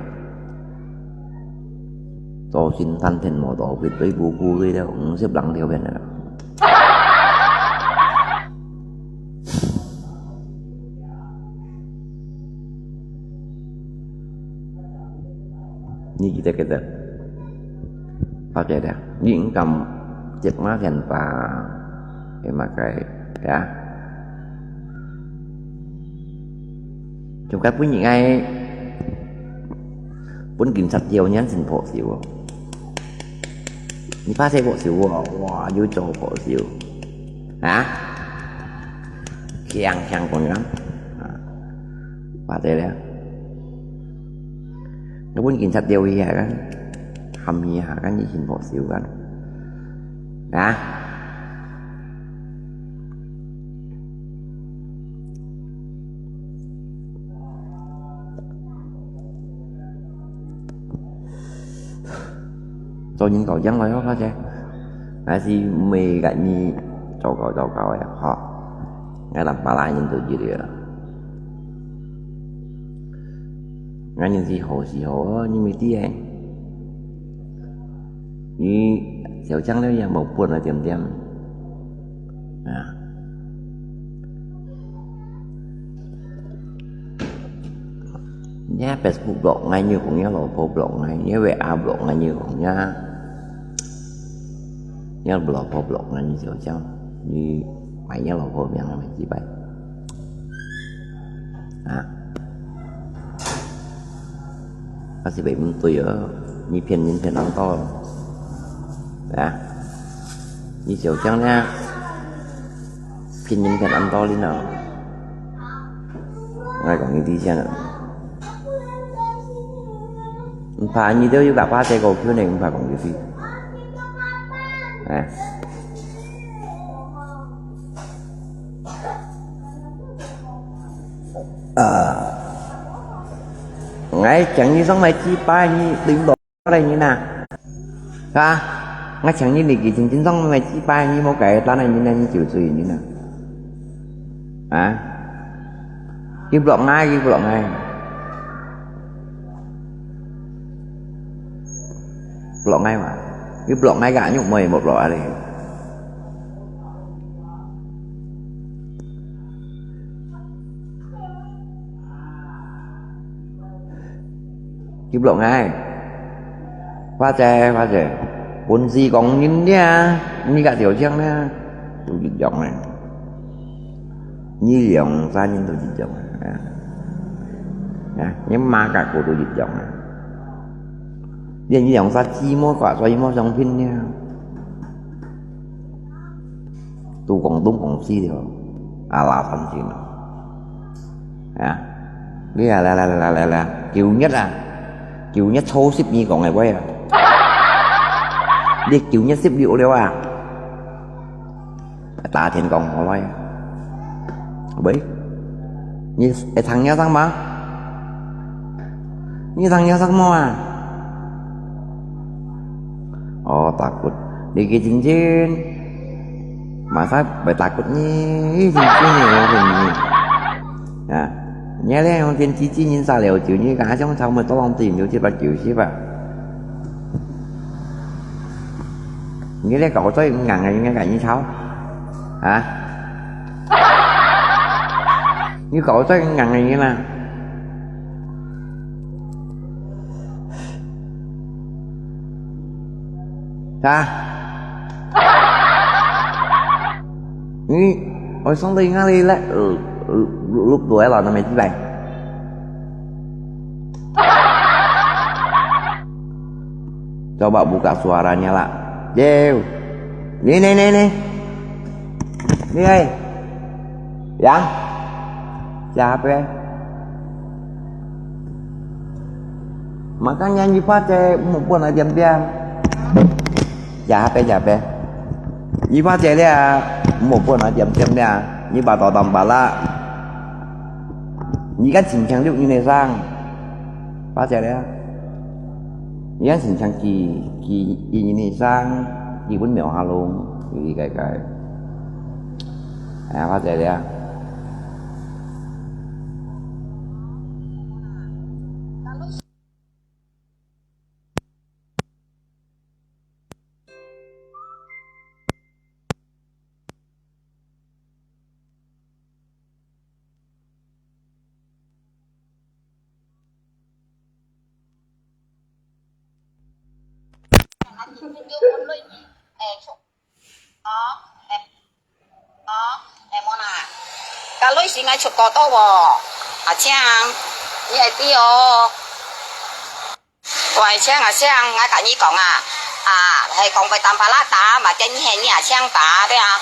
做神探騙無到，別對布布對了，五十零條片了。你記得記得，好，記得，你應該接嘛電話，哎，麼个，呀？ Chungkat分你ngai，分警察調你還真好笑哦。你怕誰好笑哦？哇，又做好笑啊？強強講啊，啊，怕誰了？你分警察調一下看，喊一下看，你真好笑看啊？ 做人搞樣來哦，花姐。還是每個你糟糕糟糕个，吼。𠊎摎巴拉人都知了。𠊎人是好是好哦，你毋知誒。你小將了也無本了，點點。啊。 Nya Facebook block ngai, nya kong nya老婆block ngai, nya W A block ngai, nya kong nya, nya老婆block ngai, nya小將，你買nya老婆名啊，買幾擺？啊？ 還係會毋對哦，你騙人騙恁多，啊？你小將呢，騙人騙恁多哩呢？𠊎講你知先啊，毋怕你兜有個巴西狗圈呢，毋怕講佢知，哎。 啊，𠊎請你上來祭拜，你領導來人啊，啊？𠊎請你，你去請，請上來祭拜，你無該單來人啊，你就追人啊？啊？你block𠊎，你block𠊎。 Block ngai mà. Ih block ngai gak nyuk moi mo block ari. Ih block ngai. Hoa che, hoa che. Bun si kong nin dia, ni gak diu chiang na. Tu jit jong ngai. Ni liang sa nin tu jit jong ngai. 啊，啊，你媽个過都一樣啊。連一樣煞姊妹个，所以無相片了。都廣東廣西了，啊，拉三千了。啊，你啊，來來來來來來，九月啊，九月初十你講个話啊。你九月十六了啊？ 打電講好來。喂，你會聽有聲嗎？你聽有聲無啊？哦，打骨，你个真真，馬上會打骨你，真真的，我跟你。啊，你這樣用電機器人殺了就，你敢想差不多浪費，你就七百九十吧。 你這搞這硬个，應該趕緊抄啊！你搞這硬个，你呢？啊？你，我送到你那裡來，呃，呃，錄，錄，錄，錄了，那沒幾百。 Coba buka suaranya lah. Yew. Ni, ni, ni, ni. Ni, hei. Yang. Siapa? Makanya ni pakai mumpun lah diam-diam. Siapa, siapa? Ni pakai dia mumpun lah diam-diam dia. Ni ba tau tam ba lah. Ni kan cincang liu ni ne sang. Pakai dia. Yan sing chang ki, ki, ki ini sang, ki pun mèo ha long, ki ki kai kai. Aya, pakai dia. Ka lui sing ai chụp có to wo. À Chang, nhi ai ti ô. Ôi Chang à Chang, ngai ka nhi kong à. À, hay kong bai tam pha la ta, mà cái nhi hay nhi à Chang ta, thế à.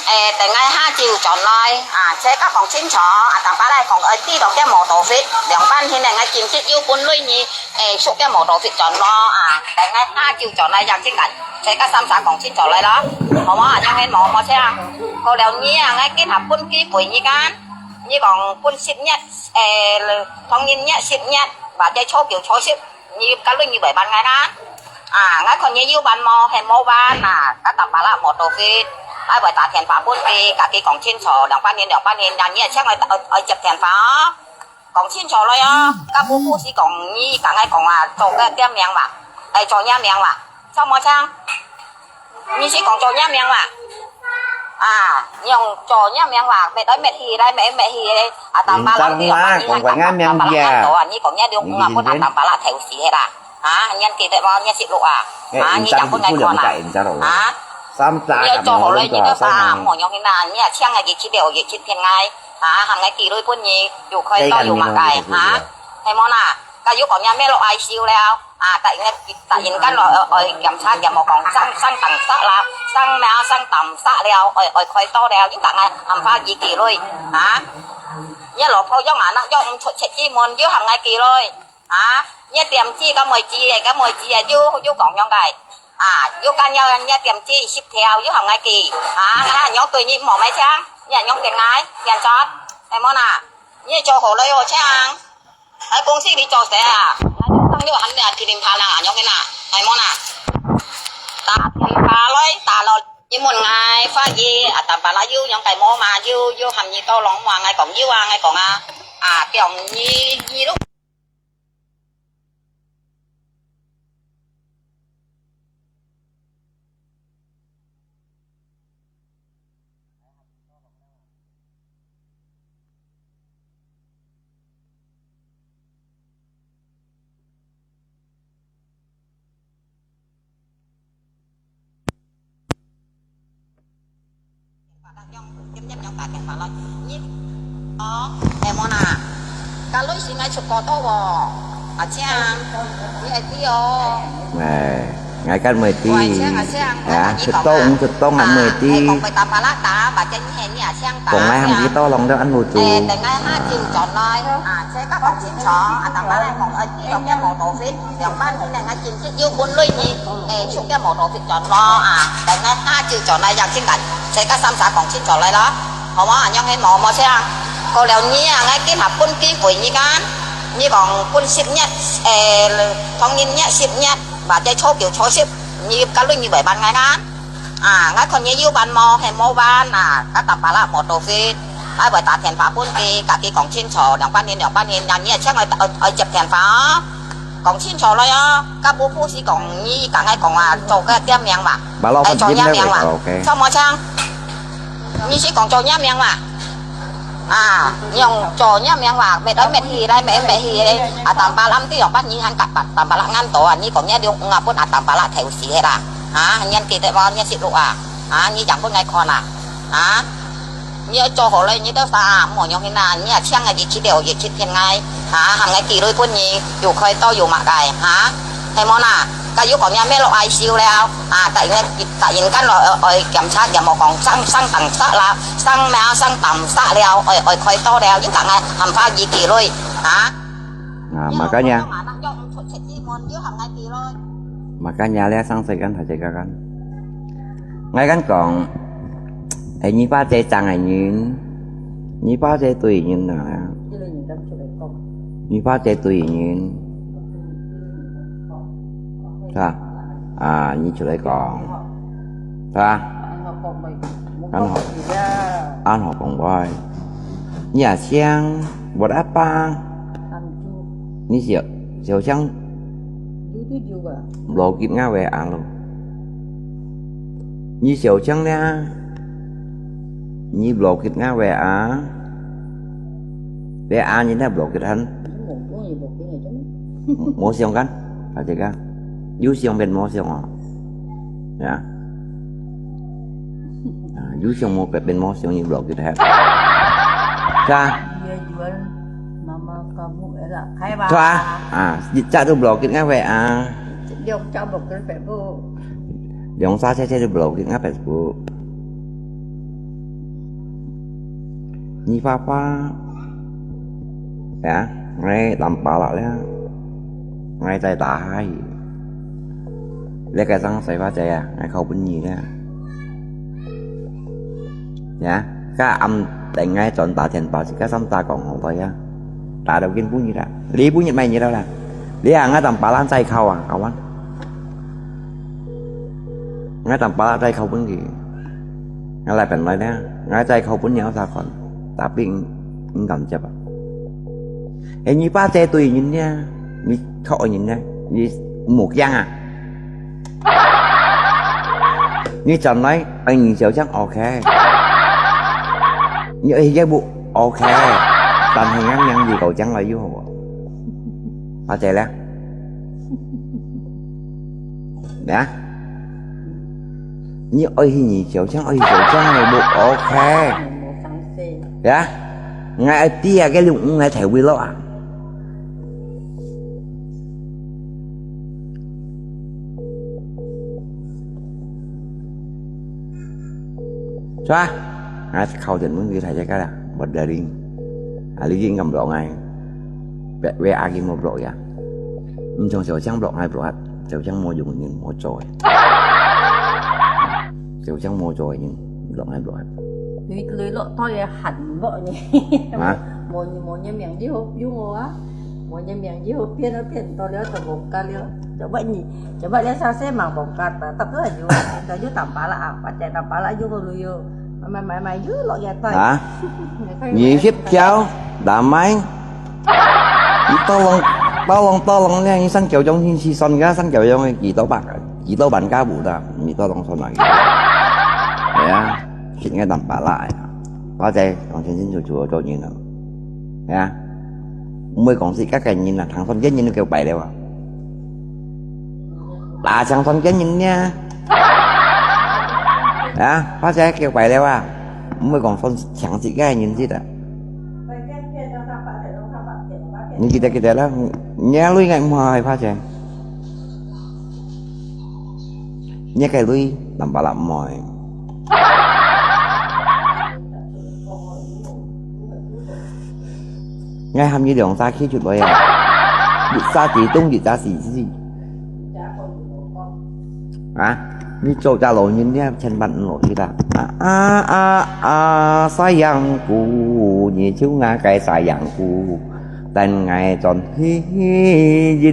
Ê, để ngai ha chiu chọn nói, à, che các kong chín chó, à, tam pha la kong ơi ti đó cái mô tô fit, 兩班天呢 ngai kim chit yu bún lui nhi, ê, chụp cái mô tô fit chọn lo, à, để ngai ha chiu chọn nói, yang chit cái, che các sam sa kong chín chó lại lo. Mô mô, à, yang hen mô mô Chang. Cô leo nhi à, ngai kin hạp bún ki bụi nhi kan. Nhi kong bún sip nhật, ê, thông nhân nhật, sip nhật, và cái chó kiểu chó sip. Nhi ka lui nhi bai ban ngai na. À, ngai khon nhi yu ban mô, hen mô ban na, ka tam pha la mô tô fit. Ai bai ta thian pha bún ki, ka ki kong chín chó, 兩班天, 兩班天, yang nhi à Chang ơi, ơi, ơi chụp thian pha. Kong chín chó loi ô, ka bu bu si kong nhi, ka ngai kong à, chó cái tiêm miệng wa. Ơi, chó nhá miệng wa. Sao mô Chang? Nhi si kong chó nhá miệng wa. À, nhong chó nhá miệng wa, mệt ơi mệt hi, lai mệt mệt hi, à, tam pha la ti, à, nhi kong nhá điêu, à, tam pha la theo si hết à. Hả, nhân kỳ tệ bao, nhân xịt lụa à. Hả, nhi chẳng có ngai khon à. Hả? Nhi chó hổ loi nhi tơ sa, mô nhong hi na, nhi à Chang ngai ki chit điêu, ki chit phiên ngai. Hả, hàm ngai ki lui bún nhi, yu khoi to yu ma kai. Hả? Hay mô na, ka yu kong nhá mẹ lo ai siu leo. À, tại ngai, tại yên kan lo, ơi, ơi, kiểm tra, kiểm mô kong, sang, sang tang sa la, sang mèo, sang tam sa leo, ơi, ơi, khoi to leo, yu ka ngai, hàm pha ki ki lui. Hả? Nhi lo phô yong à, nak yong, chụp chit ki môn, yu hàm ngai ki lui. Hả? Nhi tiêm chi, ka môi chi, ka môi chi, yu, yu kong yong kai. À, yu ka nhi, nhi tiêm chi, sip theo, yu hàm ngai ki. Hả? Ngai hả nhong tui nhi mô mai Chang, nhi hả nhong tiền ngai, tiền chót. Hay mô na, nhi chó hổ loi ô Chang. Ai, công ty đi chó xe à? Ai, tăng yu hẳn nè, thì đừng phá nè, nhóc cái nè. Hay mô nè. Ta thì phá lối, ta lo, nhi môn ngai, phá gì, à, ta phá là yu, nhóc cái mô mà, yu, yu hàm nhi to lòng mà, ngai kong yu à, ngai kong à. À, kiểu nhi, nhi lúc 哦，係無啦？該類型愛出過多哦，阿青，你會知哦。哎，𠊎敢會知？喂，阿青，阿青，啊，出到毋出到，𠊎毋會知。哎，講會打巴拉打，或者你係你阿青打。講𠊎行幾多浪都恁好做。哎，等𠊎下轉轉來，啊，這個講清楚，啊，打巴拉講，呃，你用个摩托車，兩百年來，𠊎今日又分類你，哎，出个摩托車轉咯，啊，等𠊎下轉轉來，要緊緊，這個三儕講清楚來咯。 好無？恁樣係無，無像。過了你啊，𠊎今下分機會你看，你講分十日，誒，同一日十日，或者初九、初十，你該輪你會辦𠊎看。啊，𠊎看你有辦無，係無辦啊，該打巴拉無多fit，𠊎會打電話分佢，甲佢講清楚，兩百年，兩百年，那你也千萬愛，愛，愛接電話哦。講清楚了哦，該不，不是講你剛才講啊，做个店名嘛，巴拉哎，做店名嘛，OK。做無像？ 你是講做若名哇？啊，用做若名哇，搣來搣去，來搣搣去，阿當巴拉毋知用把人還甲巴，當巴拉眼到啊！你講若六五啊，分阿當巴拉頭死个啦！啊，你記得無？你識錄啊？啊，你講分𠊎看啊！啊，你愛做好了，你都啥啊？莫用心啊！你啊，搶个日期了，日期騙𠊎，啊，喊𠊎寄來分你，有開刀有麼个，啊？ 係無啦？該又講若搣落I C U了，啊，突然，突然間來，愛，愛檢查，也無講生，生膽石啦，生咩，生膽石了，愛，愛開刀了，又講𠊎喊法醫寄來，啊？啊，makanya，又毋出出之門，又喊𠊎寄來。Makanya咧，生死間大家看。𠊎敢講，哎，你爸這正个人，你爸這對人啊。你爸這對人。 係吧？啊，你出來講，係吧？恁好，恁好講話。你也像，buat apa？你小，小像，block𠊎个啊咯。你小像呢？你block𠊎个啊？ 你啊，你那block佢han？無相干，大家看，有相變無相哦。呀？啊，有相無變無相，你block佢han。係啊？Dia jual nama kamu, elak kai ba? 係啊？啊，一隻都block佢，ngapa啊？兩隻block佢，Facebook。兩隻隻隻都block佢，ngapa Facebook？ 你爸爸，呀，𠊎當巴拉了，𠊎再打下去。這個生死法仔啊，𠊎靠分你了。呀，該暗等𠊎轉打電話，自家三打講好了呀。打到今晡日啦，你晡日買日了啦。你啊，𠊎當巴拉再靠啊，kawan。 𠊎當巴拉再靠分佢。𠊎來本來呢，𠊎再靠分你，𠊎再看，tapi毋敢接啊。哎，你爸這對人呢，你靠人呢，你無驚啊？你轉來，哎，你小將OK，你愛業務OK，但係𠊎名字搞將來又好啊。阿姐咧？ 呀？你愛去你小將，愛去小將，你無OK。呀？𠊎愛知啊，該你毋愛頭尾落啊。是吧？啊，靠近問題大家啦，無得人。啊，你應該block𠊎。 別，別个無block呀。毋像小將block𠊎block，小將無用人無做个。小將無做个人，block𠊎block。你，你落到也喊block你。啊？無，無人名就好用哦啊。無人名就好騙啊，騙到了就無幹了。Coba你，coba你上次忙無幹的，tapi有，就打巴拉啊，pakai打巴拉用个路用。 買，買，買，又落一袋。啊？二十條，拿買。你tolong，tolong，tolong呢？你三九中心去算个，三九中个幾多百，幾多萬家戶的，你tolong算哪個？係啊，應該當巴拉呀。或者講清清楚楚做人咯。係啊，毋會講自家个人啊，通算个人都叫敗了啊。 打搶算个人呢？啊，或者叫壞了啊？毋會講算搶自家个人知得。你記得，記得啦，你个鐳𠊎毋會花錢。你个鐳，南巴拉毋愛。𠊎喊你兩儕企出來啊！一儕地動，一儕死屍。啊！你做隻老人，你千萬毋好去啦！啊啊啊啊！sayangku，你就𠊎个sayangku，等𠊎轉去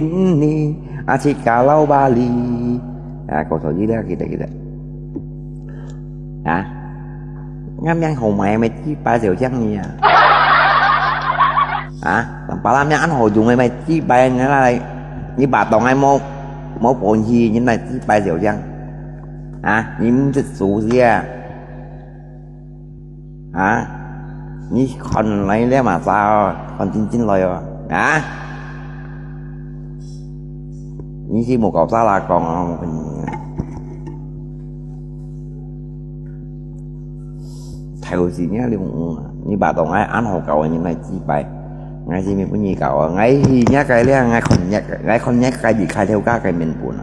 認你，啊，去kalau bali。啊，講錯字了，記得，記得。啊，𠊎命好命，毋係祭拜小將你啊！啊，南巴拉命恁好用个，毋係祭拜你來，你把當𠊎無，無本事，你來祭拜小將。啊，你毋識數字啊！啊，你看來了嘛，咋哦？看真真來哦！啊！ 你是無搞啥啦講啊，我跟你講。頭先你兩五啊，你把當𠊎恁好搞个人來祭拜，𠊎是毋係分你搞啊？𠊎是若个了，𠊎看若个，𠊎看若个離開頭家个面本啊。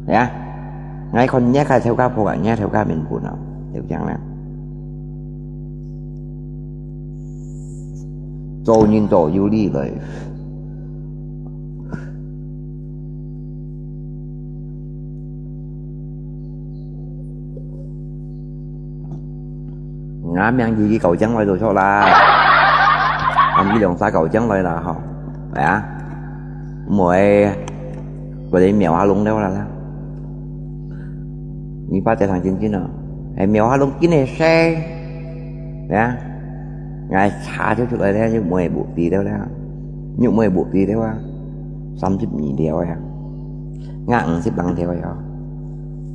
呀，𠊎看若个頭家婆啊，若頭家面本啊，就這樣啦。做人做有理來。 𠊎命自己搞將來就著啦。喊佢兩儕搞將來啦，吼。係啊，毋會，過來廟下弄了啦啦。你爸在堂前進哦，係廟下弄緊个事，係啊，𠊎查就出來了，又毋會無知了啦，又毋會無知了啊，三十二條呀。 𠊎五十零條个哦，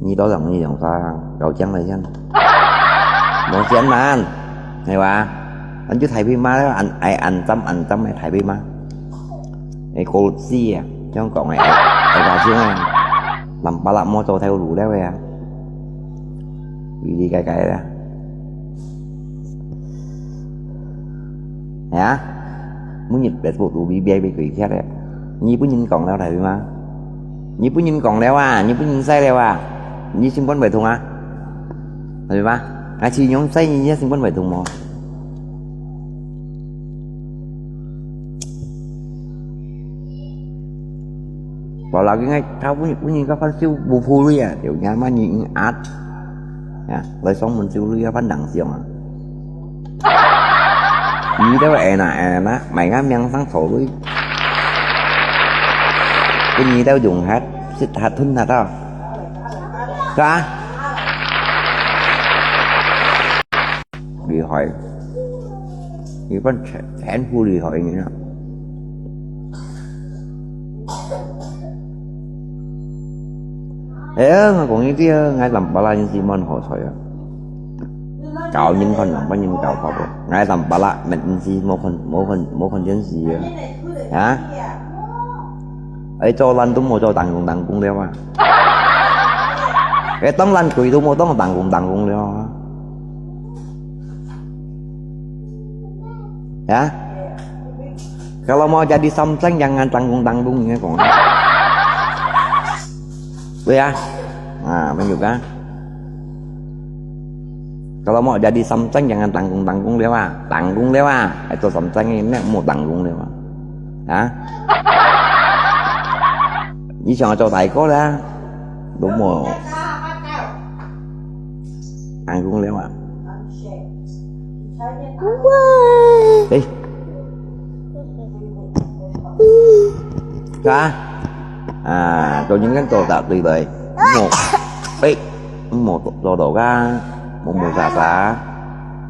你到時你用啥搞將來先？無錢難，係吧？恁就大飛馬了，恁，哎，恁針恁針个大飛馬。哎，高知啊，香港个，哎，大聲啊，南巴拉莫做頭路了个啊，離離開開啦。 係啊，每日Facebook都被，被，被鬼踢咧。你分人講了，大飛馬？你分人講了啊？你分人晒了啊？你心肝會痛啊？大飛馬？啊，是用晒你，你心肝會痛無？無啦，應該他分，分人家發燒無鋪位啊，就人嘛人壓。 呀，來上門就你要翻冷笑啊！你都會那會那，買个名聲臭味，跟你都用下，食下吞下到，是吧？厲害，你分全，全部厲害你啊！ 哎呀，𠊎講你知啊，𠊎南巴拉人是蠻好彩啊。搞人看人，分人搞搞个。𠊎南巴拉乜毋係無看，無看，無看電視啊。啊？哎，做爛都無做彈弓彈弓了啊。哎，當爛鬼都無當彈弓彈弓了啊。 Ya? Kalau mau jadi samseng, jangan tanggung-tanggung, ya, kong. Ya? Nah, menunjukkan. Kalau mau jadi samseng, jangan tanggung-tanggung liao ah. Tanggung liao ah. Itu samseng ini mau tanggung liao ah. Ya? Ini jangan coba ikut lah. Lu mau. Tanggung liao ah. Ê. Hả? À, tôi những cái tôi tạo tùy bày. Một. Ê. Một tôi đầu ra. Một một giả giả.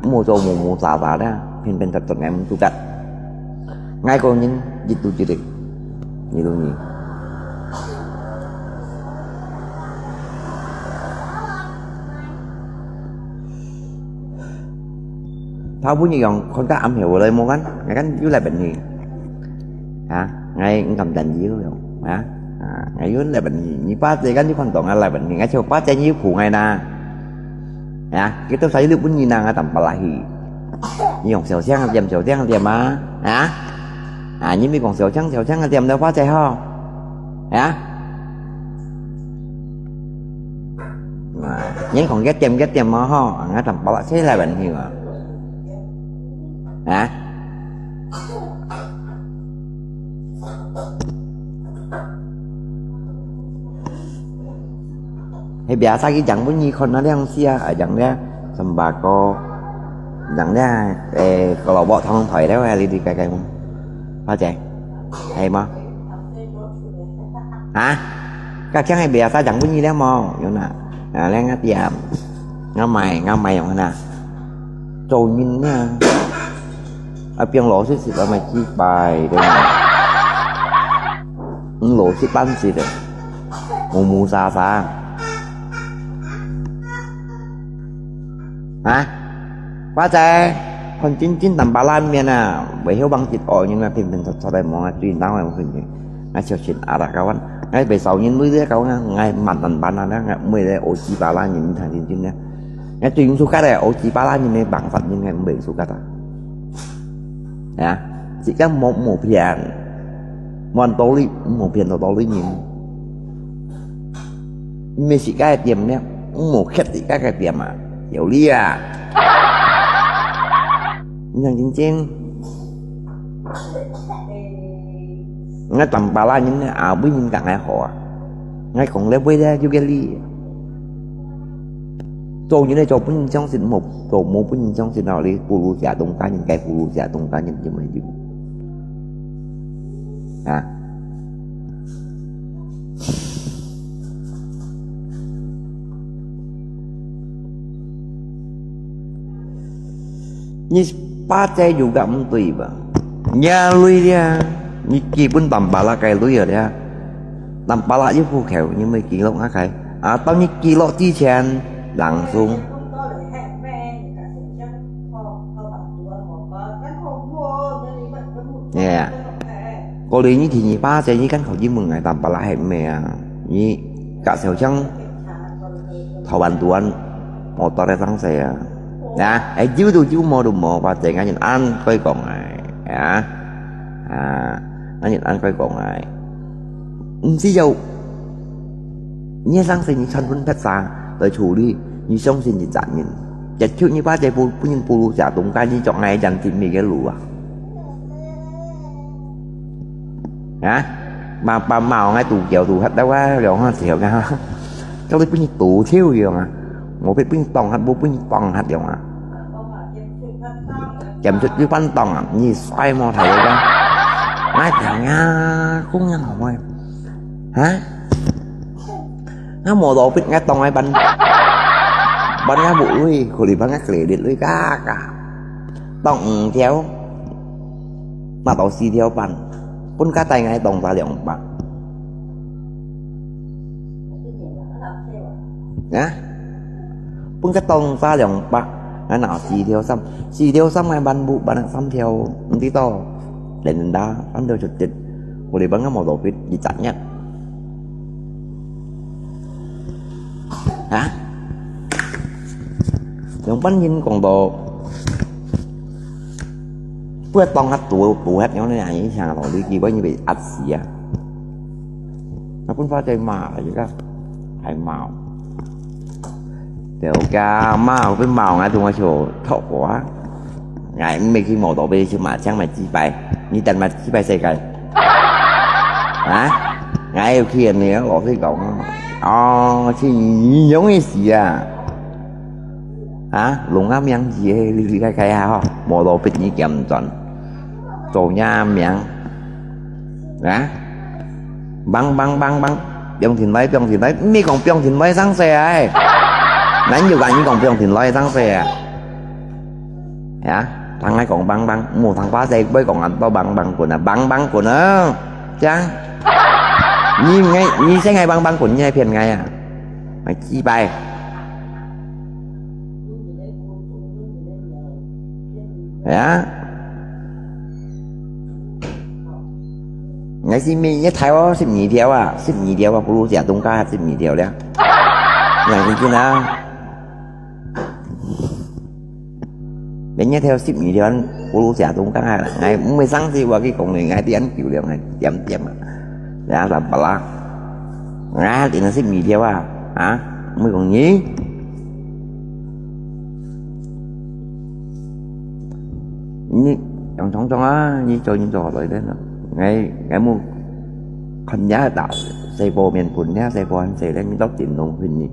Một tôi một một giả giả đó. Phiên phiên thật thật ngày một tụ cận. Ngay cô những dịch tụ chỉ định. Như tôi nhìn. Thao bún như dòng con cá âm hiểu ở đây mua gắn, ngày gắn dưới lại bệnh gì? Hả? Ngày cũng cầm đèn dưới rồi, hả? À, ngày dưới lại bệnh gì? Như ba tê gắn dưới con tổng lại bệnh gì? Ngày chiều ba tê như phủ ngày nà. Hả? Cái tôi thấy lưỡi bún như nà ngay tầm bà lại hỉ. Như dòng xèo xèng tiêm, xèo xèng tiêm á. Hả? 啊，你毋係講小強小強个店个花姐吼？啊？啊，你講个店个店嘛吼，啊，𠊎當包了車來問你啊。啊？ 係biasa去養分你看那兩下啊，養了sembako，養了，誒，kalau buat tháng台了，哩哩該該，花姐，係嗎？啊？該樣係biasa養分你了無？有哪？啊，兩個點，𠊎買，𠊎買用哪？做人啊，啊，變老實實啊，買幾百个。 你老實辦事个，無無沙沙。啊？花姐，看真真淡薄拉面啊，袂曉幫一個人啊，平平實實个望啊，最惱个分人，𠊎小心啊啦，kawan，𠊎袂少人類个，kawan啊，𠊎慢慢慢啊，𠊎每日學幾百拉人，你看真真个，𠊎最用手个咧，學幾百拉人个辦法，應該袂手个啦。 啊，自家無，無騙，無道理，無騙到道理人。毋係自家个店咩？無欠自家个店啊，有理啊！你看真真。𠊎當巴拉人呢，啊，為人講𠊎好啊，𠊎講了會了就个理。 做人呢，做分人相信，無，做無分人相信哦，你不如食東家人，該不如食東家人，就無有。啊。你巴嘴有个毋對吧？你累了，你基本淡巴拉个累了。 淡巴拉有戶口，你無記錄啊？該啊，到你記錄之前，langsung。哎呀，過來你第二巴嘴，你敢可以問𠊎淡巴拉係咩啊？你甲小強頭彎肚彎，無到底生事啊？啊，哎，有就有，無就無，巴嘴，𠊎人恁樣講哎，啊，啊，𠊎人恁樣講哎。 毋係有，你个生事你全部撇下來處理，你相信一隻人，結局你把這部，分人不如食東家，你做𠊎人最尾个路啊？啊？嘛，把貓𠊎肚叫肚核了啊，兩下條啊，到底分人肚跳樣啊？無分，分人當核，無分人當核樣啊？ 檢出去翻檔啊，你衰無睇到个？𠊎聽啊，講樣好个，哈？𠊎無落筆，𠊎當𠊎班，班𠊎無鐳，可能班𠊎credit鐳加加，當五條，拿到四條半，分佢帶𠊎當差兩百。啊？ 分佢當差兩百，𠊎拿四條衫，四條衫𠊎還無，還三條，毋知道，連連打，三條出息，我來分𠊎無落筆，一隻月。啊？兩班人講到，不過當下堵，堵核了呢，你想咯，你基本你被壓死啊！那分花姐罵了一個，還罵。 對，我講，媽，我分貓，𠊎同𠊎笑，托我啊。𠊎毋係去摩托飛去買，想買雞排，你等買雞排世界。啊？𠊎有去人哋老師講，哦，去你容易死啊。啊，弄啊名字，你你看看啊，吼，摩托飛你減轉，做呀名。 啊？Bang, bang, bang, bang. Piang Thin Lai, Piang Thin Lai. Mì kong Piang Thin Lai sang se ai. Nan yu gan ni kong Piang Thin Lai sang se ai. Ya, thang ai kong bang bang. Mu thang pa se bai kong an to bang bang kun a. Bang bang kun a. Chang. Ni ngai, ni se ngai bang bang kun ni ai pian ngai a. Mai chi bai. Ya. Ngai si mi, ngai thai o, si mi thiau a, si mi thiau a, bulu sia tung ka, si mi thiau lia. Ngai si kin a. Ngai thiau si mi thiau. 不如寫中間啊，𠊎毋會生氣，𠊎去講你，𠊎點酒了，𠊎點點啊，然後啦，巴拉，𠊎點的是米條啊，啊，毋會講你，你，洋蔥蔥啊，你做你做好來的呢，𠊎，𠊎無看人家打，細波面粉，人家細波很細，你到頂龍粉你。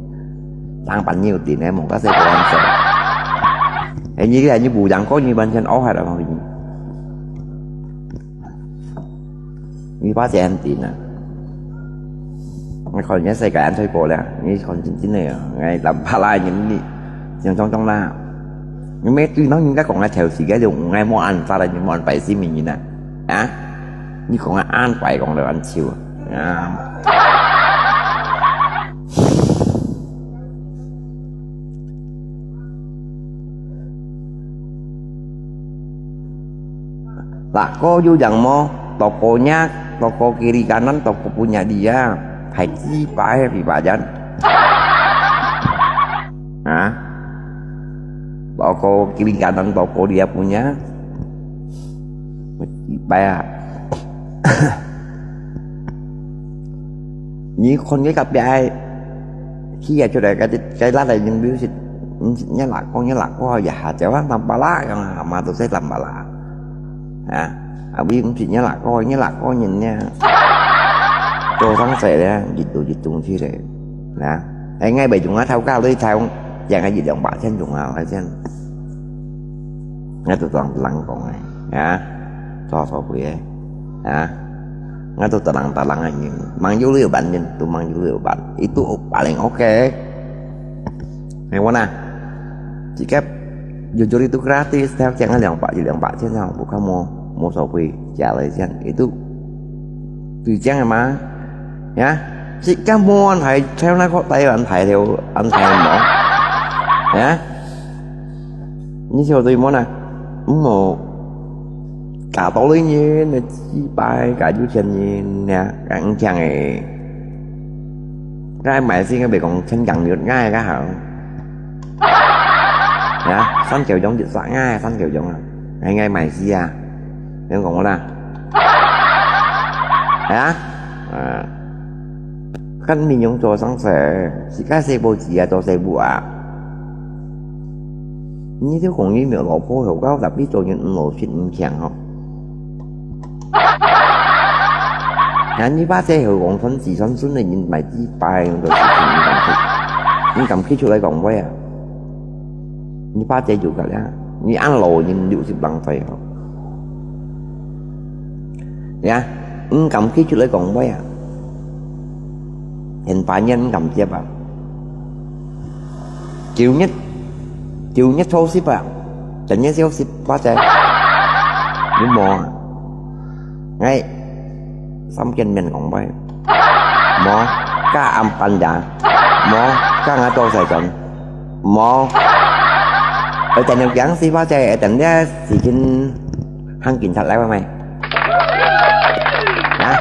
上班你有定个，莫个細个人細。哎，你个你無人講，你完全惡害了嘛，你。你把錢定啊。你看人家世界安退過了，你看真正个啊，哎，南巴拉人你，像种种啦。你没对到人家讲个头时个，就唔爱莫安法了，你莫安百姓民人啊，啊？你讲个安白讲了安笑啊，啊？ Lah ko yu yang mo, toko-nya, toko kiri kanan, toko punya dia. Hai jibai pipajan. Ha? Toko kiri kanan, toko dia punya. Jibai ah. 你看佢隔壁个，起啊出來，該隻，該拉來人表示，毋識你辣哥，你辣哥，也下隻啊，南巴拉樣啊，嘛都係南巴拉。啊，啊，佢毋識你辣哥，你辣哥人呢。做生意咧，一度一度去咧，啊，哎，𠊎袂用啊，頭家你頭，養个一兩百千用啊，反正。 𠊎都同人講个，啊，做所謂个，啊，𠊎都逐人逐人个人，忙有了辦人，都忙有了辦，itu paling oke。哎，我呐，自家有做你都 gratis，頭先个兩百一兩百千啊，不看無，無所謂，加了一千，itu 對正个嘛，呀，自家無安排，theo那個台灣台了，安排無？呀，你曉得無呢？毋好，假到了人，那幾百，假有錢人呀，硬強个，該買先个，別講千金肉，𠊎个好。 呀，三九種就殺𠊎，三九種啊，𠊎，𠊎買死啊！你講我啦？啊？啊，看你用做生意，自家細部子啊，做細部啊。你就講你沒有老婆，有搞，tapi做人毋老實毋強吼。 啊，你爸姐好講，算子算孫个人買幾百樣个事情，你敢去，你敢去出來講話啊？你爸姐有个呀，你恁老人六十零歲吼。呀，你敢去出來講話啊？天把人敢接啊？九月，九月初十啊，正月初十，爸姐，你無啊？ 哎，三見面講話，無，加暗半夜，無，加𠊎做事情，無。哎，等你講死話啫，哎，等你事情喊警察來喂喂。啊？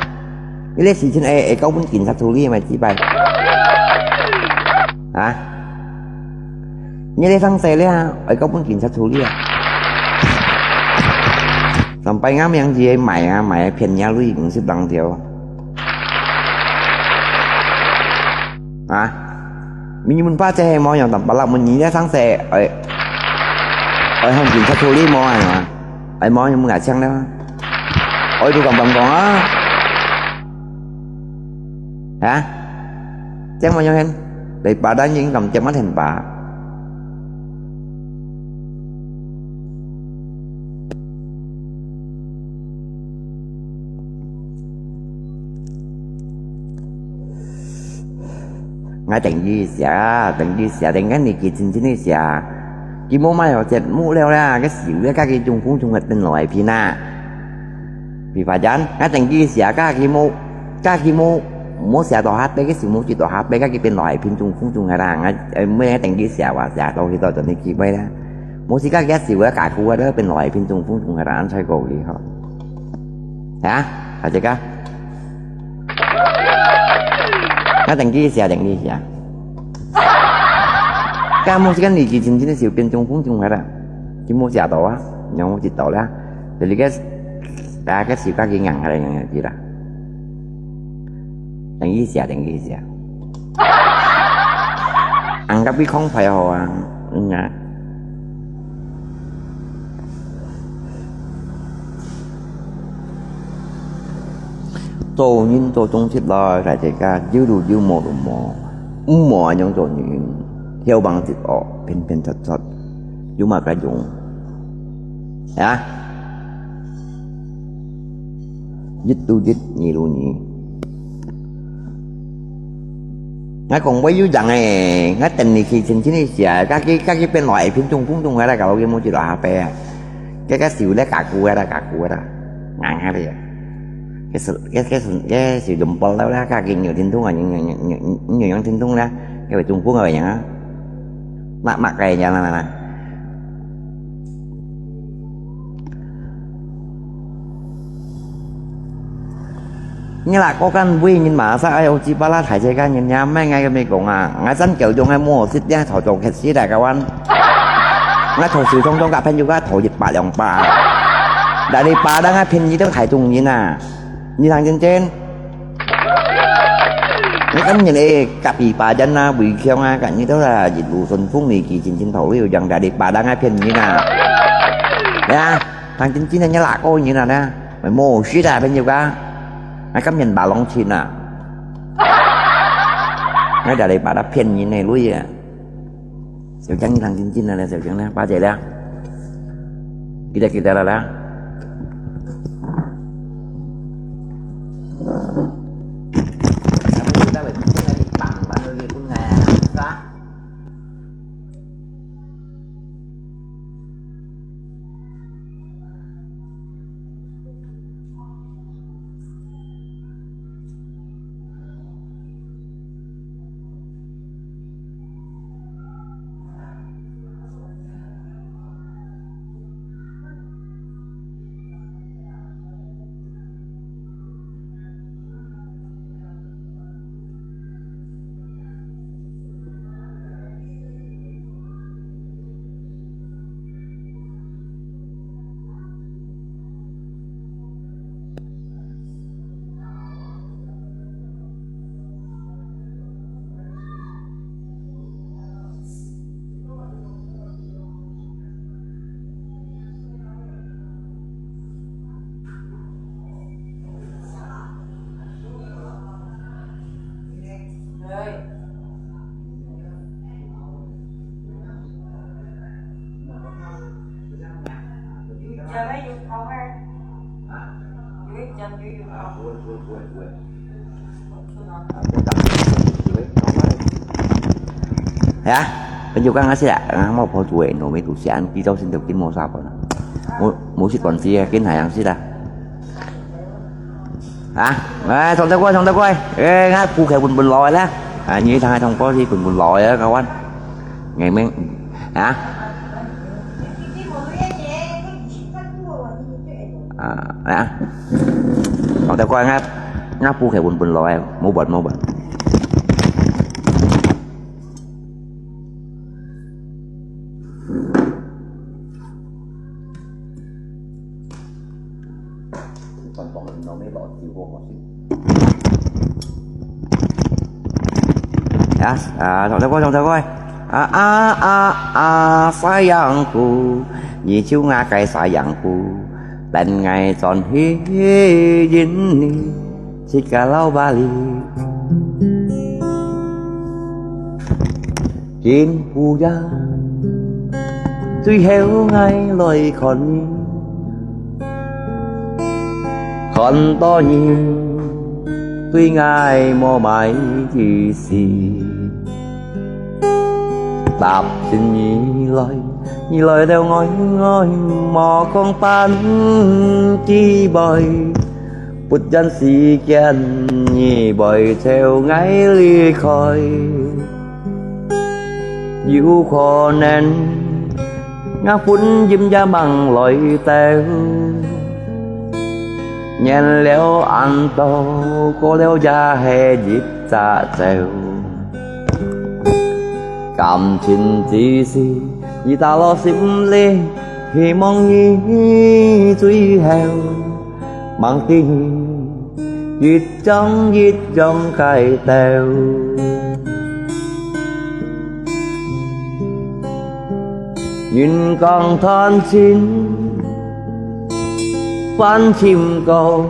你个事情哎，哎，交分警察處理喂，幾擺？啊？ 你个生意了，愛交分警察處理啊！上擺𠊎名字買啊，買騙人鐳五十零條。啊？你問爸姐係無樣，但巴拉問你个生意，愛，愛向警察處理無啊？愛無你問𠊎請了。愛都敢敢講啊？啊？ Tiang mo nyo hen, daripada nyo income tiang man hen ba. Ngai tenggi sia, tenggi sia, tengkan ni ki cincin ni sia. Ki mo mai ho chet mu leo la, ke siu ya ka ki chung kung chung het den lo ai pin a. Pi fa jan, ngai tenggi sia ka ki mo 家己無，無寫到下背，个時無寫到下背，家己變來變中風中个啦。哎，每日等佢寫話，寫到去到等你機會啦。無時間佢寫話，家己啊，都變來變中風中个啦，恁才過去吼。啊，大家，那等佢寫，等佢寫。家無時間，你去真正个時候變中風中个啦，佢無寫到啊。仰會知道啦？就係該，大家个手較緊硬下來，硬下去啦。等一下，等一下。硬甲比空牌好啊，嗯啊。做人做忠實來，大家有路有無路無，毋好恁樣做人，僥倖直惡，騙騙撮撮，有麼个用？ 啊？一就一，二就二。𠊎講話有影誒，𠊎等你去清清一下，家己家己變來，平中平中个啦，搞到佢目珠落下背啊。該个手咧，加固个啦，加固个啦，硬下咧。該手該該手該手用不了啦，家己有疼痛啊，有有有有有有疼痛啦，該會中風个樣啊，麻麻个樣啦啦啦。 你啦，我講為人嘛，啥哎喲，雞巴啦，大隻个人呀，毋係𠊎个咩講啊，𠊎真狗中个模式，你頭中開始來个玩。𠊎頭手中中个朋友个頭一百兩百，但你巴當个便宜都太中人啊，你當真真。 你今日咧，隔壁巴人啊，偉強啊，隔日到啦，一路順風，你幾千千頭路，讓大家巴當个便宜啊。呀，當真真个你哪個人啊呢？無事啦，朋友啊。啊，今日巴浪錢啊。啊，大家巴當便宜呢，路啊。 小強，你當真真个咧，小強咧，巴結咧。記得，記得了啦。哎呀，朋友，剛剛是啊，剛剛我跑出來，我沒讀書，按呢比較先就跟我說過了。我，我是管事啊，跟海洋是的。 啊，哎，上得過，上得過，哎，𠊎顧客本本來啦。啊，你通通過去本本來啊，kawan。明明，啊？啊，啊？上得過，𠊎，𠊎顧客本本來，無問，無問。 Ya, ah, sawdaway, sawdaway. Ah, ah, ah, ah, sayangku, 你就𠊎个sayangku，等𠊎轉去認你。 Sikalau balik。今晡夜，最後𠊎來看你，看到你對𠊎無麼个意思。踏進你來，你來了呆呆，無講半句話。 忽然時間，你會朝𠊎離開。有可能，𠊎婚姻也吂來到，忍了恁多，過了也係一隻走。感情之事，你打落心裡，希望你最後，望見你一張一張个笑。人講談情，還情歌。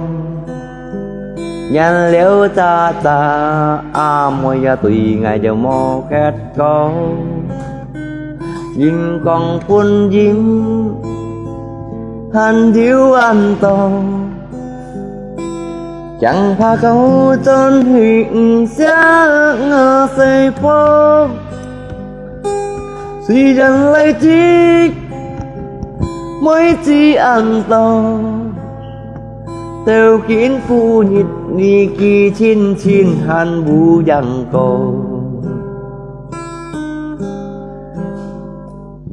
年老咋咋，阿妹呀對𠊎就無結果。人講婚姻還有恁多，驚怕到轉去毋識我細胞。雖然來得，妹子恁多， 到今晡日，年紀輕輕還無樣過。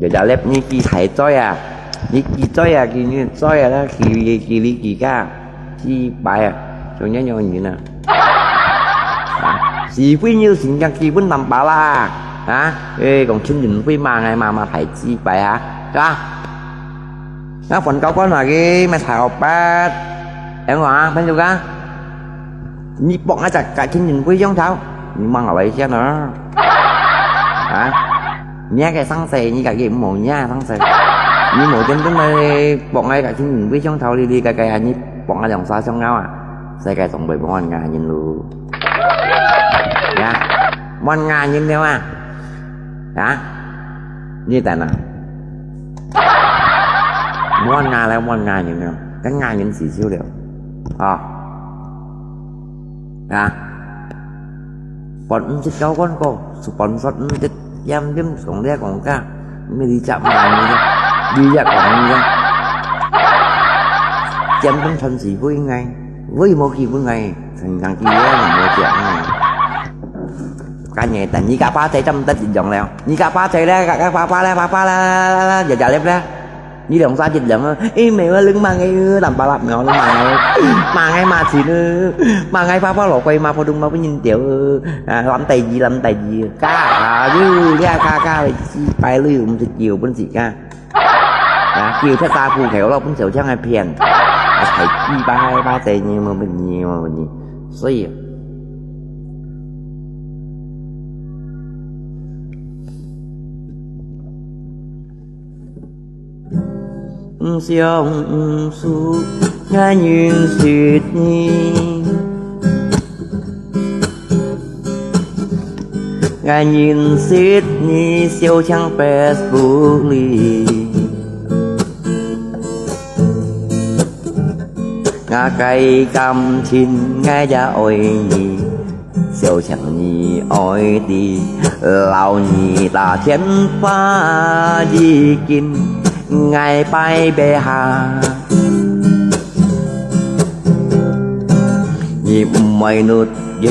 呀呀，你幾大歲啊？你幾歲啊？幾年歲啊？那幾，幾里幾家？幾百啊？像恁樣人啊？啊，是非有成，基本難把啦。啊，誒，講親人會罵，𠊎罵罵大幾擺啊，係吧？ 啊，還高官話个，乜大學畢，仰講啊，朋友啊？你幫𠊎隻个親人會用頭，你望𠊎一下呢？啊？你个生死，你家己無你个生死，你無真正个幫𠊎个親人會用頭哩哩个个，你幫𠊎兩儕相拗啊？世界上會無恁个人咯。呀，無恁个人了啊？啊？你等啊？ 無恁个了，無恁个人了，跟𠊎人死少了。啊。啊。分毋識交關个，分分毋識點點上這講價，你這隻賣你个，你這講你个。點點傳是會應該，會無機會應該，成長機會無講應該。 今日等你个爸仔做毋得一樣了，你个爸仔咧，个个爸爸咧，爸爸啦，啦啦啦，日日咧咧，你兩儕一樣啊，誒，無啊，兩萬个，兩百啦，無兩萬个，萬个嘛錢啊，萬个爸爸老貴嘛，普通嘛不認得啊，啊，攬第二，攬第二，加啊，又這加加，幾百類，毋識叫，本事加。 啊，叫佢打鼓球咯，分小強來騙。啊，才幾百个，百濟你，無問你，無問你。所以，毋想毋輸，𠊎認識你。 𠊎認識你，小強Facebook裡。𠊎个感情，𠊎也愛你，小強你愛的，摎你打電話已經，𠊎拜拜哈。 你毋會㓾个，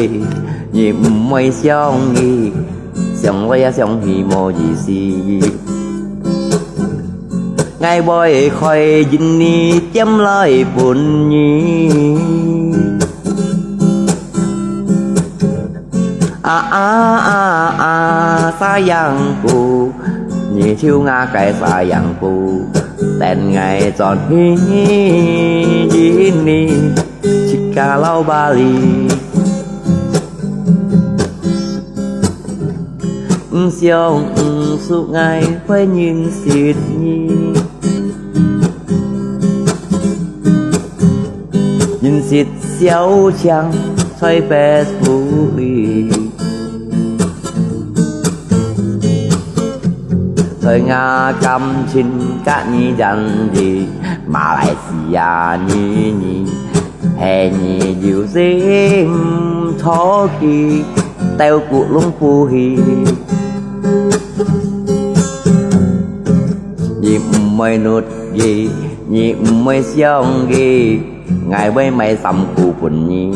你毋會想个，想來也想去無意思。𠊎會開印尼店來分你。啊啊啊啊，sayangku，你就𠊎个sayangku，等𠊎轉去印尼。 自家老巴黎。毋想毋輸，𠊎會認識你，認識小強在Facebook裡。 在𠊎感情甲你人的馬來西亞你你，係你有心錯去，豆腐弄不去。你毋會㓾个，你毋會想个， 𠊎會買衫褲分你。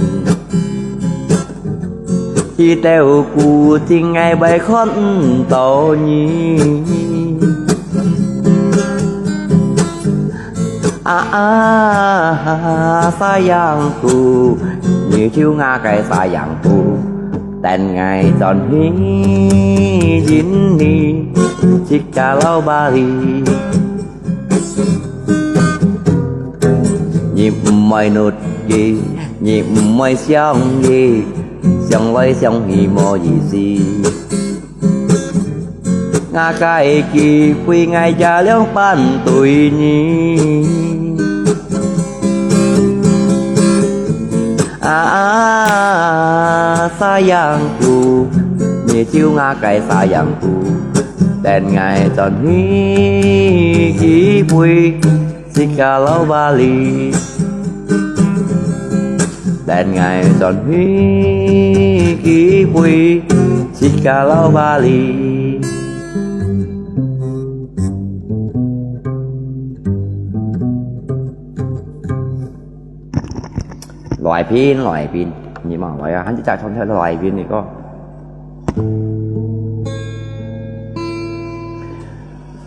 去到古晉，𠊎會看毋到你。啊啊，sayangku，你就𠊎个sayangku，等𠊎轉去印尼，自家老巴黎。你毋愛努力，你毋愛想伊，想來想去無意思。𠊎个機會，𠊎也了反對你。啊，sayangku，你就𠊎个sayangku，等𠊎轉去機會。 自家留下哩，等𠊎轉去機會，自家留下哩。來賓，來賓，你望來啊，還係再唱條來賓个歌。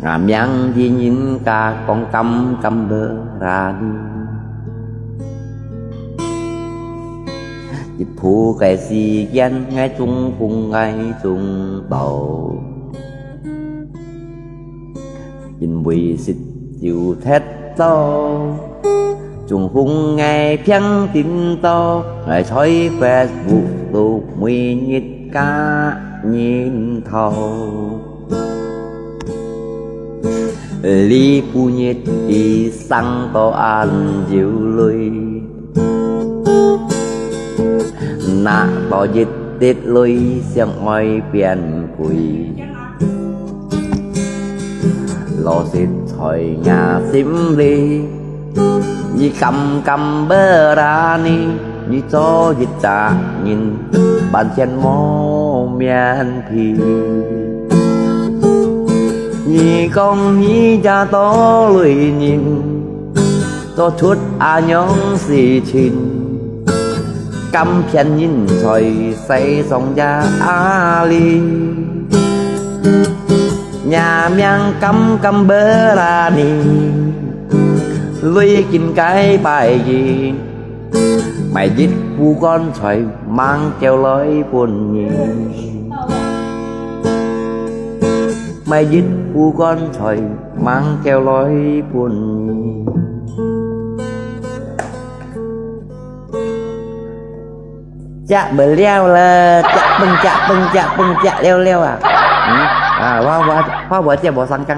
Ngah miang di nyin ka kong kam kam berani. Di phu kai si yan ngai chung phung ngai chung tau. Yin wei sit jiu thet tau. Chung phung ngai phiang tin tau. Ngai choi Facebook tu mui nyit ka nyin tau. Li pu nyit i sang to an jiu lui. Na to yit tit lui siang oi pian kui. Lo sit choi nga sim li. Ni kam kam berani. 你做一隻人，完全無面皮。你講你也多類人，做出恁樣事情，敢騙人在世上也阿里。若命敢敢berani，類近該拜一。 買一副棺材吂交來分你，買一副棺材吂交來分你。食無了了，食飯食飯食飯食了了啊！嗯，啊，我我我無食無相干。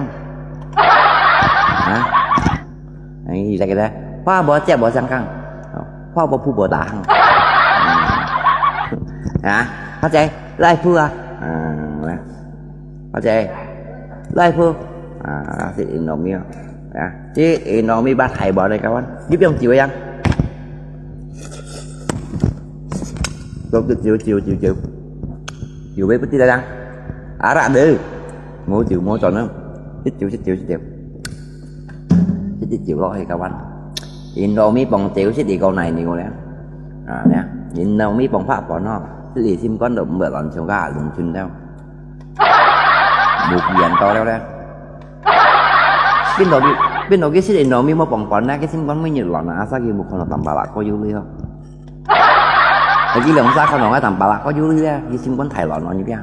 啊？ 哎，你再给他，話無接無相干，哦，話無鋪無打行。嗯。啊，花姐，來鋪啊。嗯，來。花姐，來鋪。啊，是Indomie哦。啊，這Indomie捌害無咧，kawan？你毋用酒个啊？都是酒，酒，酒，酒。酒味不記得啦。Arak deh. 無酒無轉啊，一酒一酒一酒，一滴酒落去，kawan。Indomie放酒，一滴過奶牛咧。啊，呢，Indomie放白飯吼，一滴心肝都毋會亂，像个龍筋了。無幾人到了咧。變到佢，變到佢食Indomie無放飯咧，佢心肝每日亂啊，阿啥佢無看到淡白啦，過有味哦。佢兩儕看到个淡白啦，過有味咧，佢心肝太亂了，你聽。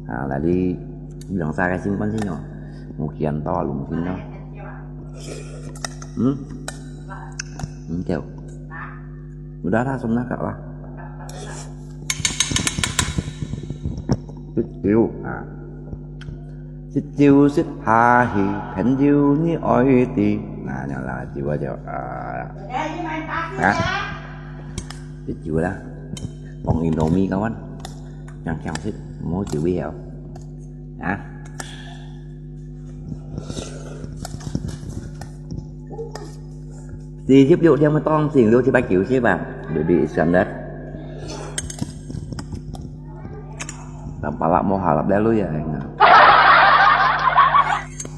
啊，來，你兩儕个心肝先哦，無見到龍筋咯。嗯？毋對。Udah lah，送那個啦。一酒啊，一酒食下去，朋友你愛知。啊，那啦，酒啊酒啊。啊？一酒啦。 放Indomie，kawan，樣樣食，毋好酒味哦。啊？四十六點个當，四十六七百九十啊，jadi Iskandar。Tampalak mau harap dah lui ya,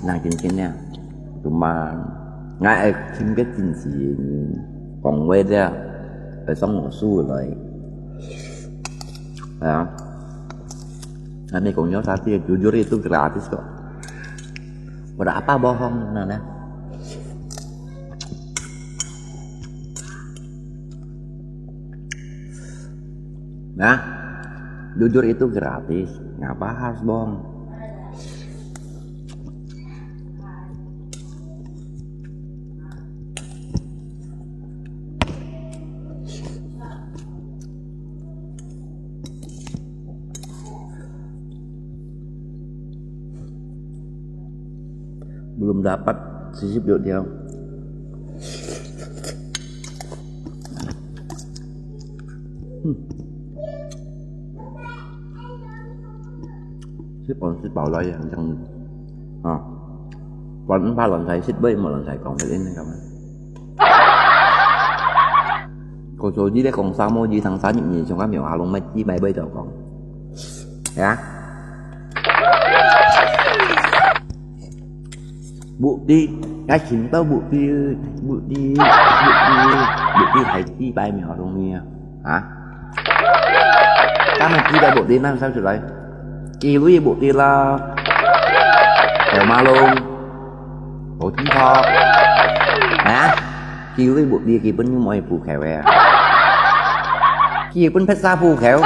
nang cincin ya. Cuma ngai ai cincin cincin. 講話咧，會送我書來。啊，還沒講有啥事，jujur itu gratis kok。Buat apa bohong，nah，nah。Nah，jujur itu gratis，ngapa harus bohong？ Belum dapat sisip dulu dia. Hmm. Sisip on sisip bao lai ya, macam, ha. Wan empat lantai sit bai, mau lantai kong, sit ini kawan. Kau so di le kong samo di tang sa ni ni, cuma miu halong mai di mai bai tau kong. Ya. Bukti, ngai chin tau bukti, bukti, bukti, bukti hai di bai miu halong ni ya. Ha? Kau mai di bai bukti nan sao sut lai. Ki lui bukti la. Kau malong. Kau di kau. Ha? Ki lui bukti ki pun mai pu kau ya. Ki pun pet sa pu kau.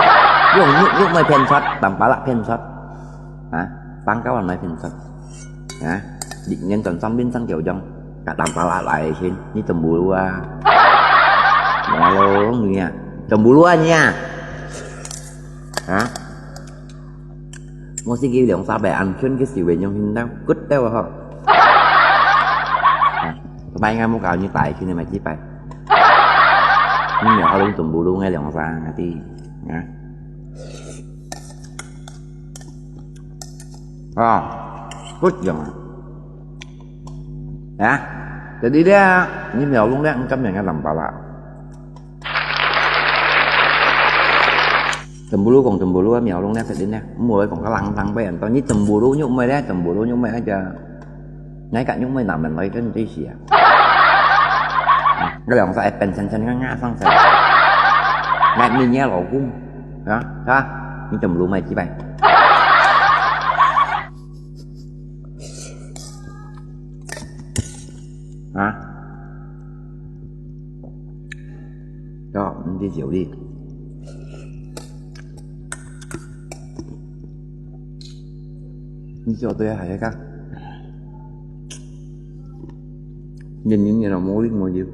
Yong nyuk nyuk mai pen sat, bang palak pen sat. Ha? Bang kawan mai pen sat. Ha? Di ngen tan sam bin sang kiau jang. Ka bang palak lai chin. Ni tembulu ah. Malong ni ya. Tembulu ah ni ya. Ha? Mesti ki liang sa bai an chun ki si wen yong hin dau, kut dau ho. Mai ngai mu kau ni tai ki ni mai ki pai. Ni yo ha lung tum bu lu ngai liang sa ngati. Ya. Ah, kut yang. Ya. Jadi dia ni miao lung dia engkam yang lam pala. Tembulu kong tembulu ah, miao lung nè, sedin nè, mùi kong ka lang lang bai an to, ni tembulu nyuk mai leh, tembulu nyuk mai aja. Ngai ka nyuk mai nam men loi kan ti sia. Ngai liang sa ai pen chen chen nga nga sang sa. Ngai mi nia lo kum. Ha, ha, ni tembulu mai ki bai. Ha? Yo, ni di jiu li. Ni jiu doi hai ka. Ni ni ni lo mo li mo jiu.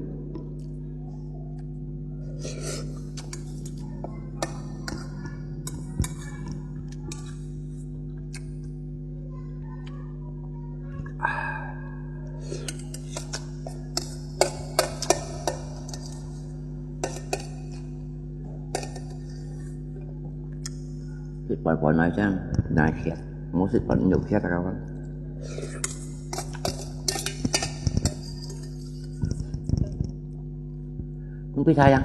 Sit pai pai nai chang, nai khiet. Mo sit pai nai khiet ka wan. Không biết ai ăn.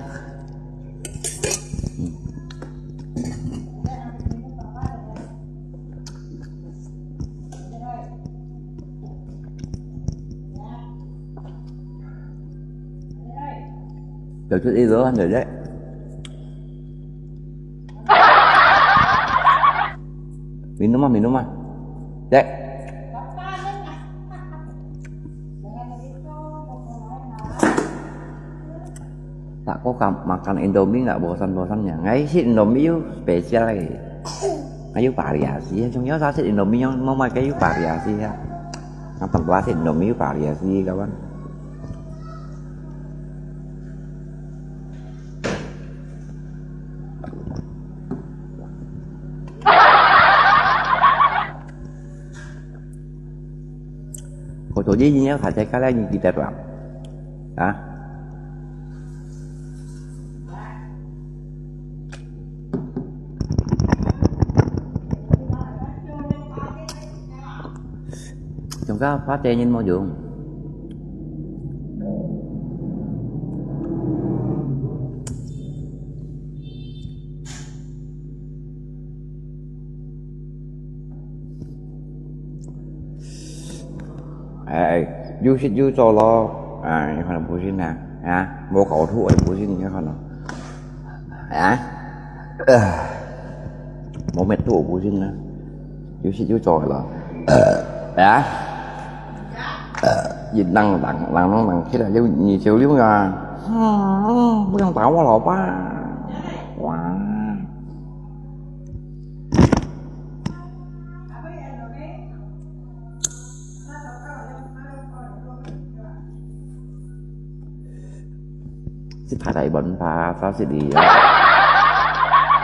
Từ trước đi lửa anh rồi đấy. Minum ah, minum ah. Dek. Tak kau kam-, makan Indomie nggak bosan-bosannya. Ngai sit Indomie yuk spesial lagi. Ngai yuk variasi ya. Cuma sa sit Indomie yang mau makan yuk variasi ya. Nggak pernah sit Indomie yuk variasi kawan. Kau tu je ni kata kala ni kita tuang. Ha? Chúng ta phát tê nhân mô dưỡng. Ai, ai, yuk sit yuk cho lo. Ai, kau nang pusin na. Ha, mo kau thu ai pusin ni kau nang. Ha? Mo met thu pusin na. Yuk sit yuk cho lo. Ha? Yin nang nang nang nang nang khit a, yuk ni chiu liu nga. Bui yang tao wa lo pa. Wa. Sit pha tai bon pha, sao sit đi.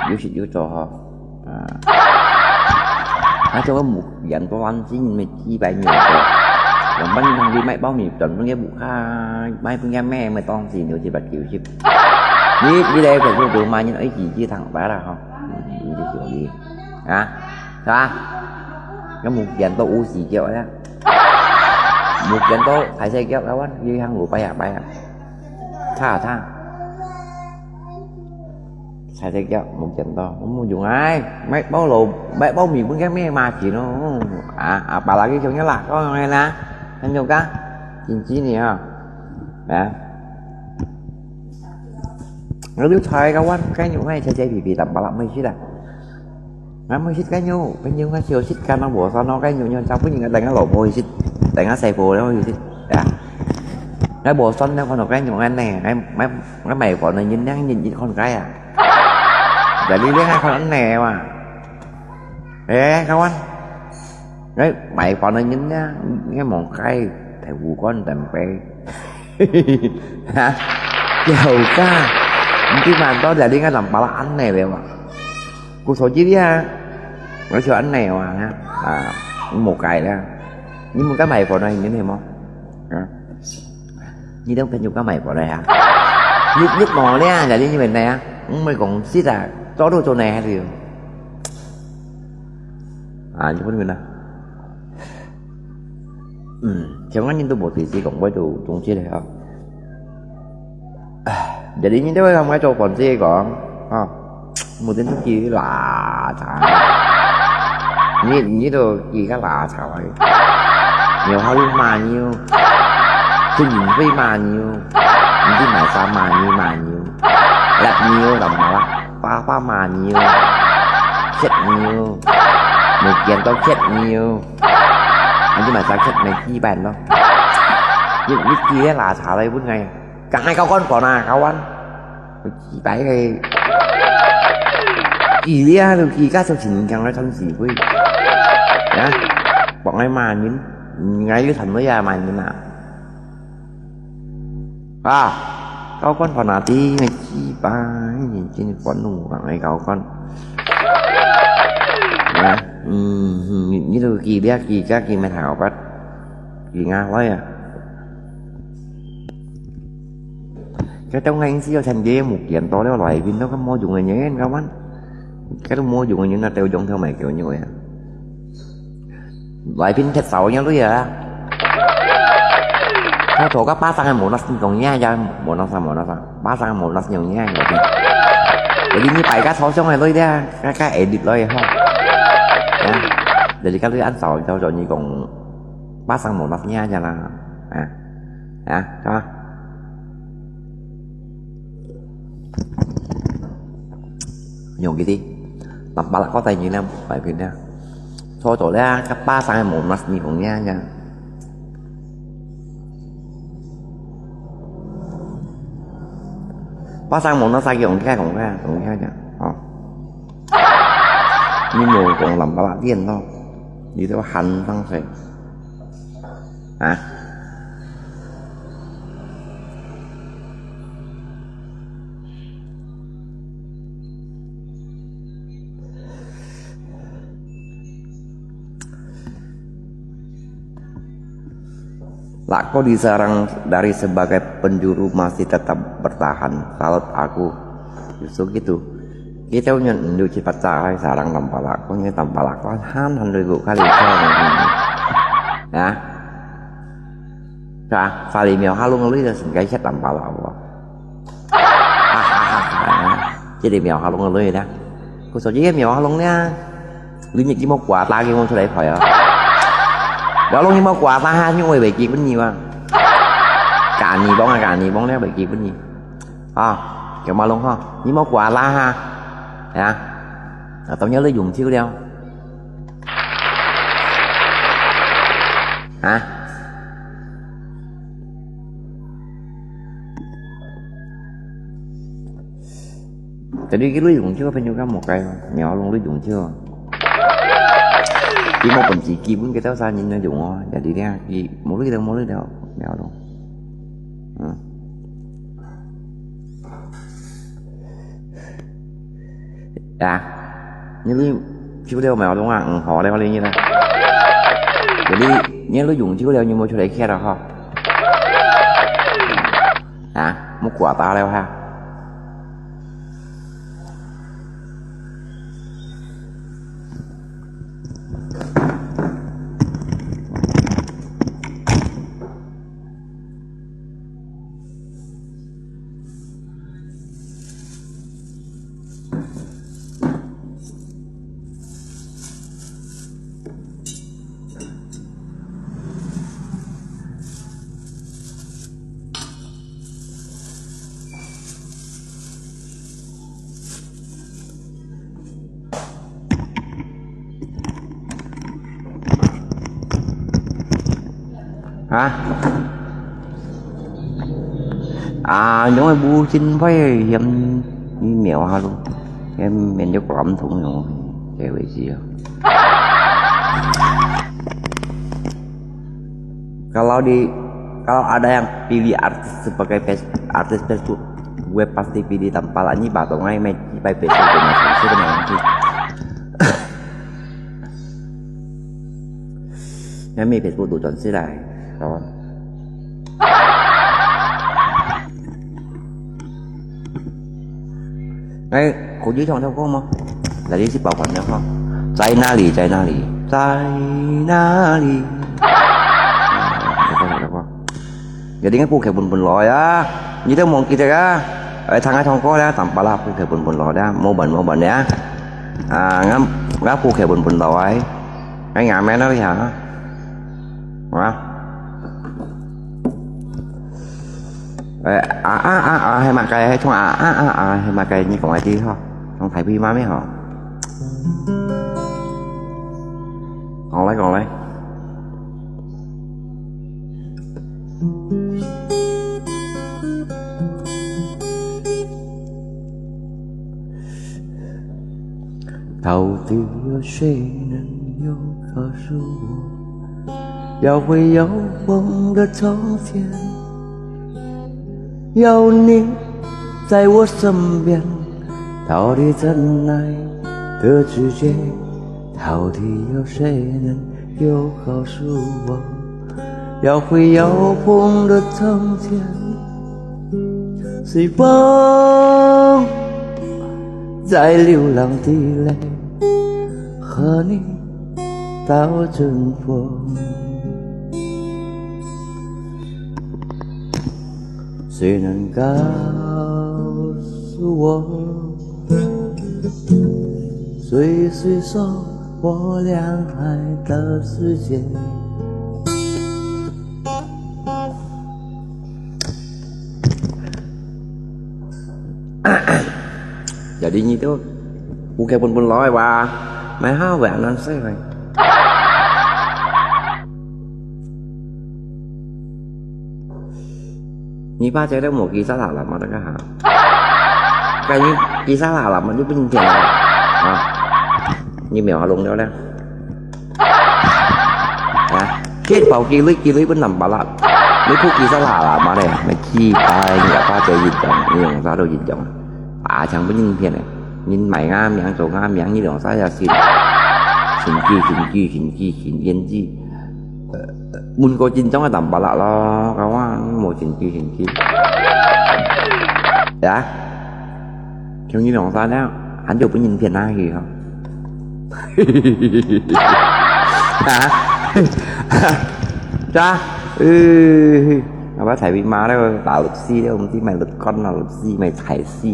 Yuk sit yuk cho ho. À. Nó cho cái một dạng của anh chứ mình chỉ bài nhiều thôi. 仰般你通去買包米轉分个屋下，買分个咩，買當時六七八九十。你，你來个時候，買人愛自己聽白啦吼。嗯，你就小弟啊，是吧？那目前都五十腳呀，目前都還在腳，kawan，你看五百啊，百啊，差差。Saya cakap, mungkin tu, mungkin ai, mai bau lo, mai bau mi pun kan mai makin lo. Ah, apalagi contohnya lah, kau yang lah, kan juga, cincin ni ha. Ya. Lalu cai kawan, kan juga cai cai pipi tak balak mai sila. Ngắm hơi xích cái nhu, cái nhu ngắm siêu xích cái nó bộ son nó cái nhu nhu sao phút nhìn tengah lỗ môi xích, tengah xe bồ nó hơi xích. Ya. Ngắm bộ son nó còn cái nhu ngắm nè, ngắm, ngắm, ngắm mày còn là nhìn nhá, nhìn nhìn con cái à. Giờ đi liếng hai con ăn nè mà. Ê, kawan. Ngắm mày còn là nhìn nhá, ngắm một cái thầy vụ con tầm pe. Ha? Kiao ka. Nanti mantau jadi ngắm lam pala ăn nè vậy mà. Ku so ji dia. Nói cho anh này mà ha. À, một cái đó. Nhưng mà cái mày vào đây như thế mà. Hả? Như đâu phải nhục cái mày vào đây hả? Nhục nhục mò nè, là đi như vậy nè. Không mày còn xít à. Cho đâu chỗ này hay gì? À, như thế nào? Ừ, theo ngắm nhìn tôi bộ tỷ sĩ còn với tôi trung chết này hả? Jadi nyi teo lam ngai cho kon si kong, ha. Mu tin tu ki la cha. Nyi, nyi tu ki ka la cha wai. Nhiều hao lu ma nhiều. Tin nhìn với ma nhiều. Nyi tin mai sa ma nhiều, ma nhiều. Lap nhiều, lam ma lap. Pa pa ma nhiều. Chết nhiều. Mu kiên tao chết nhiều. Nyi tin mai sa chết mai chi bàn đó. Nyi, nyi ki la cha lai bún ngai. Cả hai cao con bỏ nà, cao ăn. Chỉ bài cái. Kỳ lia, rồi kỳ các sao chỉnh chẳng nói thân gì với. Nhá. Bọn ngay mà nhìn. Ngay với thần với ya mà nhìn nào. À. Cao con bỏ nà tí, ngay chỉ bài. Nhìn trên quán nụ, cả ngay cao con. Nhá. Ừ, như, như, rồi kỳ lia, kỳ các, kỳ mệt hảo bắt. Kỳ ngà, nói à. Cái trong ngành xí thành dễ một kiện to đó loại pin đó có mua dùng là nhé, các bạn. Cái đó mua dùng là nhé, là tiêu dùng thương mại kiểu như vậy à. Loại pin thật xấu nhau đấy à. Nó thổ các bác sang một nó còn nhá, ya một nó sang một nó sang, bác sang một nó nhiều nhá. Jadi ini phải các thổ trong này đấy, các, các edit đấy không. Jadi các đứa ăn xấu cho cho như còn bác sang một nó nhá, ya là. À. Hả? Sao? Nhung cái gì? Tắm bá là có tay như lắm, phải pin nha. Thôi, thôi, lẽ các bác sang một nó như cũng nha, nha. Bác sang một nó sai cái cũng kia, cũng kia, cũng kia, nha. Ờ. Như một cũng làm bá là tiền thôi. Đi theo hành tăng phải. Hả? Lak kau diserang dari sebagai penjuru masih tetap bertahan. Salut aku. Justru gitu. Kita punya ndu cepat cahai sarang tampalak. Kau ni tampalak. Kau han han dulu kali. Ya. Sa, sa li miao ha lung lui da sing kai chat lam pa la wa. Chỉ để miao ha lung lui da. Cô số chỉ miao ha lung nha. Lui nhị kim mok quá ta kim mok 出來 khỏi à. Đó lung kim mok quá ta ha, nhưng mà bảy kim vẫn nhiều à. Cả nhị bóng à, cả nhị bóng đấy bảy kim vẫn nhiều. À, kiểu mà lung ha. Nhị mok quá ta ha. Hả? À, tao nhớ lui dùng chiêu đeo. Hả? Jadi cái lưới dùng chưa phải nhiều cái một cái mà. Mèo lông lưới dùng chưa? Chỉ một phần chỉ kim cái táo xa nhìn nó dùng thôi. Jadi dia chỉ một lưới đâu, một lưới đâu. Mèo lông. Ừ. À, như lui chiếu đeo mèo đúng không? Ừ, họ đeo lên như này. 你，你都用久了，你莫出來歇了哈。啊，莫掛打了哈。啊？啊，因為無錢買，嫌你秒下咯，嫌免得管痛用，這回事啊。Kalau di, kalau ada yang pilih artis sebagai face-, artis Facebook, gue pasti pilih Tampalak. Ini batong aja main, ipai Facebook dengan Facebook dengan nanti. Kami Facebook tu tuan silai, kawan. Ai, có dễ chọn theo cô mà. Là đi ship bảo quản theo cô. 在哪裡？在哪裡？在哪裡？Theo cô, theo cô. Jadi ngah phu khe bun bun lòi ah. Nyi teo mong kì teo ah. Ai, thang ai thong ko lah, Tampalak phu khe bun bun lòi ah. Mô bần, mô bần ah. À, ngah, ngah phu khe bun bun lòi. Ai, ngah men ah li hả? Hả? Ê, à, à, à, à, hay mà cày, hay thùng, à, à, à, à, hay mà cày, như còn ai đi hả? Không thấy phi má mấy hả? Còn lấy, còn lấy. Thảo thảo 要会有风的从前，有你在我身边，逃离真爱的世界，到底有谁能够告诉我，要会有风的从前，随风在流浪的泪，和你 到春风。谁能告诉我，谁，谁说我两害的世界？ Jadi nyi tu, phu khe bun bun lòi wa, mai ha wa nan se wa. Nyi pa che tu mô kì sa la la ma ta ka ha. Ka nyi kì sa la la ma nyi pun khen la. Ha. Nyi mèo ha lông liao le. Ha. Kì bảo kì lui, kì lui pun Tampalak. Nyi phu kì sa la la ma le. Mai kì pai, nyi pa che yin dong, nyi yong sa do yin dong. À, chẳng pun yin phiền ne. Yin mai ngah miang, cho ngah miang, nyi yong sa ya sin. Sin kì, sin kì, sin kì, sin yin kì. Mun ko jin chong a Tampalak lo, kawan, mô jin ki jin ki. Ya. Khiung nyi lòng san ya, hàn jiu pun yin phiền na hi ha. Ha? Cha? Ừ. Apa thải bị ma đó, bảo luật sư đó, không tí mày luật con là luật sư, mày thải sư.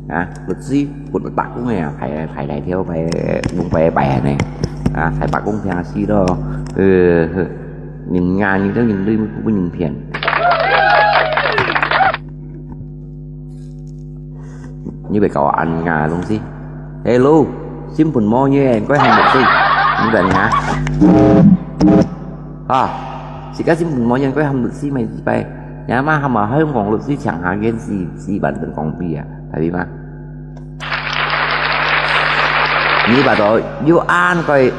Hả? Luật sư, quận bạc cũng này, thải, thải, thải theo, phải, cũng phải bài này. À, thải bạc cũng phải sư đó. Ừ, nhìn Nga như thế, nhìn đi, cũng nhìn phiền. Như vậy cậu ăn Nga luôn chứ. Hello, xin phun mô như em có hàng luật sư. Như vậy hả? À, chỉ có xin phun mô như em có hàng luật sư mày phải. Nhà mà hàm mà hơi còn luật sư chẳng hả, ghen gì, gì bản thân còn bia. Tại vì mà. Nyi pa to, yu an koi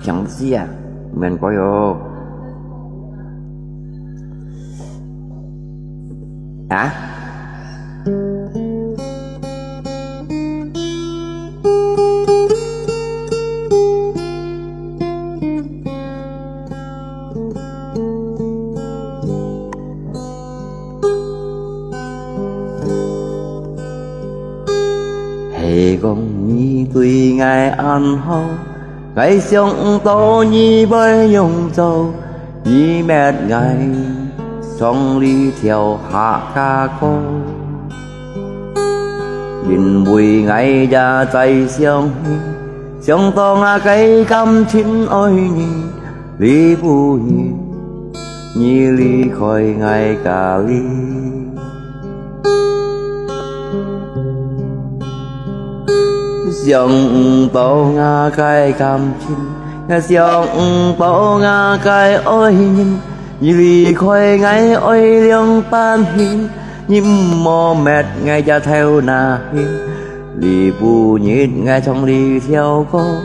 khiang si a, men koi yo. Ha? 你講你對𠊎恁好，𠊎想毋到你會用做，你搣𠊎，像這條客家歌。因為𠊎也在想你，想到𠊎个感情愛你，你不你，你離開𠊎家裡。 想毋到𠊎个感情，也想毋到𠊎个愛人，你離開𠊎愛兩半心，你毋好搣𠊎這頭那心，你不日𠊎唱這條歌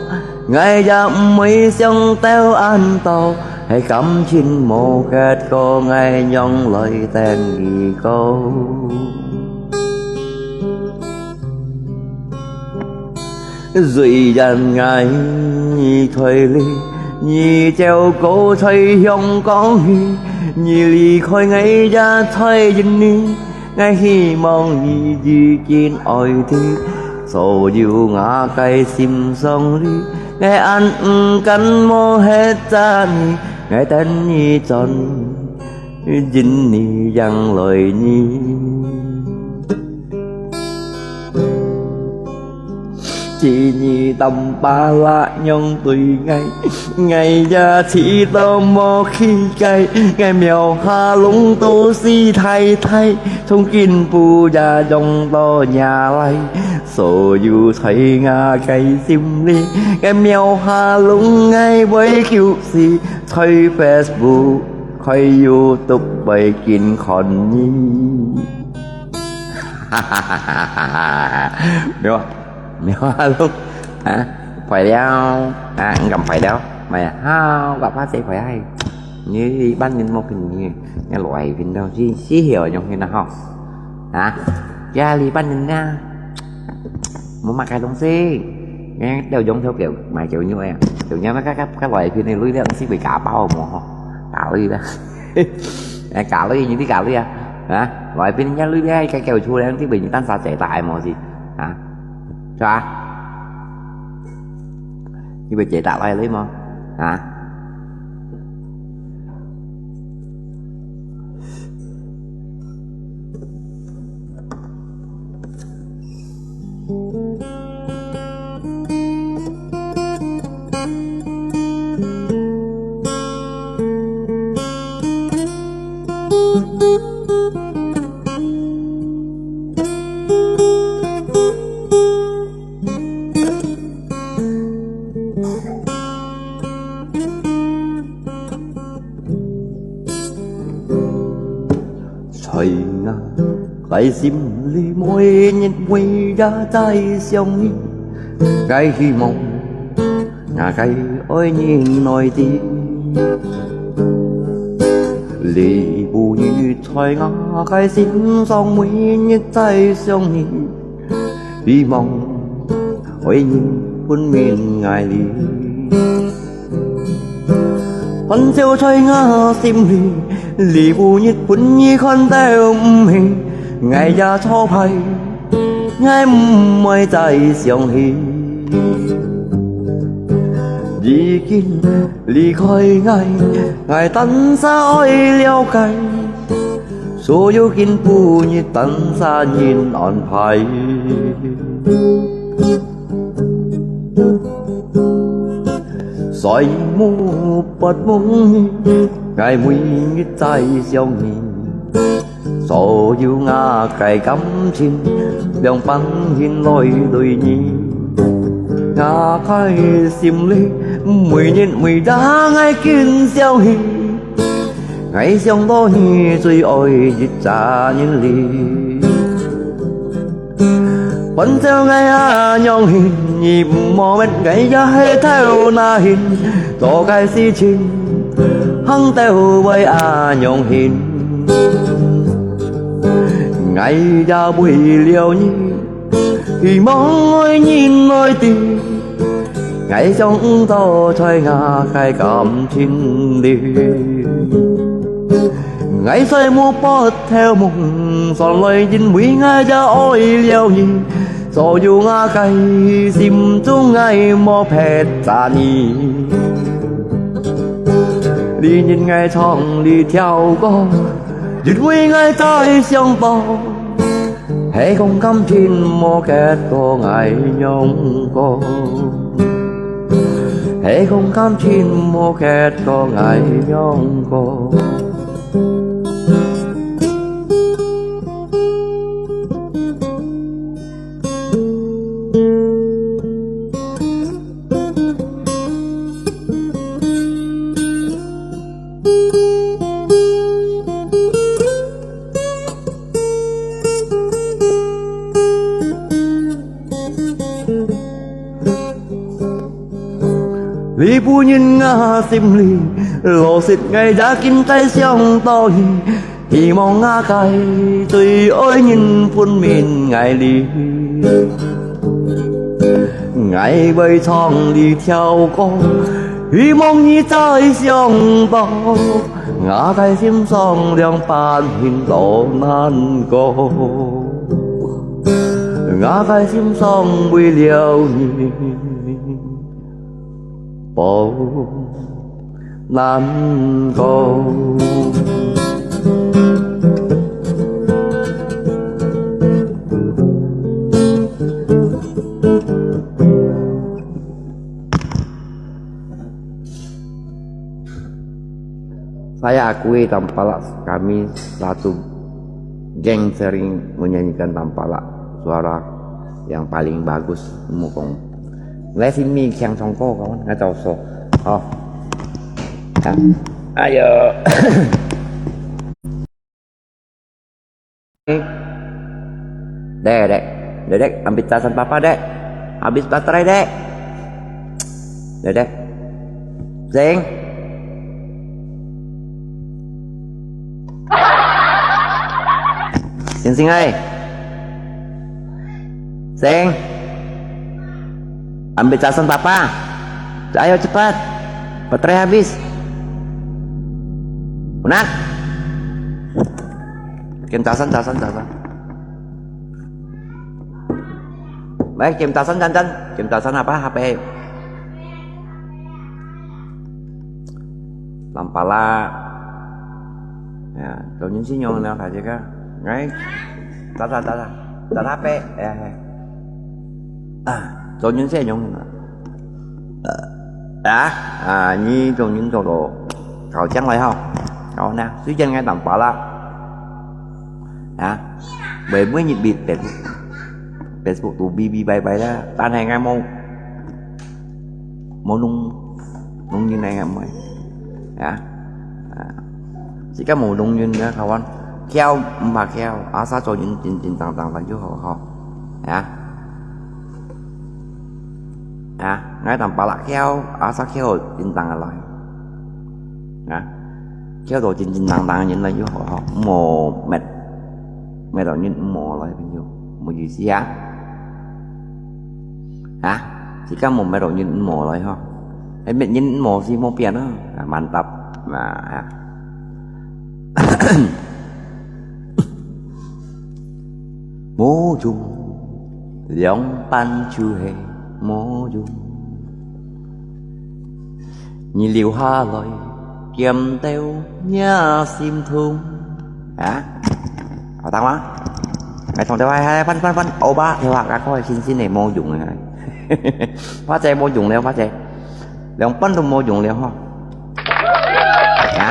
，𠊎也毋會想到恁多，係感情無結果，𠊎仰來等你過。 雖然𠊎在這，你照顧在香港去，你離開𠊎也在印尼，𠊎希望你已經愛知，所有𠊎个心上裡，𠊎恁毋甘無歇著你，𠊎等你轉，印尼迎來你。 知你當巴拉樣對𠊎，𠊎也知道無氣概，𠊎廟下攏都是太太，從今晡也用到夜來，所有在𠊎个心裡，𠊎廟下攏𠊎會救世，在Facebook、在YouTube會緊看你。沒有啊。 沒有啊，都，啊，壞了，啊，你敢壞了？沒有，好，爸爸誰壞啊？你一般人莫跟你，你來頻道去，是有用的吼。啊，家裡一般人啊，無麼个東西，你到用頭表買九牛啊，九牛那個，個，個來頻的鐳了，是會假包無吼？假鐳啦。 哎，假鐳，你知假鐳啊？啊，外邊人家鐳咧，該叫出來，你被你單殺者打無是？啊，是吧？你被姐打來了嗎？啊？ 在𠊎个心裡，每日每夜在想你。𠊎希望𠊎个愛人愛知，你不日在𠊎个心上，每日在想你。 希望愛人分明𠊎哩。歡笑在𠊎心裡，你不日分你看到毋起，𠊎也錯敗，𠊎毋會再想起。已經離開𠊎，𠊎單儕愛了解。 所有今晡日單儕人安排。睡目發夢，𠊎每日在想你。所有𠊎个感情，兩半心來對你。𠊎个心裡，每日每夜𠊎緊想你。 𠊎想到你最愛一隻人哩。歡笑𠊎恁樣形，你毋好問𠊎也係頭那形，做个事情，行到會恁樣形。𠊎也為了你， 希望愛人愛知，𠊎想毋到在𠊎个感情裡。𠊎睡目發頭夢，算來因為𠊎也愛了你，所有𠊎个心中𠊎無撇捒你。你認𠊎唱這條歌，因為𠊎在想到，係講感情無結果𠊎仰過，係講感情無結果𠊎仰過。 你分人𠊎心裡，老實𠊎也緊在想到你。希望𠊎个最愛人分明𠊎你。𠊎會唱這條歌，希望你在想到，𠊎个心上兩百年都難過。 𠊎个心上為了你不難過。Saya akui tampalak kami satu geng sering menyanyikan tampalak suara yang paling bagus mukong. Ngai sini kiang chongko kawan ngai tau so. Oh. Ya. Ayo. Dek, dek. Dek, dek, ambil casan papa, dek. Habis baterai, dek. Dek, dek. Sing. Sing, sing, ai. Sing. Ambil casan papa. Ayo cepat. Baterai habis. Unat. Kim casan, casan, casan. Baik, kim casan, casan. Kim casan apa? H P. Tampalak. Ya, tao nyin si nyong na ka jika. Ngai. Tata, tata. Tata pe. Ya, ya. Ah, tao nyin si nyong na. Ah, ah, ni tao nyin tao lo. Kau chang lai hao. Kau na, si jen ngai tampalak. Ya. Bai bai nyi bit Facebook. Facebook tu bi bi bai bai la. Tan hai ngai mau. Mô nung, nung yin ai ngai mai. Ya. Sika mô nung yin ya kawan. Kiau, mpa kiau, asa cho yin jin jin tang tang tang ju ho ho. Ya. Ya, ngai tampalak kiau, asa kiau jin tang lai. Ya. Kiau to jin jin tang tang yin lai ju ho ho. Mô met. Met to yin mô lai pin ju. Mô yu si ya. Ha? Sika mô met to yin mô lai ho. Hai met yin mô si mô pian ha. Mantap. Nah, ha. Mô yung, liang pan ju hai mô yung. Ni liu ha loi, kiam teo nia sim thung. Ha? Hao tang ma? Ngai thong teo hai hai pan pan pan, oba teo ha ka koi sin sin ne mô yung ne. Pha che mô yung le, pha che. Liang pan tu mô yung le ho. Ha?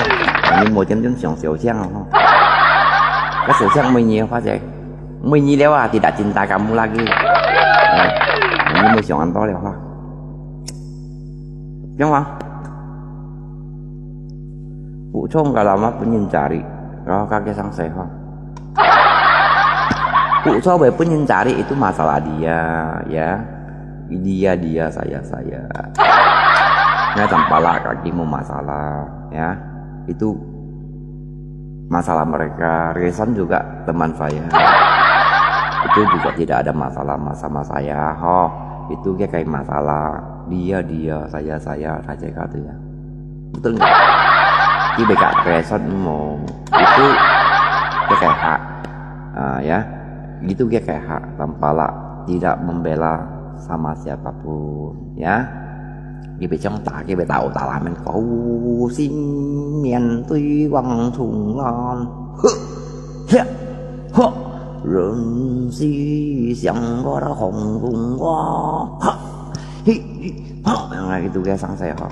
Ni mô tiam tiam siang siao siang ho. Ka siao siang mui ni pha che. Mui ni le wa, tidak cinta kamu lagi. Ha? Ni mui siang an to le ho. Yang wa. Pu chong ka lama pun yin cari. Kau ka ke sang sai ho. Pu chong bai pun yin cari itu masalah dia, ya. Dia, dia, saya, saya. Ngai tampalak kaki mau masalah, ya. Itu masalah mereka. Resan juga teman saya. Itu juga tidak ada masalah sama saya, ho. Itu dia kayak masalah dia, dia, saya, saya, saja kata ya. Betul nggak? Itu beka Resan mau. Itu dia kayak hak. Ah, ya. Itu dia kayak hak tampalak. tidak membela sama siapapun, ya. Kita jangan tak, kita tahu tak lamen kau sin mian tui wang chung lan. Huh, ya, huh, ren si siang kau dah hong tung wah. Ha, hi, hi, ha. Yang lagi tu dia sang saya ha.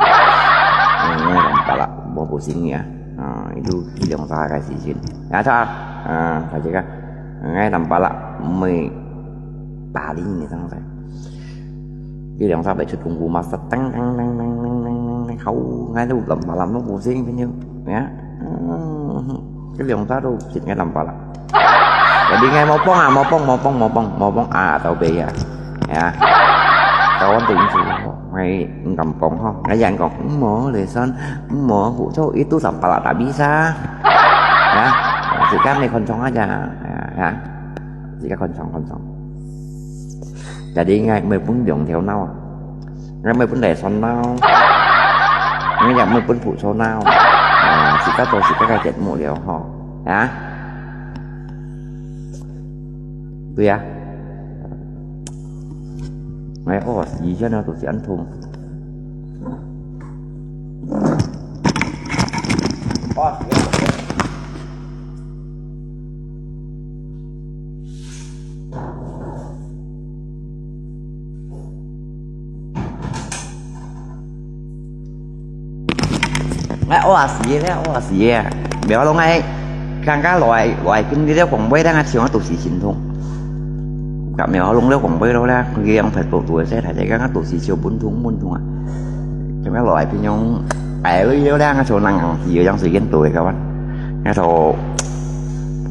Ini nampak lah, mau pusing ya. Ha, itu kiliang saya kasih sin. Ya, tak. Ha, saja kan. Ngai nampak lah, mai paling ni sang saya. Cái liang sa bai chut kung fu ma sa tang tang tang tang tang tang tang tang. Hau, ngai tu lam ma lam no pusing pin ya. Ya. Hmm. Cái liang sa tu sit ngai lam pala. Jadi ngai mau pong ah, mau pong, mau pong, mau pong, mau pong ah, tau bei ya. Ya. Kawan tu insu. Ngai ngam kong ho. Ngai yan kong, mo le son, mo hu cho itu sa pala tak bisa. Ya. Sekarang ni koncong aja. Ya, ya. Sekarang koncong, koncong. Jadi ngai mai pun liang tiao nau. Ngai mai pun lai son nau. Ngai ya mai pun pu cho nau. Ah, sika to sika ka jet mu liao ho. Ha? Tui ya. Ngai o si sia na tu si an thung. Ngai o si le, o si le. Biar lo ngai kang ka loi, loi pin di le kong bai dang a chiang tu si sin thung. Kak miao long le kong bai lo le, yang phat tu tu se thai le kang tu si chiu bun thung, bun thung a. Chiang ka loi pin yong, ai le le dang a chiu nang ang si yang si yen tu ka wan. Nga to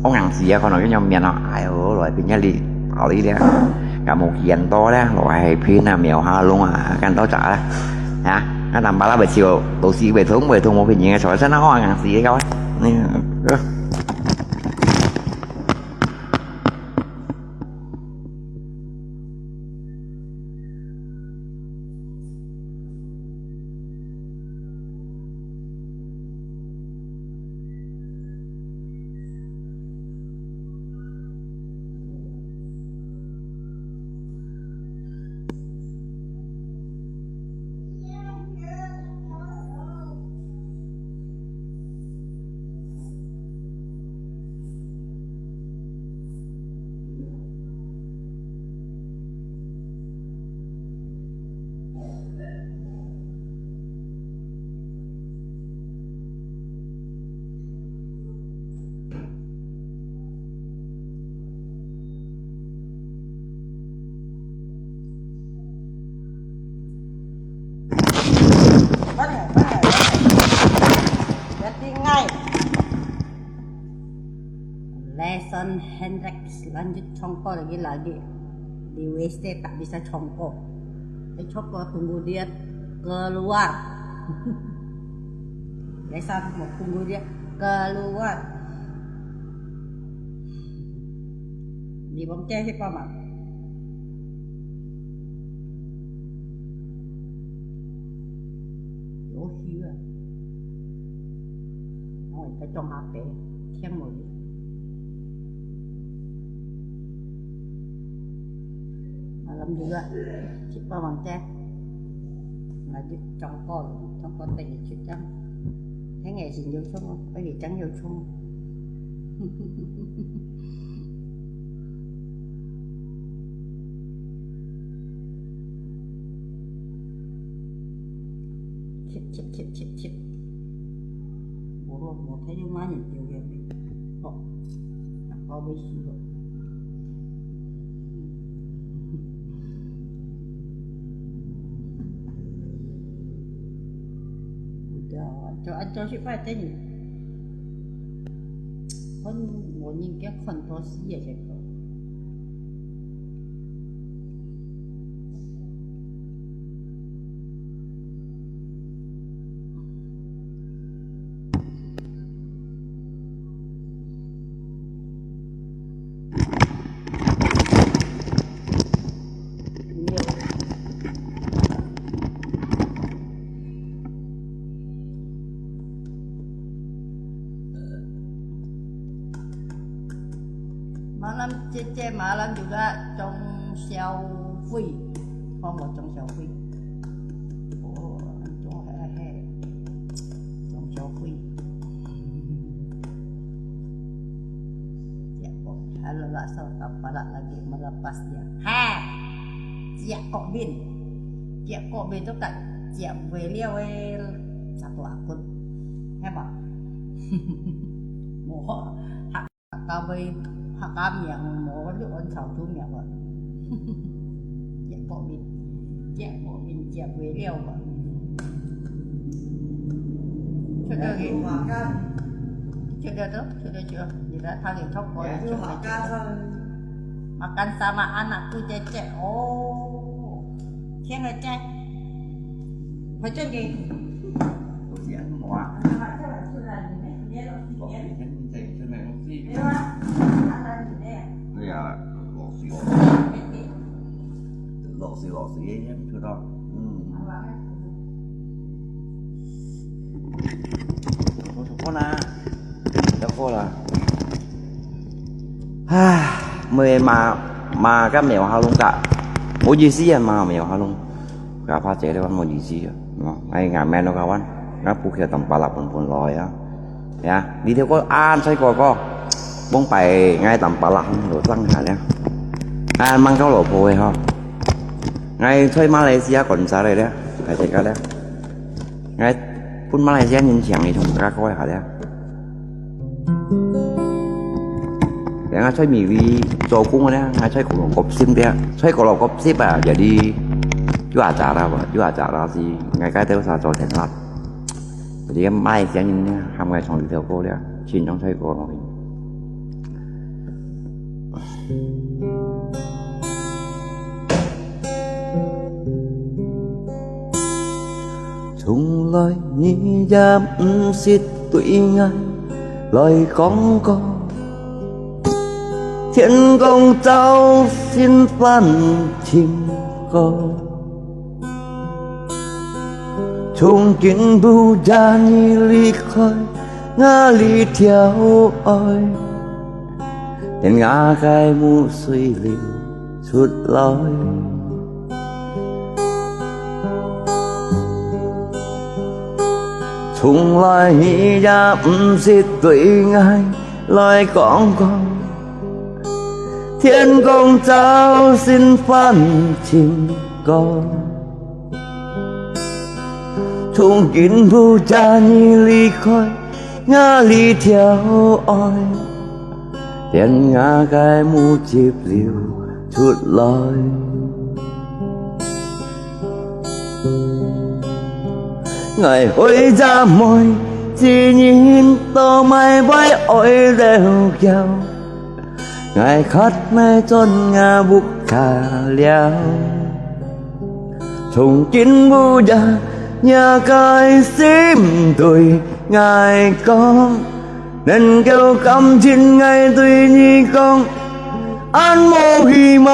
ong ang si a kon yong mian lo, ai o loi pin ya li, pao li le. Kak mo kian to le, loi pin a miao ha long a, kan to cha le. Ha, kan tam ba la bai chiu, tu si bai thung, bai thung mo pin yeng a chiu, sa na ong ang si ka wan. Ni, eh. Lesson Hendrik lanjut chongko lagi lagi. Di W C tak bisa chongko. Eh, chongko tunggu dia keluar. Lesson mau tunggu dia keluar. Di bawang cai siapa mak? Yo hiu ah. Oi, ka chong ha pe, kiang mo li. Malam juga, cik pa wang cai. Ngajut chongko, chongko teng cik chang. Heng e sin yo chong, pa ye chang yo chong. Chit, chit, chit, chit, chit. Ủa, ủa, thấy vô má nhìn chiều kìa. Ủa, đặt con đi xíu rồi. Ủa, cho, cho anh cho ship phải tên gì? Con muốn nhìn cái khoản to xí vậy. Malam cece, malam juga cong 小費，幫我裝小費。哦，裝，嘿，嘿，裝小費。Ya, oh, halo lah, so, tampalak lagi melepas dia. Ha! Cik Kok Bin. Cik Kok Bin tu kat Cik Wei Liao eh, satu akun. Hebat. Moho, hak kawai, hak kami yang moho lu on sau tu miak. Cik Kok Bin. Cik Kok Bin, Cik Wei Liao. Cik Kok Bin. Cik Kok Bin. Makan sama anakku Cek Cek. Oh. Siang Cek Cek. Phải chân gì? Có gì ăn không ạ? Có gì ăn thì mình sẽ cho mẹ một tí. Dạ, lọ xì lọ. Lọ xì lọ xì em chưa đâu. Ừ. Thôi, thôi, thôi nè. Đâu có là. Ha, mười mà, mà cái mèo hao lung cả. Ủa gì xí à mà mèo hao lung. Cả pha chế đây mà gì xí à. Nó, ngay ngà men nó kawan. Ngà bù kia tầm bà lạp bùn bùn lòi á. Ya, đi theo có an xoay cò có. Bông bài ngay tầm bà lạp không đổ tăng hả nè. An mang cao lỗ phôi hả. Ngay xoay Malaysia còn xa đây đấy. Phải chạy cả đấy. Ngay phun Malaysia nhìn chàng đi thông cả coi hả đấy. Yang ngài choi mi vi cho kung ne, ngài choi ko lo kop sim dia, choi ko lo kop sim à, jadi jua acara ba, jua acara si ngài cái teu sa cho then lat. Jadi mai siang ni ham ngài chong di theo ko dia, chin chong choi ko. 從來你也毋識對𠊎來講過，天公造星般尋過。從今晡夜你離開，𠊎這條愛，連𠊎个目水流出來。 從來你也毋識對𠊎來講過，天公造星般尋過。從今晡夜你離開，𠊎這條愛，連𠊎个目汁流出來。 𠊎會這妹子人都買會愛了噭，𠊎渴𠊎轉𠊎屋下了。從今晡夜，若个心對𠊎講， 能夠感情𠊎對你講，恁無希望。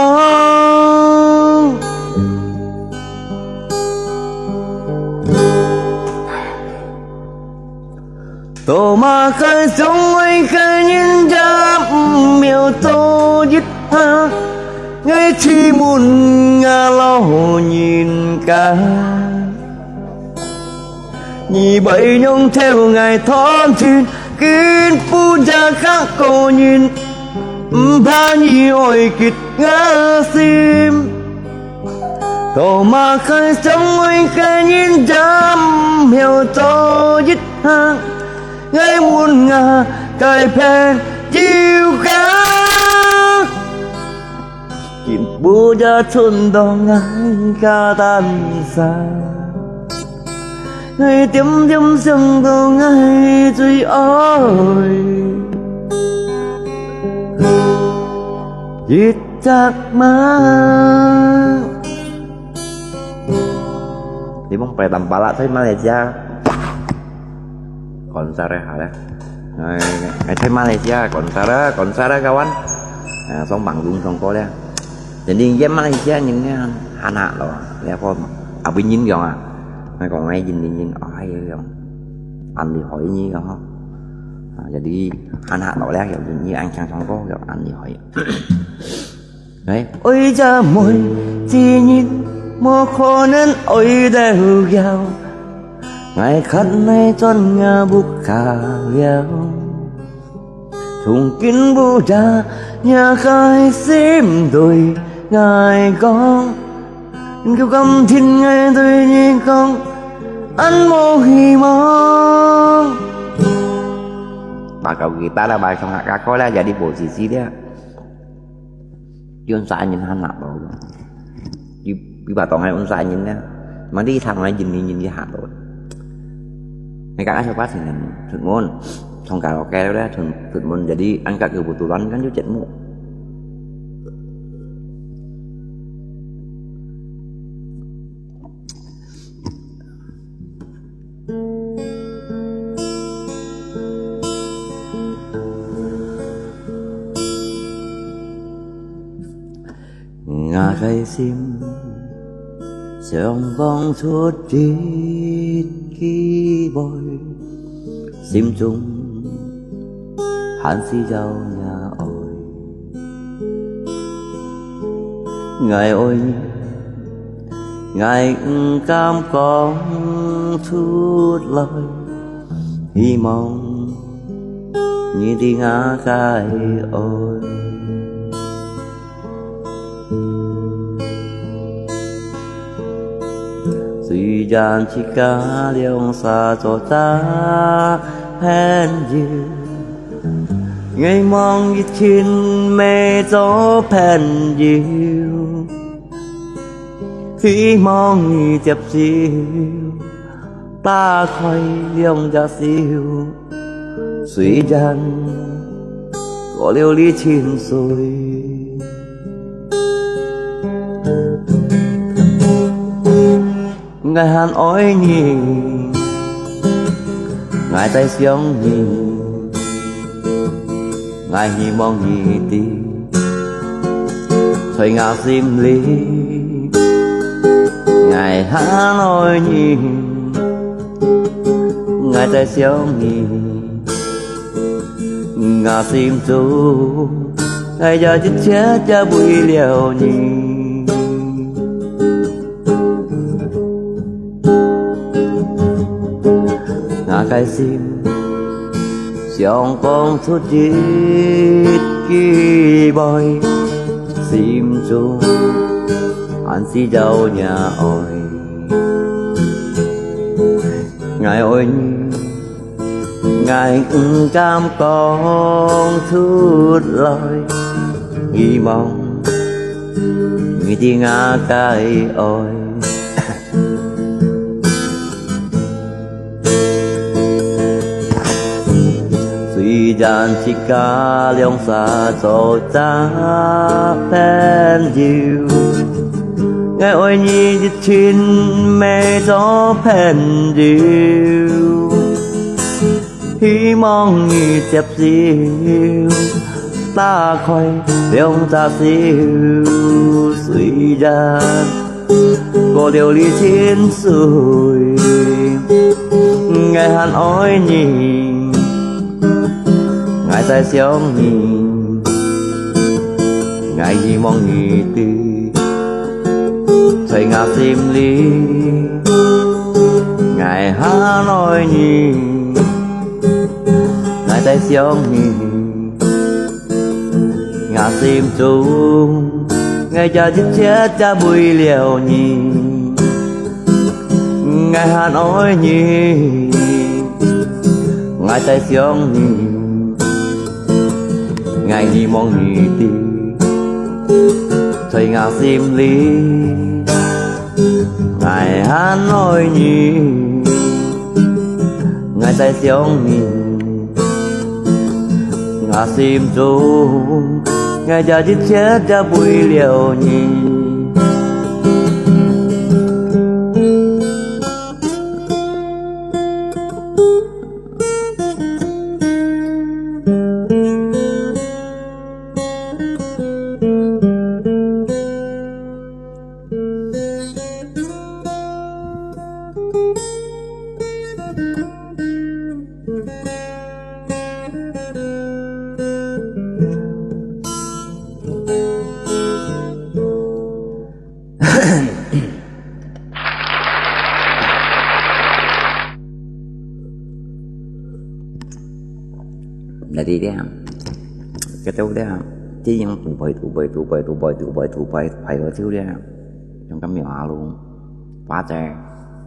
到麼个相愛个人也毋曉做一下，𠊎試問𠊎老人家。 你會仰偷𠊎斷情，今晡夜客个人，毋怕你愛激𠊎心。到麼个相愛个人也毋曉做一下，𠊎問𠊎个朋友家。 今晡夜伸到𠊎个單儕，𠊎點點想到𠊎最愛一隻貓。你莫白當巴拉在馬來西亞。 Konser ya, hal ya. Ngai, ngai thai Malaysia, konser, konser kawan. Ah, song panggung song ko ya. Jadi, yem Malaysia nyin ya, hana lo. Ya ko, abin nyin yong ah. Ngai ko ngai yin yin yin, ai yong. An li hoi nyi yong ho. Ah, jadi, hana lo ya, yong nyi ang chang song ko, yong an li hoi. 哎，愛這妹子，你無可能愛得了，𠊎看你轉𠊎屋下了。從今不打，若个心對𠊎講，你就敢聽𠊎對你講，恁無希望。Maka kita lah, bahasa Hakka ko lah, jadi posisi dia. Yun sa anyin han nak to. Di, di ba tong ai un sa anyin na. Mandi thang ai jin ni jin di ha to. Ngai ka asa pa sin nan thut mun. Thong ka lo ke lo da thut, thut mun. Jadi an ka kebetulan kan yu chet mu.𠊎个心想講出一句話，心中還是有若愛。 𠊎愛你，𠊎毋敢講出來，希望你知𠊎个愛。雖然自家兩儕做隻朋友， 𠊎望一定毋做朋友，希望你接受，打開兩隻手，雖然過了你千歲。 𠊎還愛你，𠊎在想你，𠊎希望你知，在𠊎心裡，𠊎還愛你，𠊎在想你，𠊎心中，𠊎這一切也為了你。 𠊎个心想講出一句話，心中還是有若愛。𠊎愛你， 𠊎毋敢講出來，希望你知𠊎个愛。雖然自家兩儕做隻朋友，𠊎愛你一定毋做朋友。 希望你接受，打開兩隻手，雖然過了你千歲，𠊎還愛你，𠊎在想你，𠊎希望你知，在𠊎心裡，𠊎還愛你。 𠊎在想你，𠊎心中，𠊎這一切也為了你。𠊎還愛你，𠊎在想你，𠊎希望你知，在𠊎心裡，𠊎還愛你。 𠊎在想你，𠊎心中，𠊎這一切也為了你。對了，該兜了，這樣堵背堵背堵背堵背堵背堵背排到就了，像个廟下路，花姐、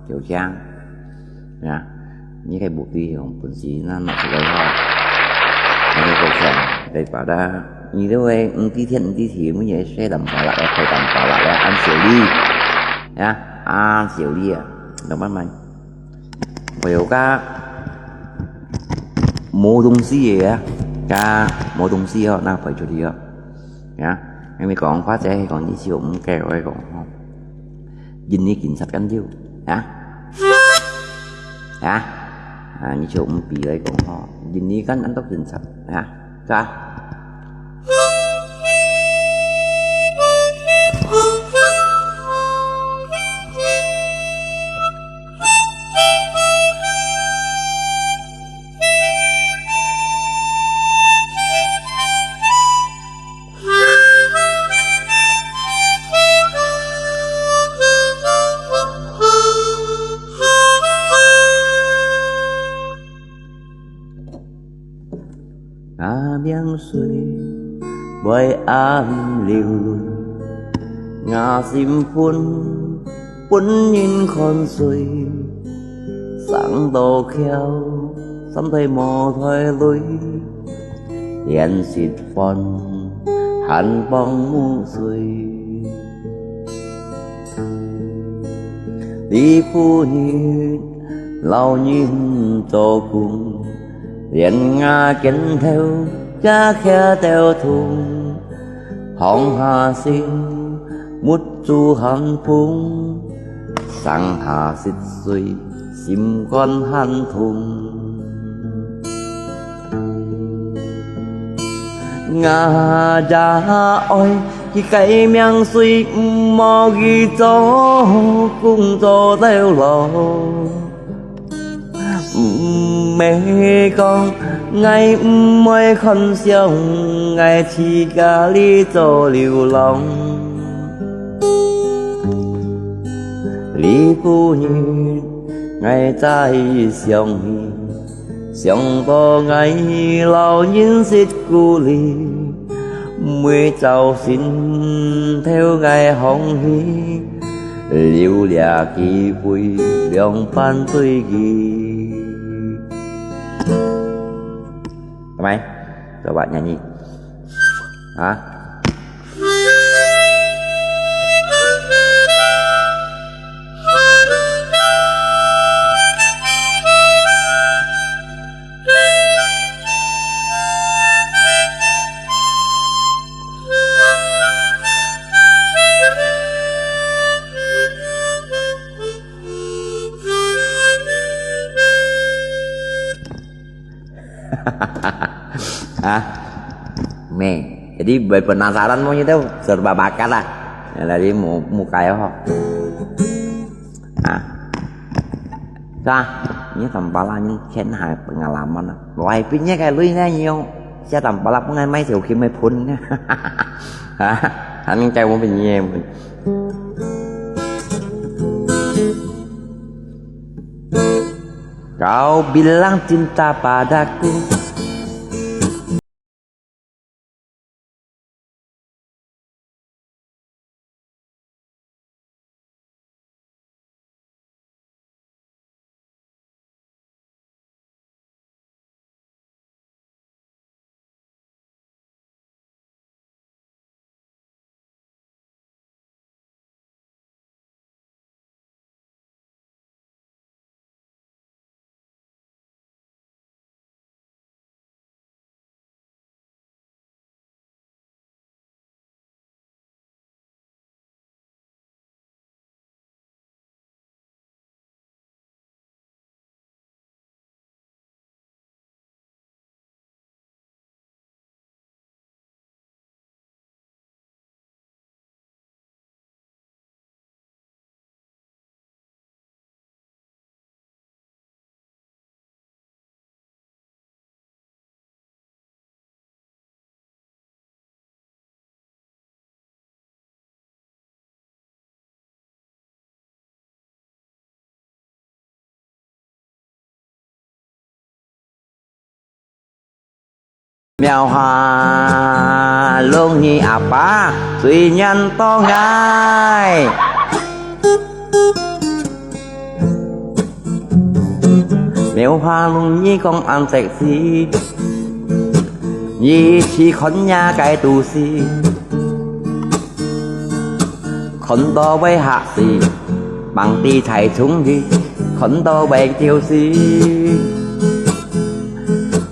小姐，啊，你个目的用本事那拿出來吼，那个夠強，對吧啦？你這位毋知天毋知地，每日細膽巴拉个，大膽巴拉个，恁小力，啊，恁小力啊，怎麼辦？ 會有个無東西个啊，个無東西哦，那排出去哦，啊，因為講或者係講你就毋該愛講吼，印尼警察跟住，啊，啊，啊，你就毋必來講吼，印尼跟恁多警察，啊，个。 阿明水，為阿明流淚，阿心分，分人看衰，生到巧，三代無代累，連食飯，還幫無罪。 李夫人，老人做工，連牙根頭也徛到痛。放下身，目珠含風，上下失水，心肝還痛。 𠊎也愛佢个命水，毋好去做工做到老。毋係講𠊎毋會看相，𠊎自家哩做流浪。李夫人，𠊎再想你， 想到𠊎老人失故哩，每朝晨頭𠊎歡喜，留這機會兩班對佢。Damai, coba nyanyi. Ha? Ah, nih, jadi buat penasaran mo nyo tu, serba bakat lah. Ya, jadi mu-, muka yo ho. Ah. Sa, nyo tampala nyo ken hai pengalaman lah. Wai, pinya kai lui na nyo. Sia tampala pun ngai mai sio kim mai pun. Ha, han kai mo pinya. Kau bilang cinta padaku. 廟下龍你阿爸最認到𠊎。廟下龍你講恁直事，你去看若个肚屎。 看到會嚇死，吂知在中意，看到會丟死，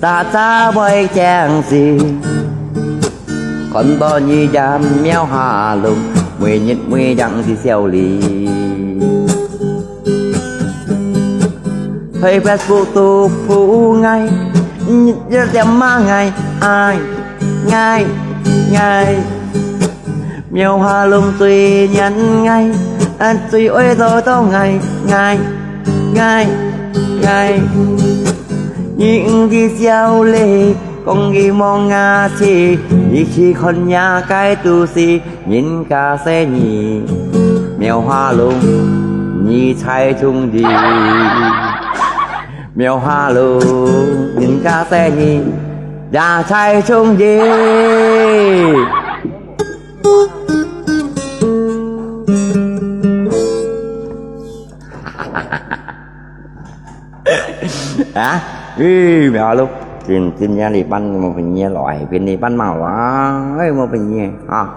咋咋會驚死。看到你也廟下龍，每日每樣是笑哩。在Facebook都鋪𠊎，你要點麼个？哎，哎，哎。 廟下龍最認𠊎，啊，最愛到到𠊎，𠊎，𠊎，𠊎。你毋知笑咧，講佢無牙齒，你去看若个肚屎，人家細你，廟下龍，你才中意。廟下龍，人家細你，也才中意。 啊？咦，廟下龍，今，今年你辦麼个年來，今年辦麼个啊？哎，麼个年啊？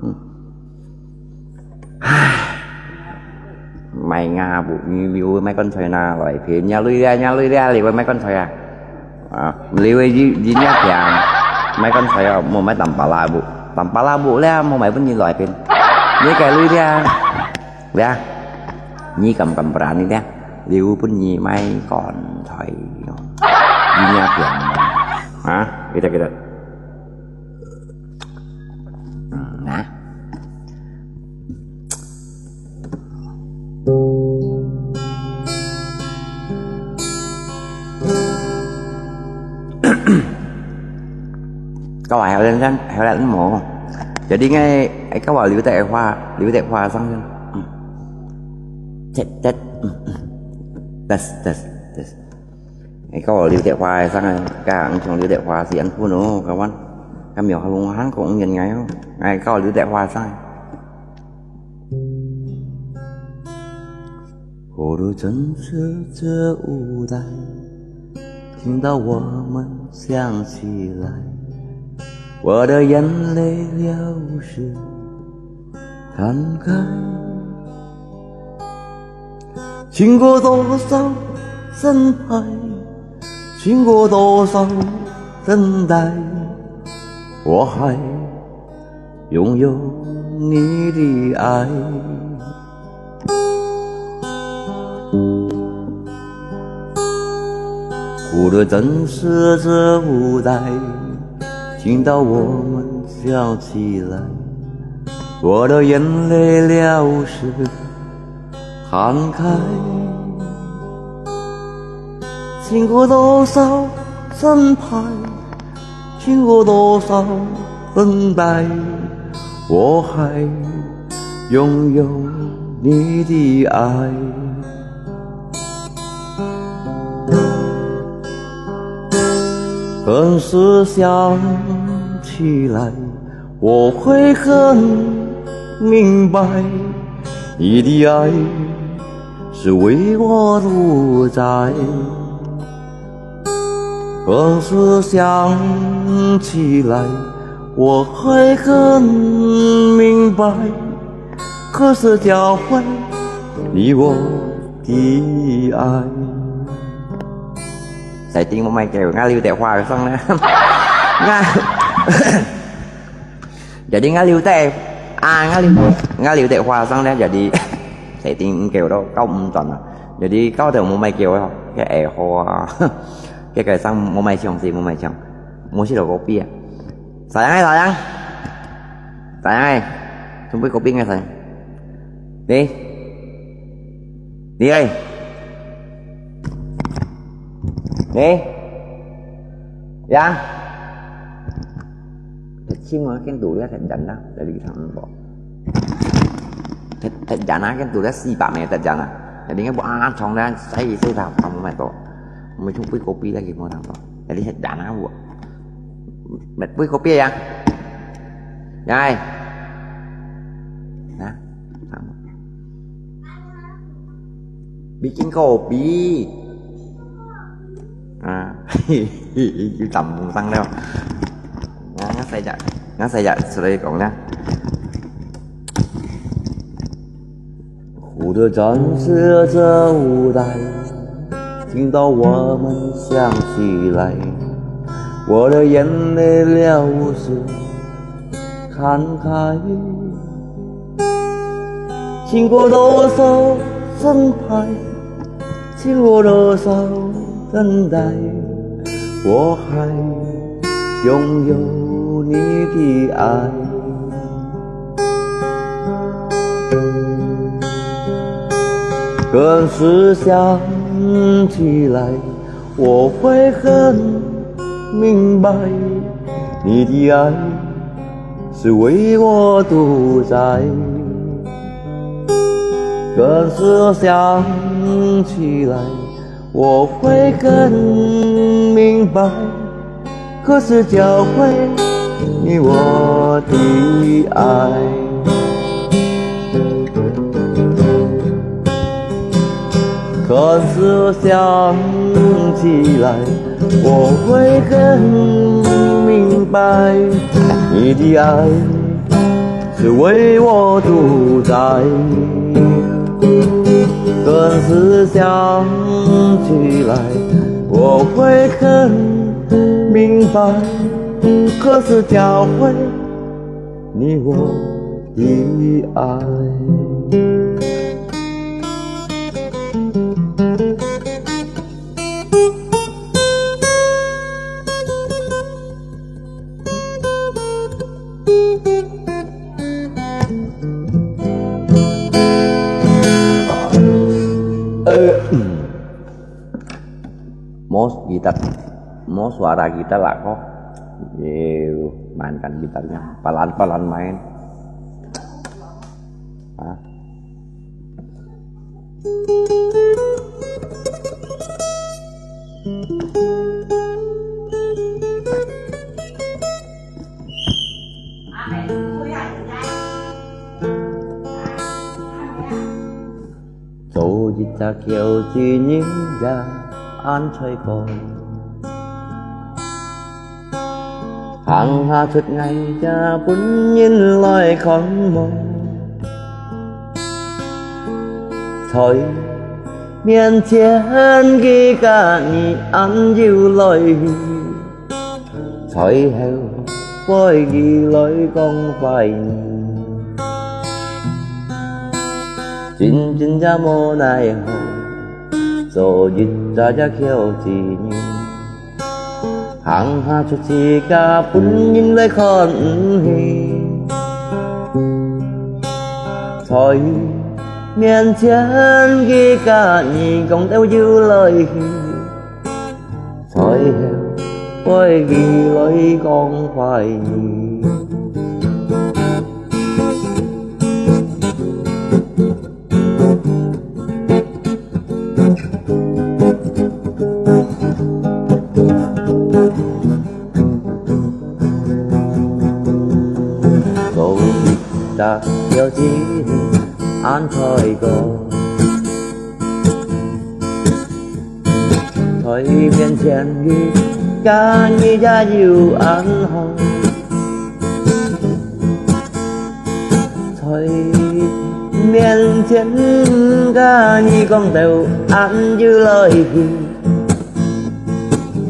嗯。唉，買牙布，你，你會買棺材拿來，便宜鐳咧，便宜鐳咧，你會買棺材啊？ 啊，你會一，一日平，買棺材哦，莫買掸把啦布，掸把啦布咧，莫買分你來便。你个鐳咧，咧，你敢敢berani咧？你會分你買棺材哦，一日平，啊，kita，kita。嗯，啊。 Kau ai heo lan, heo lan mo. Jadi ngai, ai kau ai liu tek hua, liu tek hua sang. Tet, tet. Tes, tes, tes. Ai kau ai liu tek hua sang, ka ang chong liu tek hua si an phu no, kawan. Ka miao ha lung hang kong ngen ngai. Ai kau ai liu tek hua sang. 我的真实这舞台，听到我们想起来，我的眼泪流失，摊开。经过多少深海，经过多少等待，我还 拥有你的爱。忽然真实这舞台，听到我们笑起来，我的眼泪流失， 摊开。经过多少深海，经过多少等待，我还拥有你的爱。可是想起来， 我会很明白，你的爱是为我主宰。可是想起来，我会很明白，可是教会你我的爱。Saya ting mo mai kêu, ngah liu tek hua sang na. Ngah. Jadi ngah liu tek, ah, ngah liu, ngah liu tek hua sang le, jadi, saya ting kêu đó, kau mton à. Jadi kau teu mo mai kêu, cái ai hoa. Cái cái sang mo mai chong si, mo mai chong. Mo si lo kopi à. Sayang ai, sayang. Sayang ai. Thùng bưởi kopi ngai sayang. Đi. Đi ai. Đi. Yang. Thật chim mà cái tủ đó thật chắn đó, là đi thẳng bộ. Thật, thật chắn á, cái tủ đó xì bả mày thật chắn á. Là đi cái bộ ăn chóng đó, sai gì sai thảo, không mày tổ. Mày thùng bưởi kopi đó kì mua thẳng tổ. Là đi thật chắn á bộ. Mệt bưởi khô bia ya. Yai. Nah. Bikin kopi. Ah. Tắm mùng tăng đâu. Ngã, ngã xe chạy. Ngã xe chạy, sau đây còn nha. 湖的战士这舞台，听到我们响起来，我的眼泪了无数。看开，经过多少失败，经过多少等待，我还拥有你的爱。 可是想起来，我会很明白，你的爱是为我独在。可是想起来，我会很明白， 可是教会你我的爱。可是想起来，我会更明白，你的爱是为我独在。可是想起来，我会更明白，可是教会你我的爱。 Mau gitar, mau suara gitar lah ko. Ye, mainkan gitarnya, pelan-pelan main. Hah? 做一隻孝子人也恁衰過，行下出外也分人來看望。在面前佢家己恁有來去， 在後背佢來講壞你。真真也無奈何，做一隻孝子人，行下出自家分人來看毋起。在面前佢家己講到有來去， 在後背佢來講壞你。做一隻孝子恁衰過， 在面前佢家己也有恁好，在面前家己講到恁有來去，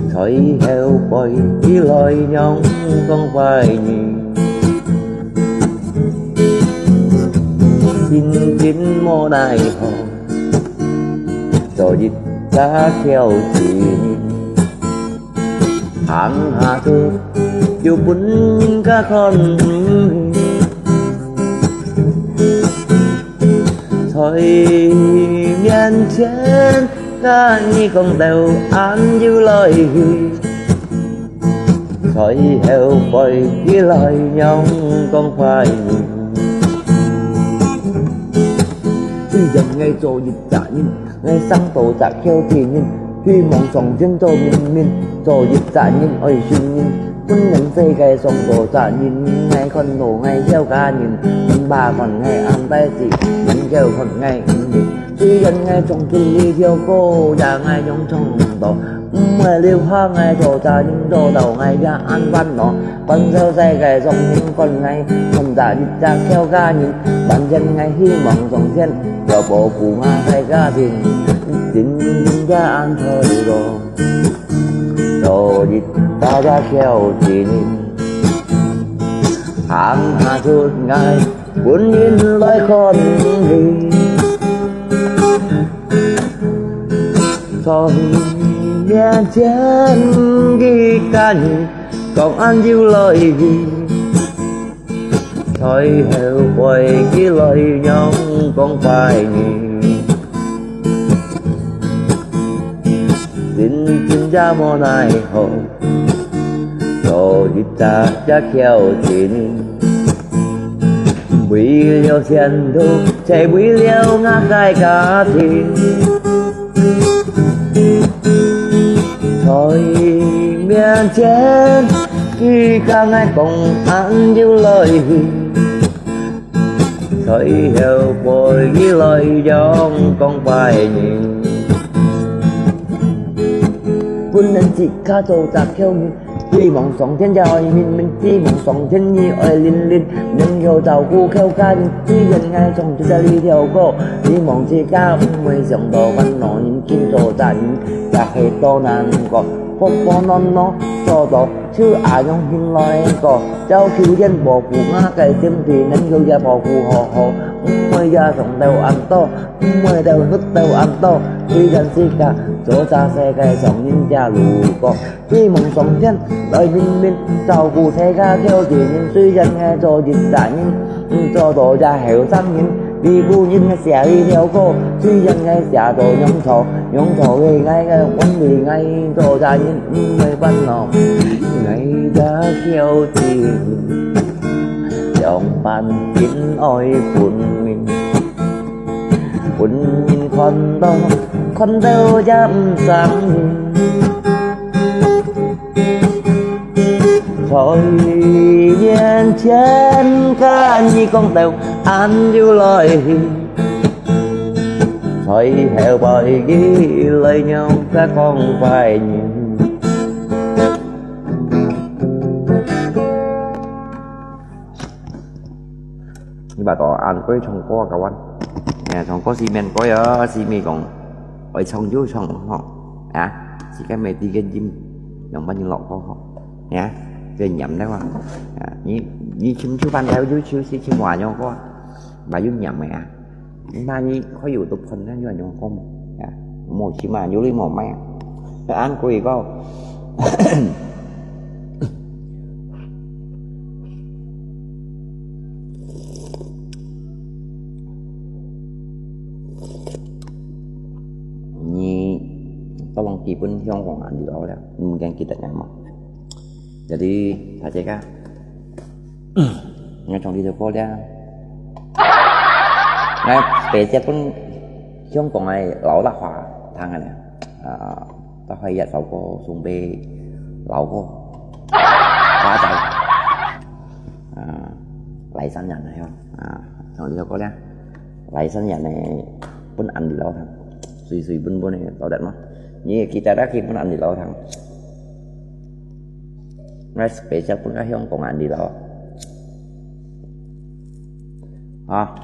在後背佢來樣講壞你。真真無奈何， 做一隻孝子人，行下出就分人家看毋起。在面前家己講到恁有來去，在後背佢來樣講壞你。雖然𠊎做一隻人， 𠊎生到隻孝子人，希望上天做明明，做一隻人愛信人，本人世界上多隻人，𠊎看到𠊎曉个人，毋怕看𠊎恁大隻，人曉看𠊎毋明。雖然𠊎唱出這條歌，也𠊎樣唱毋到，毋會留下𠊎做隻人做到𠊎也恁煩惱。關照世界上人看𠊎，看著一隻曉个人，反正𠊎希望上天，要保護𠊎大家庭，真真正恁做得到。 做一隻曉得人，行下出𠊎本人來看你。在面前佢个人，講恁有來去，在後背佢來樣講壞人。 真真正無奈何，做一隻隻曉得人，為了前途，才為了𠊎个家庭。在面前，佢个𠊎講恁有來去， 在後背佢來樣講壞人。本人自家做隻曉人，希望上天也愛明明，希望上天也愛靈靈，能夠照顧曉个人。雖然𠊎唱出這條歌，希望自家毋會想到煩惱人，緊做隻人，也係多難過，活活鬧鬧，做到 就恁樣行來過，要求人保護𠊎个身體，能夠也保護好好，毋會也傷到恁多，毋會到熝到恁多。雖然自家做隻世界上人也路過，希望上天來明明照顧世界曉得人。雖然𠊎做一隻人， 毋做到這後生人，你本人𠊎寫這條歌，雖然𠊎寫到樣錯，樣錯个𠊎个問題，𠊎做隻人毋會煩惱，𠊎也曉得，相伴緊愛分明，分人看到，看到也毋生人。 在面前个你講到恁有來去，在後背佢來樣个講壞人。你把到恁會唱歌个完，哎，唱歌係免歌啊，係咪講，愛唱就唱吼，啊，自家乜知个音，樣般人落歌吼。 呀，這黏了啊！啊，你你尋尋飯頭就就係尋話樣歌，嘛有黏个啊！你嘛你可以有到盆个樣樣歌無？啊，無尋嘛，有你無買啊！恁貴个。你都忘記本香港啊，你老了，你毋驚記得人嘛？ Jadi，大家啊，𠊎唱這條歌了。𠊎白色分香港个老人家聽个呢。啊，大概一首歌送畀老哥，華仔。啊，來山人來哦。啊，唱這條歌了。來山人呢，分恁老聽，隨隨分分个，做得嗎？你記得啦，去分恁老聽。 𠊎special分个香港人哩咯。啊。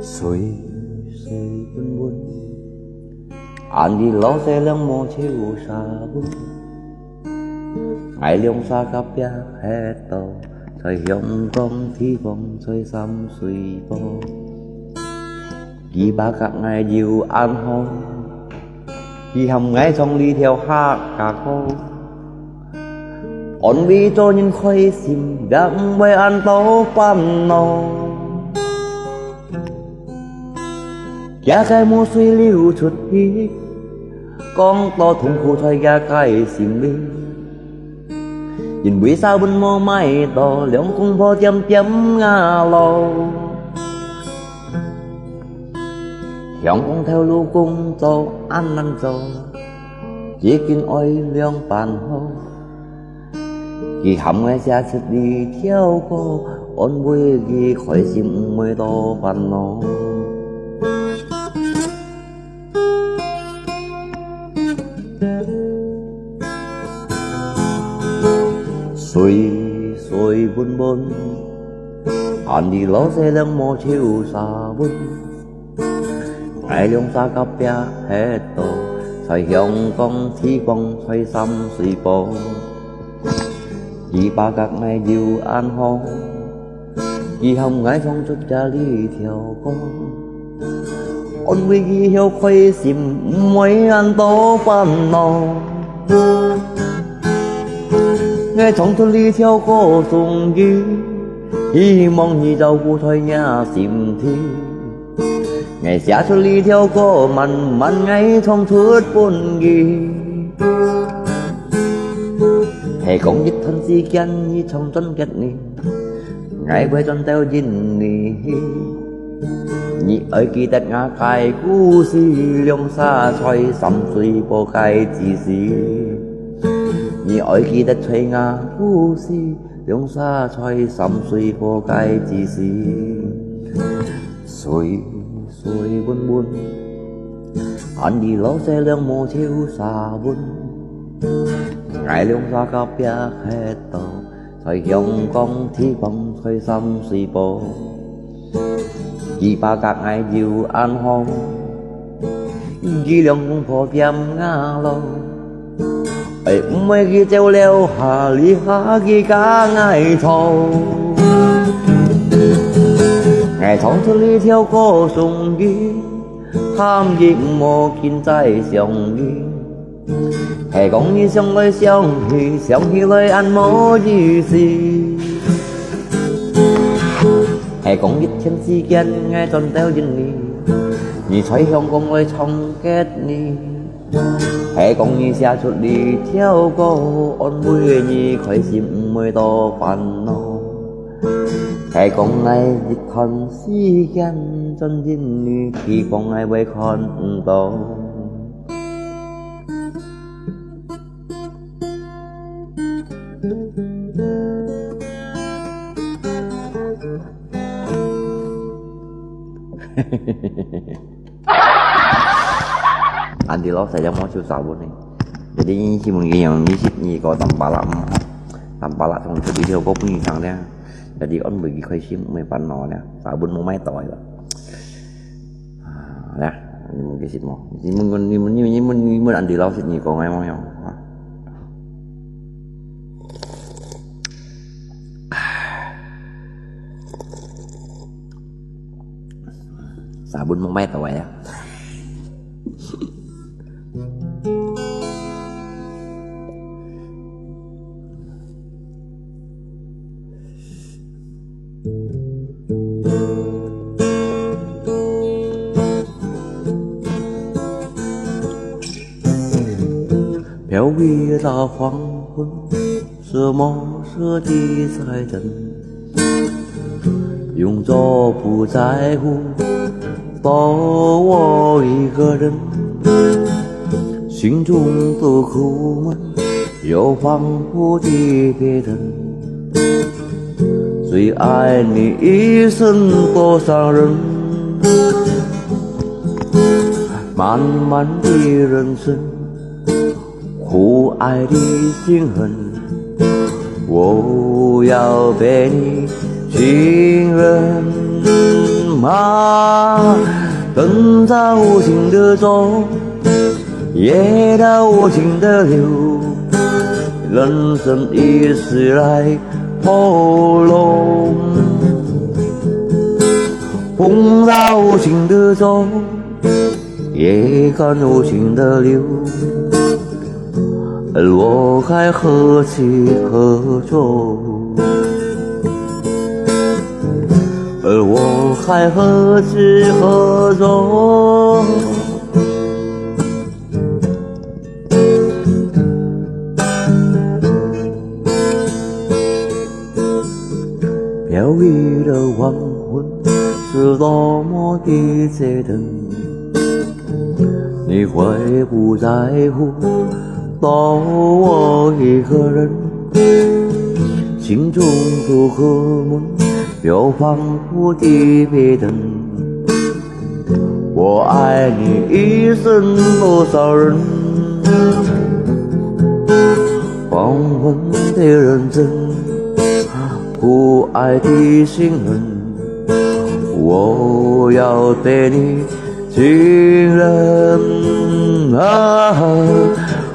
水水滾滾，恁哩老細兩毛錢有啥分？𠊎兩儕隔壁歇到，在香港地方在深水埗。 佢把甲𠊎又恁好，佢喊𠊎唱這條客家歌，安慰做人開心，也毋會恁多煩惱。厥个墨水流出去，講到痛苦在厥个心裡。因為沙文無買到，兩公婆恬恬行路。香港頭路工作恁難做，一斤愛兩半毫。 佢喊𠊎寫出這條歌，安慰佢開心，毋會多煩惱。水水汶汶，恁仔老細兩毛就沙文。 𠊎兩儕隔壁歇到，在香港地方在深水埗。佢把甲𠊎又恁好，佢喊𠊎唱出這裡條歌，安慰佢曉開心，毋會恁多煩惱。𠊎唱出這條歌送佢，希望佢照顧在若心底。 𠊎寫出這條歌，慢慢𠊎唱出分佢。係講一段時間，你唱轉結你，𠊎會轉到印尼去。你愛記得𠊎个故事，兩儕在深水埗个故事。你愛記得在𠊎故事，兩儕在深水埗个故事。 水水汶汶，恁仔老細兩毛就沙文。𠊎兩儕隔壁歇到，在香港地方在深水埗。佢把甲𠊎又恁好，佢兩公婆恬行路。 哎，毋會佢走了，下這下佢甲𠊎吵。𠊎唱出這條歌送佢，喊佢毋好緊再想佢。係講你想來想去，想起來恁無意思。係講一段時間，𠊎轉到印尼，你在香港來唱結你。 係講你寫出這條歌，安慰你開心，毋會多煩惱。係講𠊎一段時間轉印尼，地方𠊎會看毋到。Andi lo saya mau susah pun ni. Jadi ini si mungkin yang misi ni ko tampala, tampala tong jadi dia ko pun sang dia. Jadi on bagi koi sim mai pan no dia. Sabun mo mai toi ba. Ah, dah. Ini mungkin sit mo. Ini mungkin ini mungkin ini mungkin andi lo sit ni ko ngai mo yang. Sabun mo mai toi ya. Peo kita 黄昏，什么世界在等？永远不在乎，多我一个人。心中的苦闷，又反复地沸腾。最爱你一生多伤人。漫漫的人生， 苦爱的心痕，我要被你信任吗？等在无情的走，夜到无情的留，人生一世来透露。风在无情的走， 夜看无情的流，我该何去何从？而我还何去何从？飘逸的黄昏是多么的街灯，你会不在乎，多我一个人，心中的河门有防护的别人。我爱你一生多少人，黄昏的人生，不爱的行人，我要对你情人啊，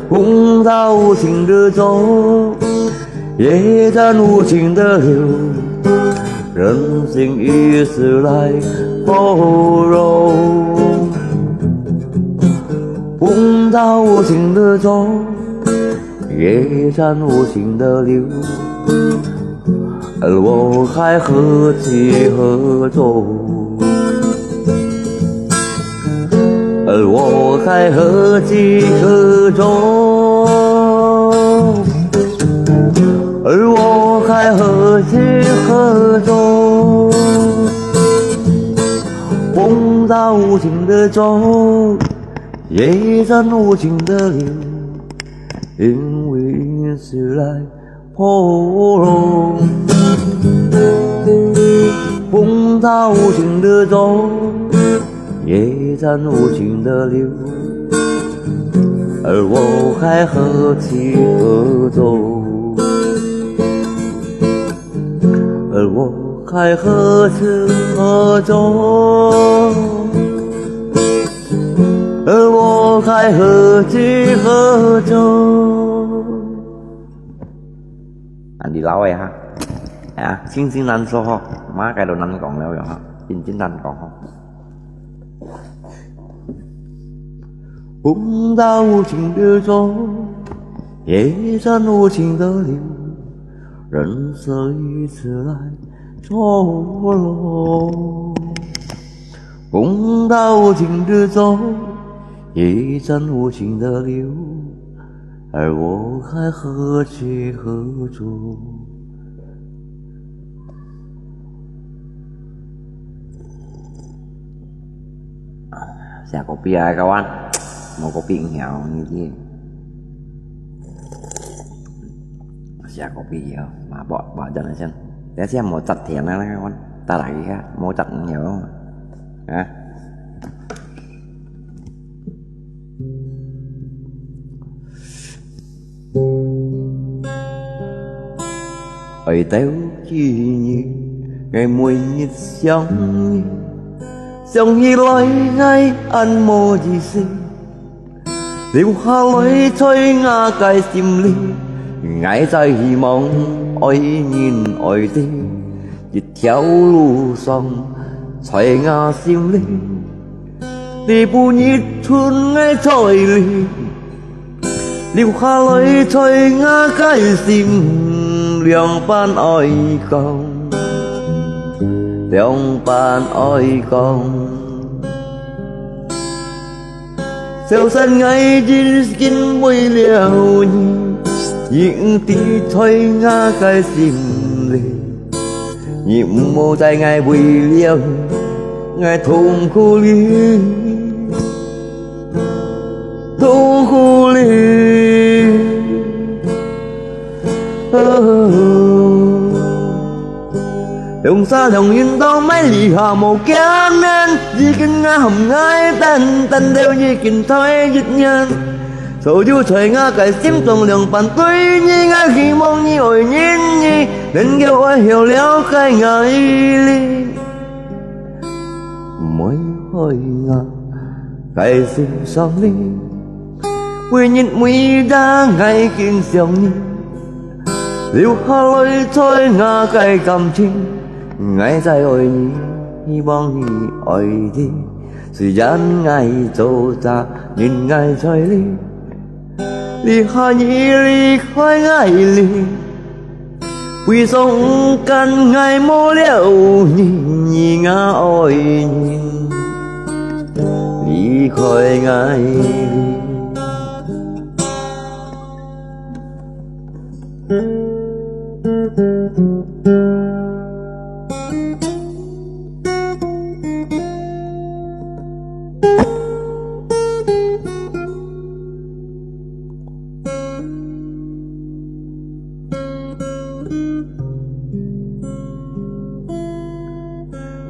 风它无情的走，也在无情的流，人生一世来包容。风它无情的走，也在无情的流，而我还何去何从？而我还何去何从？而我还何去何从？风它无情的走，也在无情的流，因为是来 风它无情的走，也在无情的流，而我还何去何从？而我还何去何从？而我还何去何从？ 恁樣老个哈，啊，真真難說吼，麼个都難講了喲哈，真真難講吼。風它無情的走，也在無情的流，人生一世來錯落。 风它无情的走，也在无情的流，而我还何去何从？Siap kopi ah kawan, mau kopi ngiau ni dia. Siap kopi ya, mabok bak jalan sen. Dia siap mau cat tiang lah kawan, tak lagi ha, mau cat ngiau. 啊。愛到幾日，𠊎每日想你，想起來𠊎恁無意思。 留下來在𠊎个心裡，𠊎在希望愛人愛地，一條路上在𠊎心裡，你不日出𠊎在裡，留下來在𠊎个心，兩半愛講，兩半愛講。 消散𠊎已經為了你，你毋知在𠊎个心裡，你毋好在𠊎為了你，𠊎痛苦哩，痛苦哩。 兩儕兩人都毋係這下無見面，已經𠊎含𠊎等，等到已經在一年。所有在𠊎个心中兩半對你，𠊎希望你愛人，你能夠愛曉了解𠊎哩。 莫害𠊎个心傷你，每日每夜𠊎緊想你。留下來在𠊎个感情，𠊎在愛你，希望你愛知。雖然𠊎做啥人𠊎在你，這下你離開𠊎哩。为啥毋甘𠊎无了你，你，我爱人离开𠊎哩？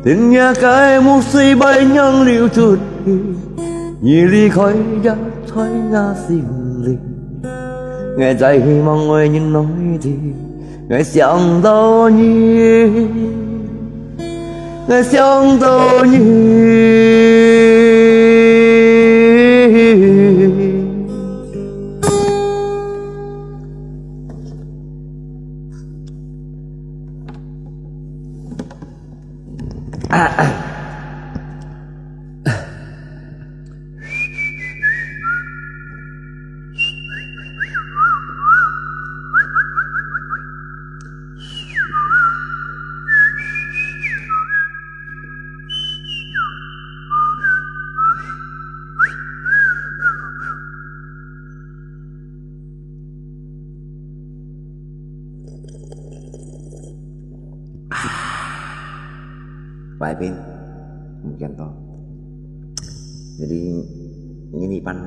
天涯个目水，白杨流出去，你离开也在我心里。我再希望我人来的，我想到你，我想到你。 外宾，毋見到。Jadi, ini pan,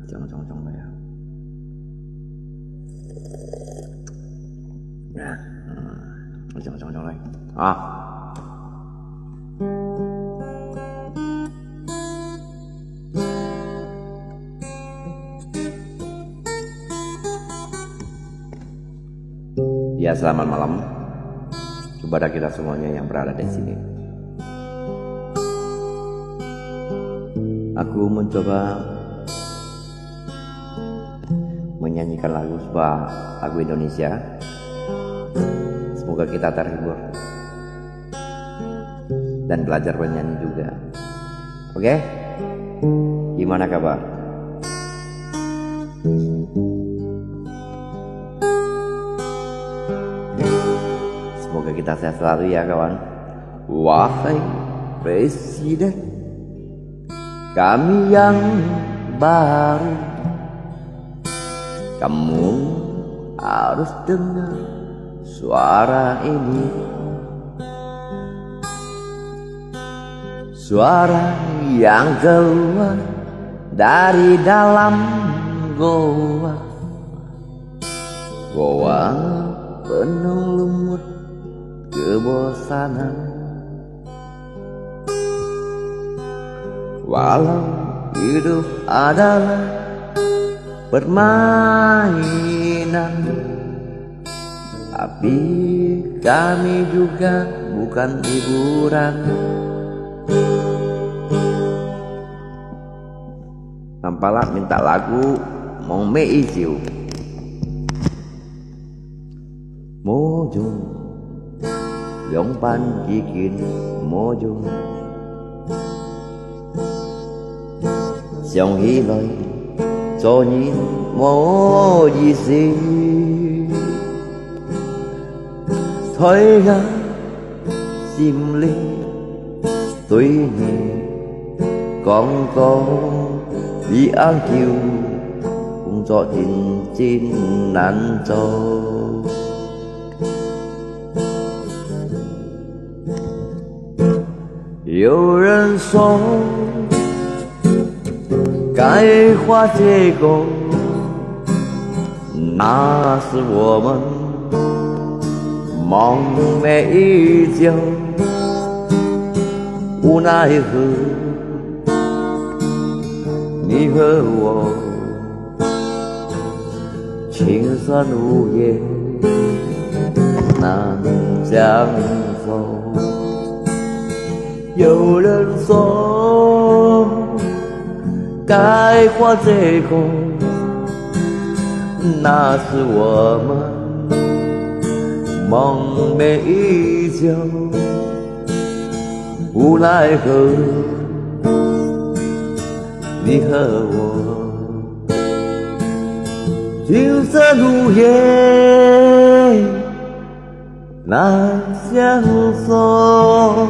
cong, cong, cong, ya. Nah, hmm, cong, cong, cong, lai. Ah. Ya, selamat malam kepada kita semuanya yang berada di sini. Aku mencoba menyanyikan lagu, sebuah lagu Indonesia. Semoga kita terhibur dan belajar bernyanyi juga. Oke? Gimana kabar? Semoga kita sehat selalu ya, kawan. Wahai Presiden kami yang baru, kamu harus dengar suara ini. Suara yang keluar dari dalam goa. Goa penuh lumut kebosanan. Walau hidup adalah permainan, tapi kami juga bukan hiburan. Nampak minta lagu Mong Me Ijiu. 無用，兩半既經無用。想起來，做人無意思。在我心裡，對你講過，你恁久，工作真，真難做。 有人說，該花謝過，那是我們夢寐已久。無奈何，你和我 情深無言，難相守。有人說，該花謝過，那是我們夢寐已久。無奈何，你和我 情深無言，难相送。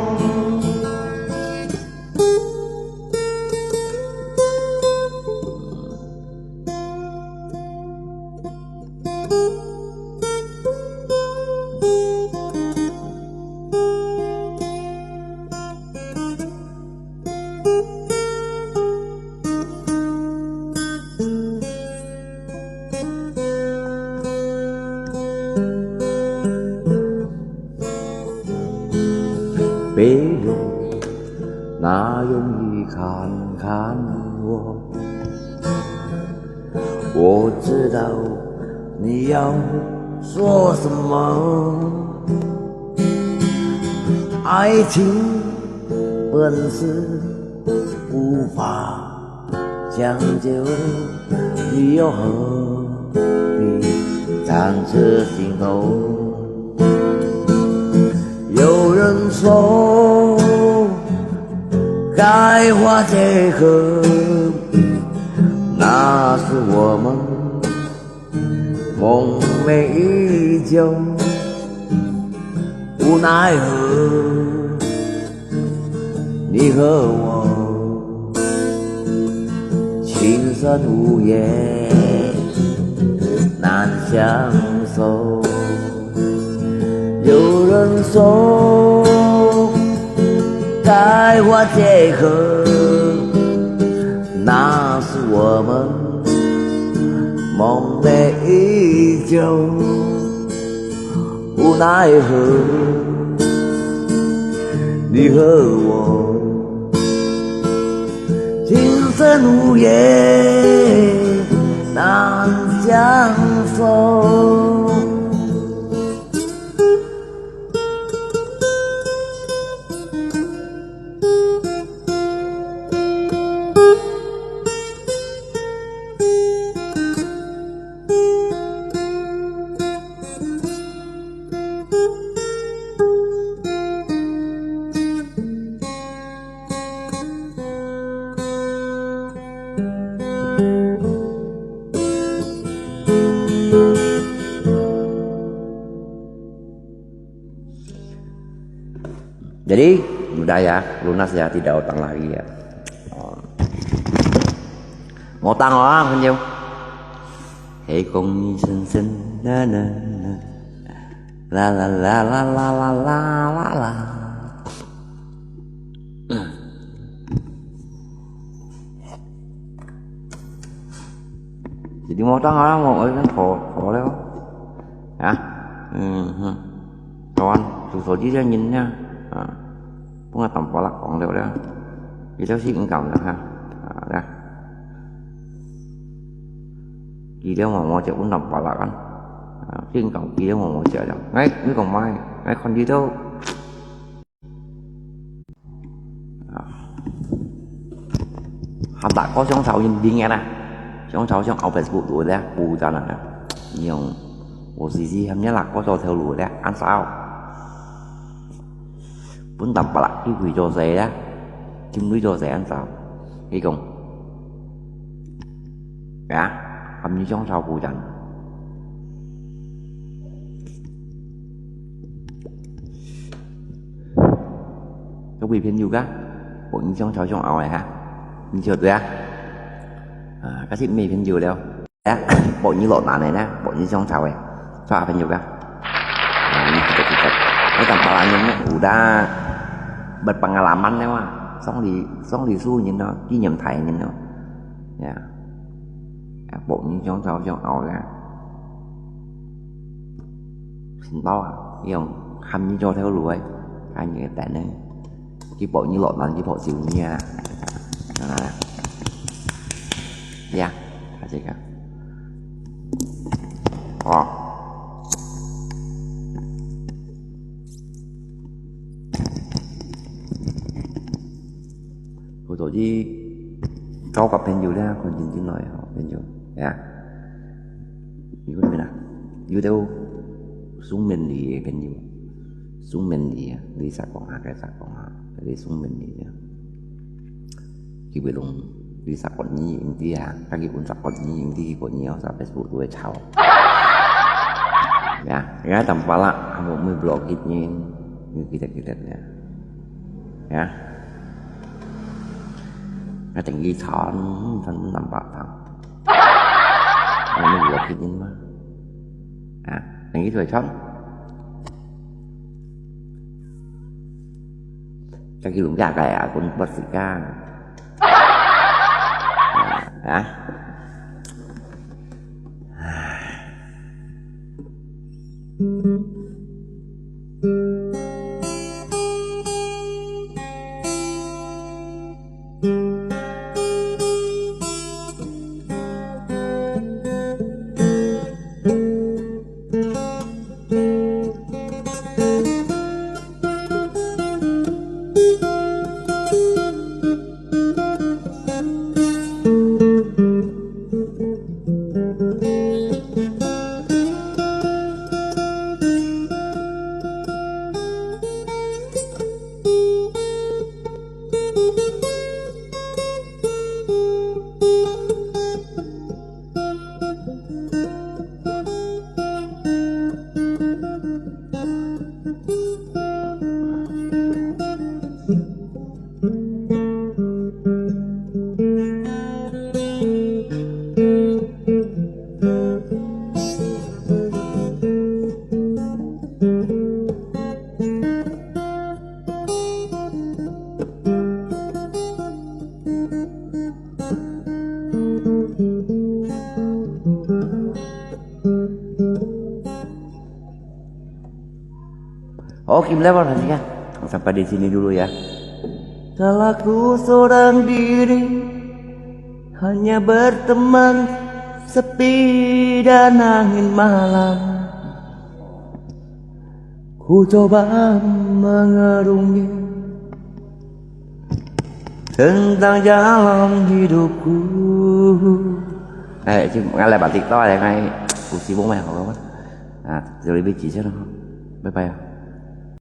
别人哪容易看看我？我知道你要说什么。爱情本是无法将就，你又何必暂时心痛？有人说，开花结果，那是我们梦寐以求。无奈何，你和我情深无言，难相守。有人说，开花结果，那是我们梦寐以求。无奈何，你和我情深无言，难相守。Jadi, mudah ya, lunas ya, tidak utang lagi ya. Oh. Mau utang orang, kan, Jung? Hei, kong ni sen sen, na, na, na. La, la, la. Jadi mau utang orang, mau utang, kho, kho liao. Ya? Hmm, hmm. Kawan, susah ji dia nyin nya. Ha. Pun nggak tampak lah, kong liao liao. Kita sih enggak lah, ha. Ha, dah. Kita mau mau cek pun tampak lah kan. Ha, sih enggak, kita mau mau cek aja. Ngai, ni kong mai. Ngai kon ji tu. 啊，喊大哥上朝人兵个啦，上朝上後Facebook路个啦，不然啊，用我自己喊人大哥做頭路个啦，恁少，本當白啦，佢會做事啦，金瑞做事恁少，佢講，啊，喊你上朝不然。 各位朋友啊，朋友上朝上拗个哈，你曉得啊？啊，該係咩朋友了？啊，朋友落難个呢，朋友上朝个，做下朋友啊？啊，你知道知道，你當白人有啦，berpengalaman了啊，送禮送禮物人咯，紀念牌人咯，呀，啊，朋友上朝上拗个。 Sing tau啊，用喊你做頭路个，喊你个等呢，佢幫你落難，佢幫手你啊。啊，呀，啊這個，哦。 好多啲交个朋友咧，看真真來吼，朋友，呀。有个咩啦？有兜送面禮个朋友，送面禮啊，你識講下，佢識講下，你送面禮啊。佢會弄，你識講你，毋知啊，佢會講識講你，毋知佢講你，哦，在Facebook都會吵。Ya, ya, tampak lah, kamu mau blokir ni. Ni kita, kita ni. Ya. Ngateng i chon, chon nampak tang. Kamu blokir ni mah. Ya, teng i chon. Kaki lumpiak kaya akun bersihkan. Ya. 好，game level nanti ya. Sampai di sini dulu ya. Salahku seorang diri, hanya berteman sepi dan angin malam. Ku coba mengerungi tentang jalan hidupku. Eh, chứ ngay lại bản dịch to này ngay, cũng chỉ bốn mươi hả, đúng không? À, từ đây biết chỉ chứ đâu. Bye bye.